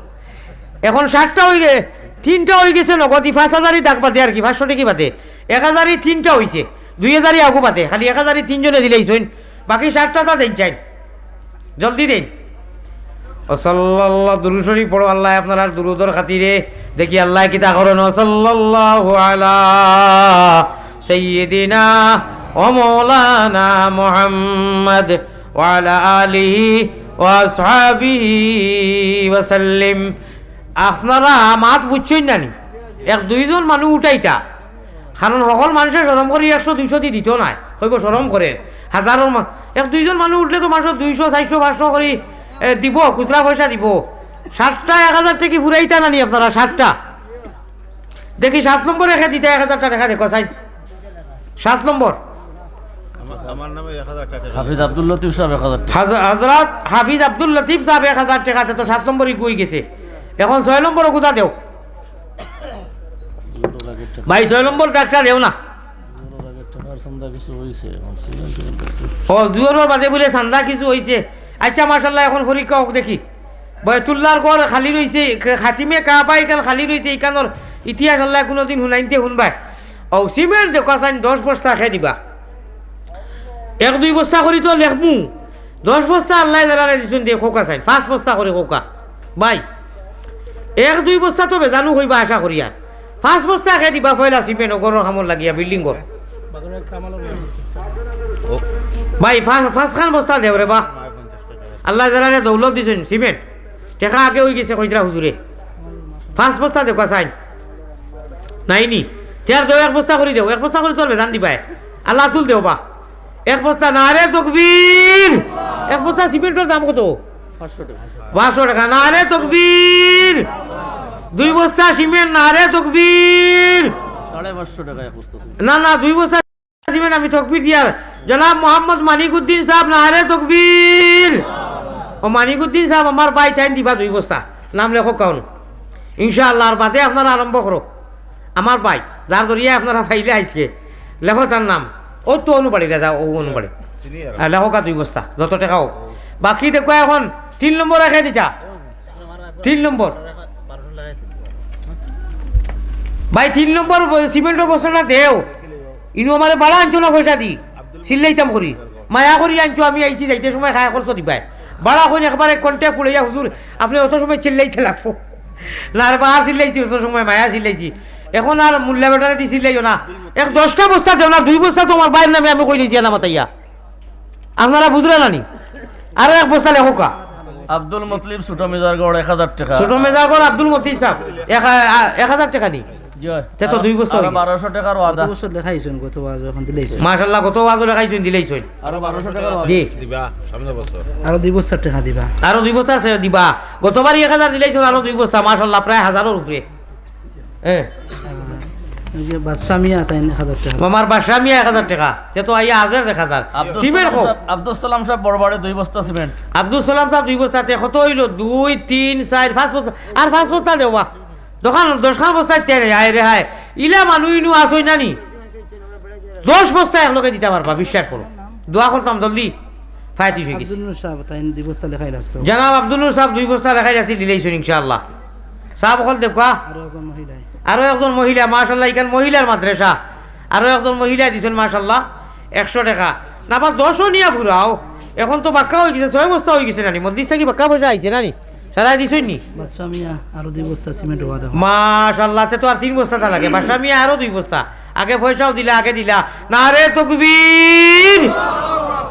এখন সাতটা হই গে-, তিনটা হই গেছে নগদ, ই পাঁচ হাজারই দাগ বাদে আর কি, পাঁচশো টেকি বাদে। এক হাজারই তিনটা হইছে, দুই হাজারই আগু বাদে, খালি এক হাজারই তিনজনে দিলেই চইন, বাকি সাতটা তা দেন চাই, জলদি দেন। ও সাল্লাল্লাহ, দুরূদ শরীফ পড়ো, আল্লাহ আপনার আর দুরূদর খাতিরে দেখি আল্লাহ কিতা করেন। ও সাল্লাল্লাহু আলা সাইয়্যিদিনা ওয়া মাওলানা মুহাম্মদ ওয়া আলা আলিহি ওয়া আসহাবিহি ওয়া সাল্লিম। আপনারা মাত বুঝছইন না নি? এক দুইজন মানুষ উঠাইতা, কারণ হকল মানষে শরম করি একশো দুইশো দি দিত নায়, কইব শরম করে। হাজারর মা-, এক দুইজন মানুষ উঠলে তো মানষর দুইশো, চাইরশো, পাঁচশো করি, এ, দিব, খুচরা পয়সা দিব। সাতটা এক হাজার টেকি ফুরাইতা না নি আপনারা? সাতটা। দেখি সাত নম্বরে কে দিতা এক হাজারটা টেকা, দেখো চাই। সাত নম্বর। আমার, আমার নামে এক হাজার টাকা। হাফিজ আব্দুল লতিফ সাহেব এক হাজার টাকা। হাজ-, হযরত হাফিজ আব্দুল লতিফ সাহেব এক হাজার টেকা, তে তো সাত নম্বরই গই গেছে। এখন ছয় নম্বর ওগুদা দেও। ভাই, ছয় নম্বর ডাকটা দেও না। ও, দুয়ারর বাদে বুলে চান্দা কিছু হইছে। আচ্ছা, মাশাআল্লাহ, এখন পরীক্ষা হোক দেখি। বয়তুল্লাহর ঘর খালি রইছে, খে-, খাতিমে কাবা ইখান খালি রইছে, ইখানর ইতিহাস আল্লাহ কুনুদিন হুনাইনতে হুনবায়। ও, সিমেন্ট দেখো চাইন দশ বস্তা কে দিবা। এক দুই বস্তা করি তো লেখমু, দশ বস্তা আল্লাহ যারারে দিছইন দে খোকা চাইন, পাঁচ বস্তা করি খোকা। ভাই, এক দুই বস্তা তো বেজানু হইবা আশা করি আর। পাঁচ বস্তা কে দিবা পয়লা সিমেন্ট, ও ঘরর কামর লাগিয়া, বিল্ডিং ঘর। ভাই, পাঁচ, পাঁচখান বস্তা দেও রে বা। আল্লাহ যারারে দৌলত দিছইন সিমেন্ট, টেকা আগে হই গেছে কইতরা হুজুরে। পাঁচ বস্তা দেখো চাইন। নাই নি? তে আর দেও, এক বস্তা করি দেও, এক বস্তা করি তোর বেজান দিবায়। আল্লাহ তুল দেও বা। এক বস্তা, নারে তকবীর। এক বস্তা সিমেন্টর দাম কত? পাঁচশো টাকা। পাঁচশো টাকা, নারে তকবীর। দুই বস্তা সিমেন্ট, নারে তকবীর। সাড়ে পাঁচশো টাকা এক বস্তা সিমেন্ট। না, না, দুই বস্তা সিমেন্ট আমি তকবীর দিয়ার। জনাব মোহাম্মদ মানিকুদ্দিন সাহেব, নারে তকবীর। ও মানিকুদ্দিন সাহেব, আমার ভাই, তাইন দিবা দুই বস্তা। নাম লেখো কাউন। ইনশাআল্লাহ, আর বাদে আপনারা আরম্ভ করো। আমার ভাই, যার জরিয়া আপনারা পাইলে আইজকে, লেখো তার নাম। ও তো অনুবাড়ি রাজা, ও অনুবাড়ি। সিনিয়র। হ্যাঁ, লেখো কা দুই বস্তা, যত টেকা হোক। বাকি দেখো এখন তিন নম্বর কে দিতা। তিন নম্বর। ভাই, তিন নম্বর ব-, সিমেন্টর বস্তাটা দেও। ইনু আমারে বাড়া আনছো না পয়সা দি। চিল্লাইতাম করি। মায়া করি আনছো, আমি আইছি, যাইতে সময় খায় খরচ দিবায়। বালা কইন একবারে কণ্ঠে পুড়াইয়া, "হুজুর, আপনে অত সময় চিল্লাইতে লাগবো না রে বা, আর চিল্লাইছি অত সময়, মায়া চিল্লাইছি। এখন আর মোল্লা বেটারে দি চিল্লাইও না। এক দশটা বস্তা দেও না, দুই বস্তা তুমার ভাইর নামে আমি কইলিছি না মাতাইয়া।" আপনারা বুঝরা না নি? আরো এক বস্তা লেখউক্কা। আব্দুল মুতলিব, ছোট মেজারগড়, এক হাজার টেকা। ছোট মেজারগড় আব্দুল মুতলিব সাব, এক, আ, এক হাজার টেকা নি? জি অয়। তে তো আরো, দুই বস্তা আরো অইগেছে। বারোশো টেকার ওয়াদা। গত বছর লেখাইছইন, গত ওয়াজ অখন দিলাইছইন। মাশাআল্লাহ, গত ওয়াজও লেখাইছইন, দিলাইছইন। আরো বারোশো টেকার ওয়াদা। জি। দিবা সামনে বছর। আরো দুই বস্তা টেকা দিবা। আরো দুই বস্তা আছে দিবা। গতবারই এক হাজার দিলাইছইন, আরো দুই বস্তা, মাশাআল্লাহ, প্রায় হাজারর উপরে। হ্যাঁ। আর ওই যে বাদশা মিয়া, তাইন এক হাজার টেকা। আমার বাদশা মিয়া এক হাজার টেকা। তে তো আইয়া হাজার এক হাজার। আব্দুল সিমেন্ট সালাম কো? সাব, আব্দুল সালাম সাব বড়বাড়ি দুই বস্তা সিমেন্ট। আব্দুল সালাম সাব দুই বস্তা, তে কত অইলো? দুই, তিন, চাইর, পাঁচ বস্তা। আর পাঁচ বস্তা দেও বা। দশখান, দশখান বস্তা ইত্যাদি, আয় রে হায়। ইলা মানুষ ইনু আছইন না নি? দশ বস্তা একলগে দিতা পারবা, বিশ্বাস করো। দোয়া করতাম জলদি। ফায়াতি হয়ে গেছে। আব্দুল নূর সাব, তাইন দুই বস্তা লেখাই রাখতো। জনাব আব্দুল নূর সাব দুই বস্তা লেখাই রাখছি, দিলাইছইন ইনশাআল্লাহ। সাব অকল দেখবা। আরো একজন মহিলা। আরো একজন মহিলা, মাশাআল্লাহ, ইখান মহিলার মাদ্রাসা। আরো একজন মহিলা দিছইন, মাশাআল্লাহ, একশো টেকা। না বা দশও নিয়া ফুরাও। এখন তো বাক্কা অইগেছে, ছয় বস্তা অইগেছে না নি? মসজিদ থাকি বাক্কা পয়সা আইছে না নি? সারাই দিছইন নি? বাদশা মিয়া, আরো দুই বস্তা সিমেন্ট ওয়াদা। মাশাআল্লাহ, তে তো আর তিন বস্তা তা লাগে। বাদশা মিয়া, আরো দুই বস্তা। আগে পয়সাও দিলা, আগে দিলা। নারে তকবীর!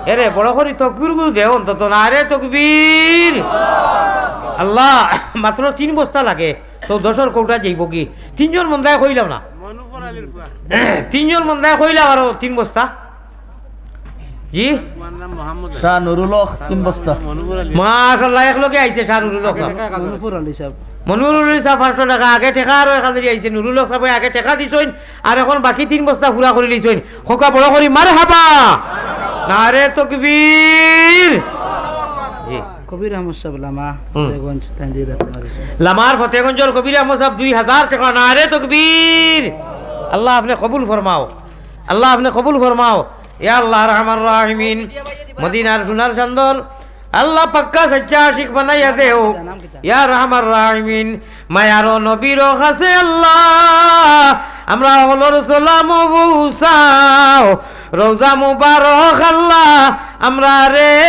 এরে, বড় করি তকবীর গুলো দেও অন্তত। নারে তকবীর! আল্লাহ, মাত্র তিন বস্তা লাগে। তো দশর কৌটা যাইবো কি? তিনজন মন্দায় কইলাম না। তিনজন মন্দায় কইলাম আরো তিন বস্তা। জি? শাহ নুরুল হক, তিন বস্তা। মাশাআল্লাহ, একলগে আইছে শাহ নুরুল হক সাব। মনুর আলী সাব। মনুর আলী সাব পাঁচশো টেকা, আগে টেকা আরো এক হাজারি আইছে। নুরুল হক সাবে আগে টেকা দিছইন, আর এখন বাকি তিন বস্তা পুরা করি লইছইন। কউক্কা বড় করি মারহাবা। নারে তকবীর। জি। কবির আহমদ সাব লামা, হুম। ফতেগঞ্জ, তাইন দিয়া রাখইন। লামার ফতেগঞ্জর কবির আহমদ সাব দুই হাজার টেকা। নারে তকবীর। আল্লাহ আপনে কবুল ফরমাও। আল্লাহ আপনে কবুল ফরমাও। ইয়া আল্লাহ আরহামার রাহিমিন, মদিনার সোনার চান্দর আল্লাহ পাক্কা সাচ্চা আশিক বানাইয়া দেও। ইয়া আরহামার রাহিমিন, মায়ার নবীর কাছে আল্লাহ, আমরা হকলর সালাম পৌঁছাও। রওজা মুবারক আল্লাহ, আমরারে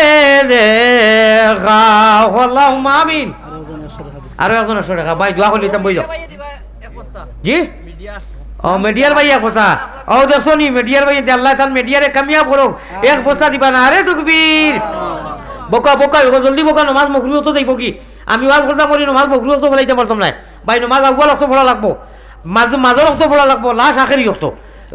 দেখাও। আল্লাহুম্মা আমিন। আরো একজন একশো টেকা। ভাই, দোয়া করি দিতাম, বই যাও। জি? ও, মিডিয়ার ভাই এক বস্তা। ও, দেখছো নি, মিডিয়ার ভাই, আল্লাহ তান মিডিয়ারে কামিয়াব করুক। এক বস্তা দিবা। নারে তকবীর। বউক্কা, বউক্কা, জলদি বউক্কা, নমাজ মকরু অক্ত যাইবো কি? আমি ওয়াজ করতাম করি, নমাজ মকরু অক্ত ফালাইতাম পারতাম নায়। ভাই, নমাজ আউয়াল অক্ত পড়া লাগবো। মাজ-, মাজর অক্ত পড়া লাগবো, লাস্ট আখেরি অক্ত।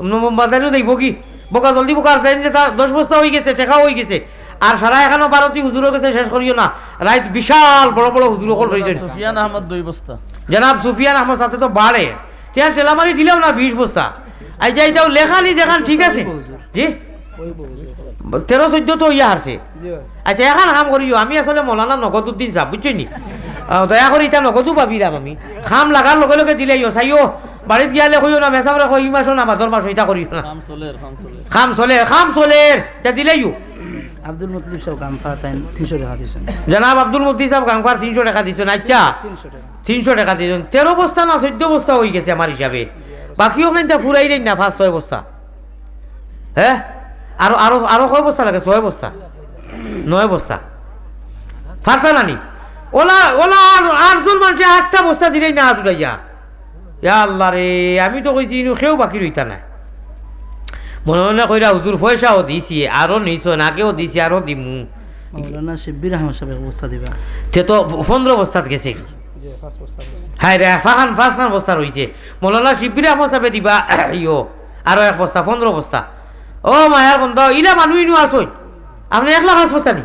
ন-, মাদানিও যাইবো কি? বউক্কা, জলদি বউক্কা, আর চাইন যে তা দশ বস্তা অইগেছে, টেকাও অইগেছে। আর সারা এখানো বারোটি হুজুরর গেছে শেষ করিও না। রাইত বিশাল বড় বড় হুজুর অকল রইছইন। সুফিয়ান আহমদ দুই বস্তা। জনাব সুফিয়ান আহমদ সাথে তো বাড়ে। তে আর ঠেলা মারি দিলাও না বিশ বস্তা। আইচ্ছা, ইটাও লেখা নি যেখান ঠিক আছে। জি? তেরো চৌদ্দ তো ইয়া হারছে। জি। আইচ্ছা, এখান কাম করিও, আমি আসলে মৌলানা নগদ উদ্দিন সাব, বুঝছইন নি? আহ, দয়া করি ইটা নগদও ভাবিরাম আমি। কাম লাগার লগে লগে দিলাইও, চাইও, বাড়িত গিয়ালে কইও না, মেসাবরে কই, ই মাসও না, বাদর মাসও, ইটা করিও না। কাম চলের, কাম চলের। কাম চলের, কাম চলের, ইটা দিলাইও। আব্দুল মুতলিব সাব গামফার তাইন তিনশো টেকা দিছইন। জনাব আব্দুল মুতলিব সাব গামফার তিনশো টেকা দিছইন, আইচ্ছা। তিনশো টেকা। তিনশো টেকা দিছইন। তেরো বস্তা না চৌদ্দ বস্তা অইগেছে আমার হিসাবে। বাকি অকলে ইটা ফুরাইলাইন না, পাঁচ ছয় বস্তা। হে? আরো, আরো, আরো কয় বস্তা লাগে? ছয় বস্তা। নয় বস্তা। পারতা না নি? অলা, অলা আর, আটজন মানষে আটটা বস্তা দিলাইন না আত উঠাইয়া। ইয়া আল্লাহ রে, আমি তো কইছি ইনো কেউ বাকি রইতা নায়। মনে মনে কইরা, "হুজুর, পয়সাও দিছি, আরো নিছইন, আগেও দিছি, আরো দিমু।" মাওলানা শিব্বির আহমদ সাবে এক বস্তা দিবা। তে তো পনরো বস্তাত গেছে। জি, পাঁচ বস্তা গেছে। হায় রে, পাঁচখান, পাঁচখান বস্তা রইছে। মৌলানা শিব্বির আহমদ সাবে দিবা, ইয়ো, আরো এক বস্তা, পনরো বস্তা। ও মায়ার বন্দা, ইলা মানুষ ইনো আছইন। আপনে একলা পাঁচ বস্তা নি?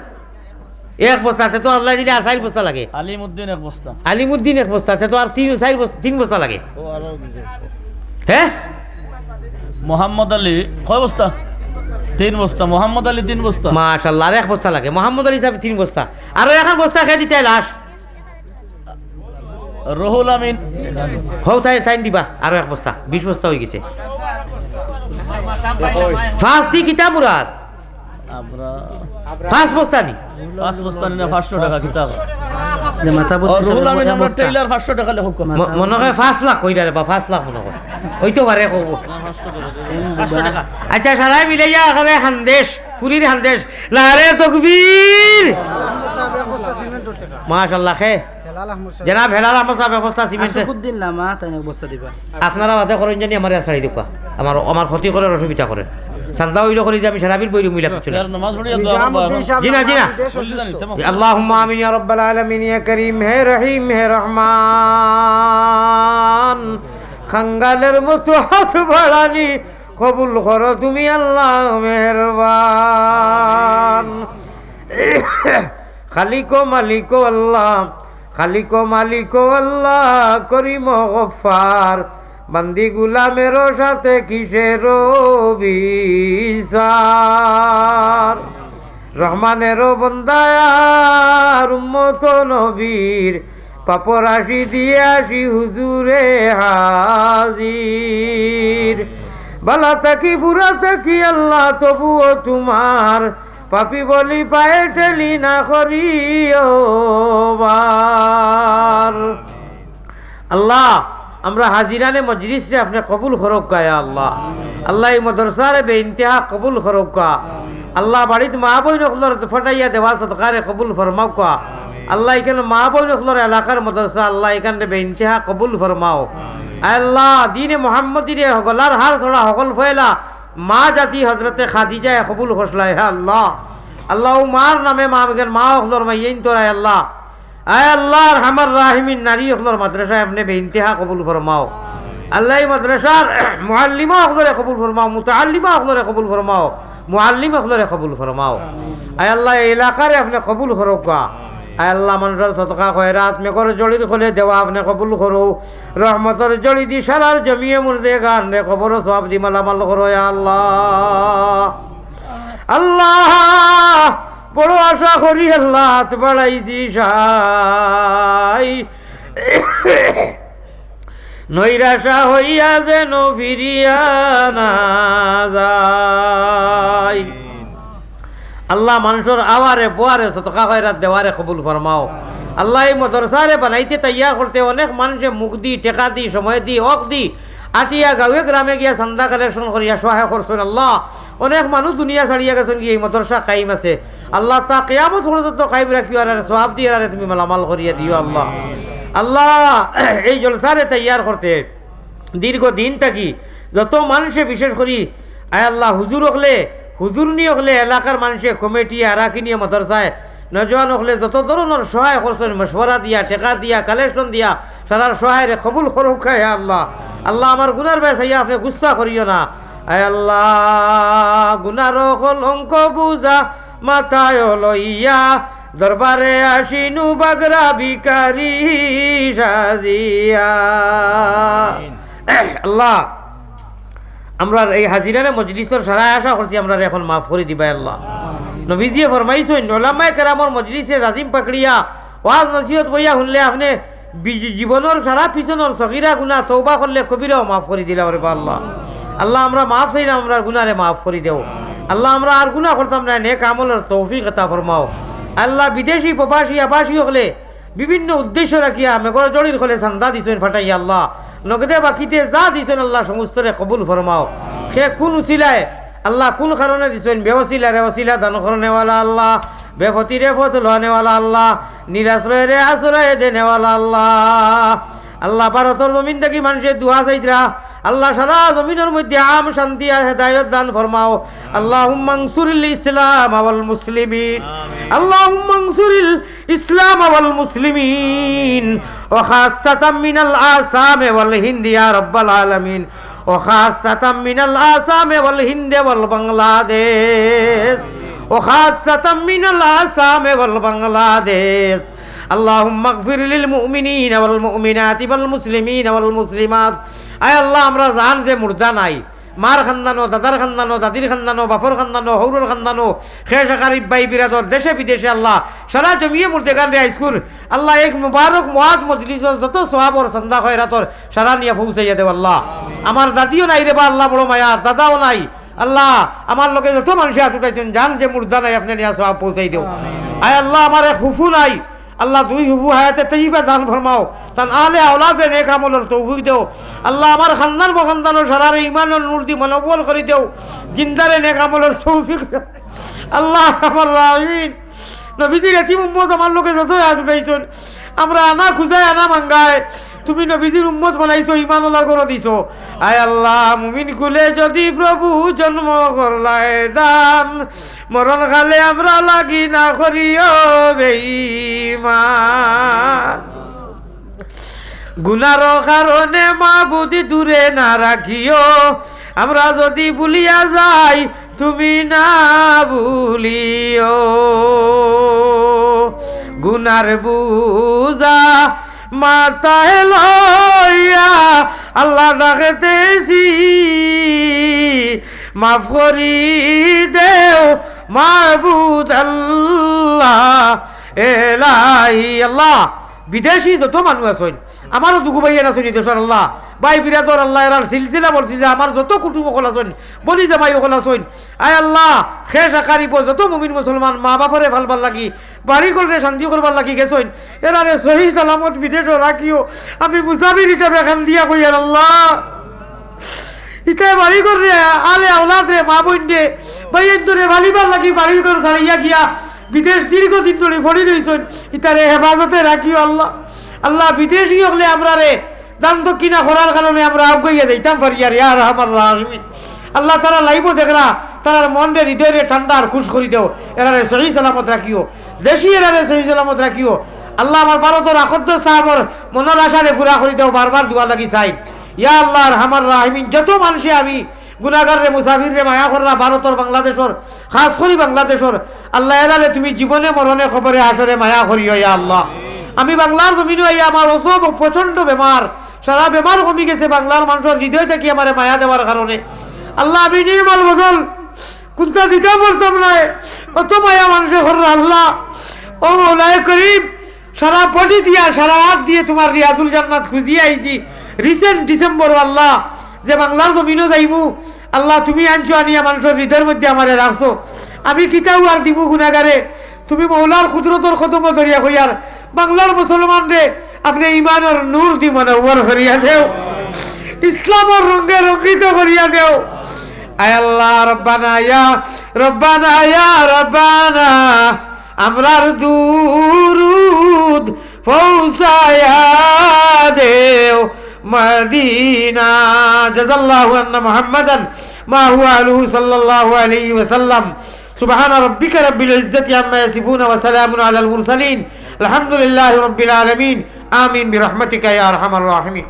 এক বস্তা, তে তো আল্লায় দিলে আর চাইর বস্তা লাগে। আলিমউদ্দিন এক বস্তা। আলিমউদ্দিন এক বস্তা, তে তো আর তিন, চাইর বস্তা, তিন বস্তা লাগে। হে? মোহাম্মদ আলী কয় বস্তা? তিন বস্তা। মোহাম্মদ আলী তিন বস্তা। মাশাআল্লাহ, আর এক বস্তা লাগে। মোহাম্মদ আলী সাবে তিন বস্তা। আরো এখান বস্তা কে দিতে লাশ? রুহুল আমিন। হউ, তাইন, তাইন দিবা। আরো এক বস্তা, বিশ বস্তা অইগেছে। পাঁচ দি কিতা মুরাদ? পাঁচ বস্তা নি? পাঁচ বস্তা নি না, পাঁচশো টেকা কিতা? যে মাথা ও, বুদ্ধি রুহুল আমিন, এক আমরা বস্তা। টেইলার পাঁচশো টেকা লেখো। ম-, মনে কয় পাঁচ লাখ কইরা রে বা, পাঁচ লাখ মনে কয়। অইতো পারে কইবো। পাঁচশো টেকা। আইচ্ছা, সারাই মিলাইয়া এখানে হান্দেশ, ফুরির হান্দেশ। নারে তকবীর! এক বস্তা সিমেন্টর টেকা। মাশাআল্লাহ, খে। হেলাল আহমদ সাহেব। জনাব হেলাল আহমদ সাহেব, এক বস্তা সিমেন্ট। আশুকুদ্দিন লামা, তাইন এক বস্তা দিবা। আপনারা মাতে করইন জানি আমারে আর ছাড়ি দেউক্কা। আমার, আমার ক্ষতি করের, অসুবিধা করের। চান্দা অইলো করি যে আমি সারাবিল বইরুম অইলা কিচ্ছু না। নিজামুদ্দিন সাহেব জি না, জি না। নামাজ উদ্দেশ্য অসুস্থ। اللهم آمين يا رب العالمين، يا كريم، হে রহিম, হে রহমান। খাঙ্গালের মতো হাত বাড়ানি কবুল করো তুমি আল্লাহ মেহেরবান। খালিক ও মালিক ও আল্লাহ, খালিক ও মালিক ও আল্লাহ, করিম ও গফফার, বান্দি গুলামেরও সাথে কিসের বিচার। রহমানেরও বন্দায় আর উম্মত নবীর, পাপর রাশি দিয়া আসি হুজুরে হাজির। বালা থাকি বুরা থাকি আল্লাহ তবুও তোমার, পাপী বলি পায়ে ঠেলি না করিও বার। আল্লাহ, আমরা হাজিরানে মজলিসরে আপনে কবুল করউক্কা, ইয়া আল্লাহ। আল্লাহ, এই মাদ্রাসারে বেইন্তেহা কবুল করউক্কা। আল্লাহ, বাড়িত মা বইন অকলর ফাটাইয়া দেওয়া সদকারে কবুল ফরমাউক্কা। আল্লাহ, ইখান মা বইন অকলর এলাকার মাদ্রাসা, আল্লাহ, ইখানরে বেইন্তেহা কবুল ফরমাও। আয় আল্লাহ, দিনে মোহাম্মদীরে গলার হার ছড়া হকল ফয়লা মা জাতি হজরতে খাদিজায় কবুল করছলা, হে আল্লাহ। আল্লাহ, অউ মার নামে মা, মা অকলর মাইয়াইন তোরায় আল্লাহ। আয় আল্লাহ, আরহামার রাহিমিন, নারী অকলর মাদ্রাসায় আপনে বেইন্তেহা কবুল ফরমাও। আল্লাহ, এই মাদ্রাসার মুআল্লিমা অকলরে কবুল ফরমাও, মুতাআল্লিমা অকলরে কবুল ফরমাও, মুআল্লিম অকলরে কবুল ফরমাও। আয় আল্লাহ, এই এলাকারে আপনে কবুল করউক্কা। আয় আল্লাহ, মানষর সদকা খয়রাত, মেঘর জড়ির খলে দেওয়া আপনে কবুল করো। রহমতর জড়ি দি সারার জমিয়ে মুর্দেগানরে কবরো সওয়াব দি মালামাল করো, ইয়া আল্লাহ। আল্লাহ, বড় আশা করি আল্লাহ, হাত বাড়াইছি সাই। নৈরাশা হইয়া যেন ফিরিয়া না যাই। আল্লাহ, মানষর আওয়ারে, বোয়ারে, সদকা খয়রাত দেওয়ারে কবুল ফরমাও। আল্লাহ, এই মাদ্রাসারে বানাইতে তৈয়ার করতে অনেক মানষে মুখ দি, টেকা দি, সময় দি, অক দি, আটিয়া গাঁওয়ে গ্রামে গিয়া চান্দা collection করিয়া সহায় করছইন। আল্লাহ, অনেক মানুষ দুনিয়া ছাড়িয়া গেছইন গি, এই মাদ্রাসা কায়েম আছে। আল্লাহ, তা কিয়ামত পর্যন্ত কায়েম রাখিও, আর সওয়াব দি এরারে তুমি মালামাল করিয়া দিও আল্লাহ। আল্লাহ, এই জলসারে তৈয়ার করতে দীর্ঘ দিন থাকি যত মানষে, বিশেষ করি আয় আল্লাহ, হুজুর অকলে, হুজুরনি অকলে, এলাকার মানষে, কমিটি, আরাকিনিয়ে, মাদ্রাসায়, নওজোয়ান অকলে যত ধরনর সহায় করছইন, মশওয়ারা দিয়া, টেকা দিয়া, collection দিয়া, সারার সহায়রে কবুল করউক্কা, ইয়া আল্লাহ। আল্লাহ, আমার গুনার বায় চাইয়া আপনে গুসা করিও না। আয় আল্লাহ, গুনার কলঙ্ক বুঝা মাথায় লইয়া, দরবারে আসিনু বাগরা ভিখারি সাজিয়া। আল্লাহ, আমরার এই হাজিরানে মজলিসর সারায় আশা করছি আমরারে এখন মাফ করি দিবায় আল্লাহ। নবীজিয়ে ফরমাইছইন, ওলামায়ে কেরামর মজলিসে আজিম পাকড়িয়া ওয়াজ নসিহত বইয়া হুনলে আপনে বি-, জীবনর সারা পিছনর সগিরা গুনা তওবা করলে কবিরাও মাফ করি দিলা ওরে বা আল্লাহ। আল্লাহ, আমরা মাফ চাইলাম, আমরার গুনারে মাফ করি দেও। আল্লাহ, আমরা আর গুনা করতাম না, নেক আমলর তৌফিক আতা ফরমাও। আল্লাহ, বিদেশি, প্রবাসী, আবাসী অকলে বিভিন্ন উদ্দেশ্য রাখিয়া মেঘর জড়ির খলে চান্দা দিছইন ফাটাইয়া আল্লাহ, নগদে বাকিতে যা দিছইন আল্লাহ, সমস্তরে কবুল ফরমাও। কে কুন উসিলায় আল্লাহ, কুন কারণে দিছইন, বেউসিলারে উসিলা দান করনেওয়ালা আল্লাহ, বেপথিরে পথ লওয়ানেওয়ালা আল্লাহ, নিরাশ্রয়রে আশ্রয় দেনেওয়ালা আল্লাহ। আল্লাহ, ভারতর জমিন থাকি মানষে দোয়া চাইতরা, আল্লাহ, সারা জমিনর মধ্যে আম শান্তি আর হেদায়ত দান ফরমাও। اللهم انصر الإسلام والمسلمين. اللهم انصر الإسلام والمسلمين، وخاصة من الآسام والهند يا رب العالمين، وخاصة من الآسام والهند والبنغلاديش، وخاصة من الآسام والبنغلاديش. اللهم اغفر للمؤمنين والمؤمنات والمسلمين والمسلمات. আয় আল্লাহ, আমরা জান যে মুর্দা নাই, মার খান্দানো, দাদার খান্দানো, দাদির খান্দানো, বাপর খান্দানো, হউরর খান্দানো, খেশ আকারিব ভাই বিরাদর, দেশে বিদেশে আল্লাহ, সারা জমিয়ে মুর্দেগানরে আইজকুর আল্লাহ, এক মুবারক মুআজ মজলিসর যত সওয়াবর চান্দা খয়রাতর সারা নিয়া পৌঁছাইয়া দেও আল্লাহ। আমার দাদিও নাই রে বা আল্লাহ, বড় মায়ার দাদাও নাই আল্লাহ। আমার লগে যত মানষে আত উঠাইছইন, জান যে মুর্দা নাই, আপনে নিয়া সওয়াব পৌঁছাই দেও। আয় আল্লাহ, আমার এক ফুফু নাই, আল্লাহ, দুই ফুফু হায়াতে তৈয়বা দান ফরমাও, তান আহলে আওলাদে নেক আমলর তৌফিক দেও। আল্লাহ, আমার খান্দান বখান্দানো সারারে ইমানর নূর দি মনোবল করি দেও, জিন্দারে নেক আমলর তৌফিক দেও। আল্লাহ, আমার রাহিমিন, নবীজির এতিম উম্মত আমার লগে যত হাত উঠাইছইন, আমরা আনা খুজায় আনা মাঙ্গায়, তুমি নবীজির উম্মত বানাইছো, ইমান ওলার ঘরো দিছো। আয় আল্লাহ, মুমিন কুলে যদি প্রভু জন্ম করলায় দান, মরণ কালে আমরা লাগি না করিও বেঈমান। গুনার কারণে মাবুদ দূরে না রাখিও, আমরা যদি ভুলিয়া যাই তুমি না ভুলিও। গুনার বুঝা মাথায় লইয়া আল্লাহ ডাকতেছি, মাফ করি দেও মাবুদ আল্লাহ, এলাহি আল্লাহ। বিদেশি যত মানুষ আছইন, আমারও দুগু ভাইয়াইন আছইন ই দেশর আল্লাহ, ভাই বিরাদর আল্লাহ, এরার সিলসিলা বলছি যে আমার যত কুটুম অকল আছইন, বনি জামাই অকল আছইন, আয় আল্লাহ, শেষ আকারিব যত মুমিন মুসলমান মা বাপরে ফালবার লাগি, বাড়ি ঘররে শান্তি করবার লাগি গেছইন, এরারে সহি সালামত বিদেশো রাখিও। আমি মুসাফির হিসাবে কান্দিয়া কইয়ার আল্লাহ, ইতায় বাড়ি ঘররে, আলে আওলাদরে, মা বইনরে, ভাইয়াইন্তরে ফালিবার লাগি বাড়ি ঘর ছাড়িয়া গিয়া বিদেশ দীর্ঘদিন ধরি পড়ি রইছইন, ইতারে হেফাজতে রাখিও আল্লাহ। আল্লাহ, বিদেশি অকলে আমরারে দান দক্ষিণা করার কারণে আমরা আগুয়াইয়া যাইতাম পারি আর, ইয়া আরহামার রাহিমিন। আল্লাহ, তারা লাইভো দেখরা, তারার মনরে, হৃদয়রে ঠান্ডা আর খুশ করি দেও, এরারে সহি সালামত রাখিও, দেশি এরারে সহি সালামত রাখিও। আল্লাহ, আমার ভারতর আকদ্দ সাহেবর মনর আশারে পুরা করি দেও, বারবার দোয়া লাগি চাইন। ইয়া আল্লাহ আরহামার রাহিমিন, যত মানষে আমি গুনাগাররে, মুসাফিররে মায়া কররা ভারতর, বাংলাদেশর, খাস করি বাংলাদেশর, আল্লাহ এরারে তুমি জীবনে মরণে কবরে হাশরে মায়া করিও ইয়া আল্লাহ। আমি বাংলার জমিনো আইয়া আমার অসুখ প্রচণ্ড বেমার, সারা বেমার কমি গেছে বাংলার মানষর হৃদয় থাকি আমারে মায়া দেওয়ার কারণে। আল্লাহ, আমি নির্মল বদল কুন্তা দিতাম পারতাম নায়, অত মায়া মানষে কররা আল্লাহ। ও মৌলায় করিম, সারা body দিয়া, সারা আত দিয়া তুমার রিয়াজুল জান্নাত খুজিয়া আইছি। Recent December-ও আল্লাহ, যে বাংলার জমিনো যাইমু, আল্লাহ তুমি আনছো আনিয়া মানষর হৃদয়র মধ্যে আমারে রাখছো। আমি কিতা অউ আর দিমু গুনাগারে, তুমি মৌলার কুদরতর কদমো ধরিয়া কইয়ার, বাংলার মুসলমানরে আপনে ইমানর নূর দি মুনাওয়ার করিয়া দেও, ইসলামর রঙে রঙ্গিত করিয়া দেও। আয় আল্লাহ, রব্বানা ইয়া, রব্বানা ইয়া রব্বানা, আমরার দুরুদ পৌঁছায়া দেও মদিনা। জাযাল্লাহু আন্না মুহাম্মাদান মা হুয়া আহলুহু সাল্লাল্লাহু আলাইহি ওয়াসাল্লাম। সুবহানা রাব্বিকা রাব্বিল ইজ্জাতি আম্মা ইয়াসিফুন ওয়া সালামুন আলাল মুরসালিন। আলহামদুলিল্লাহি রাব্বিল আলামিন। আমিন বিরহমাতিকা ইয়া আরহামার রাহিমিন।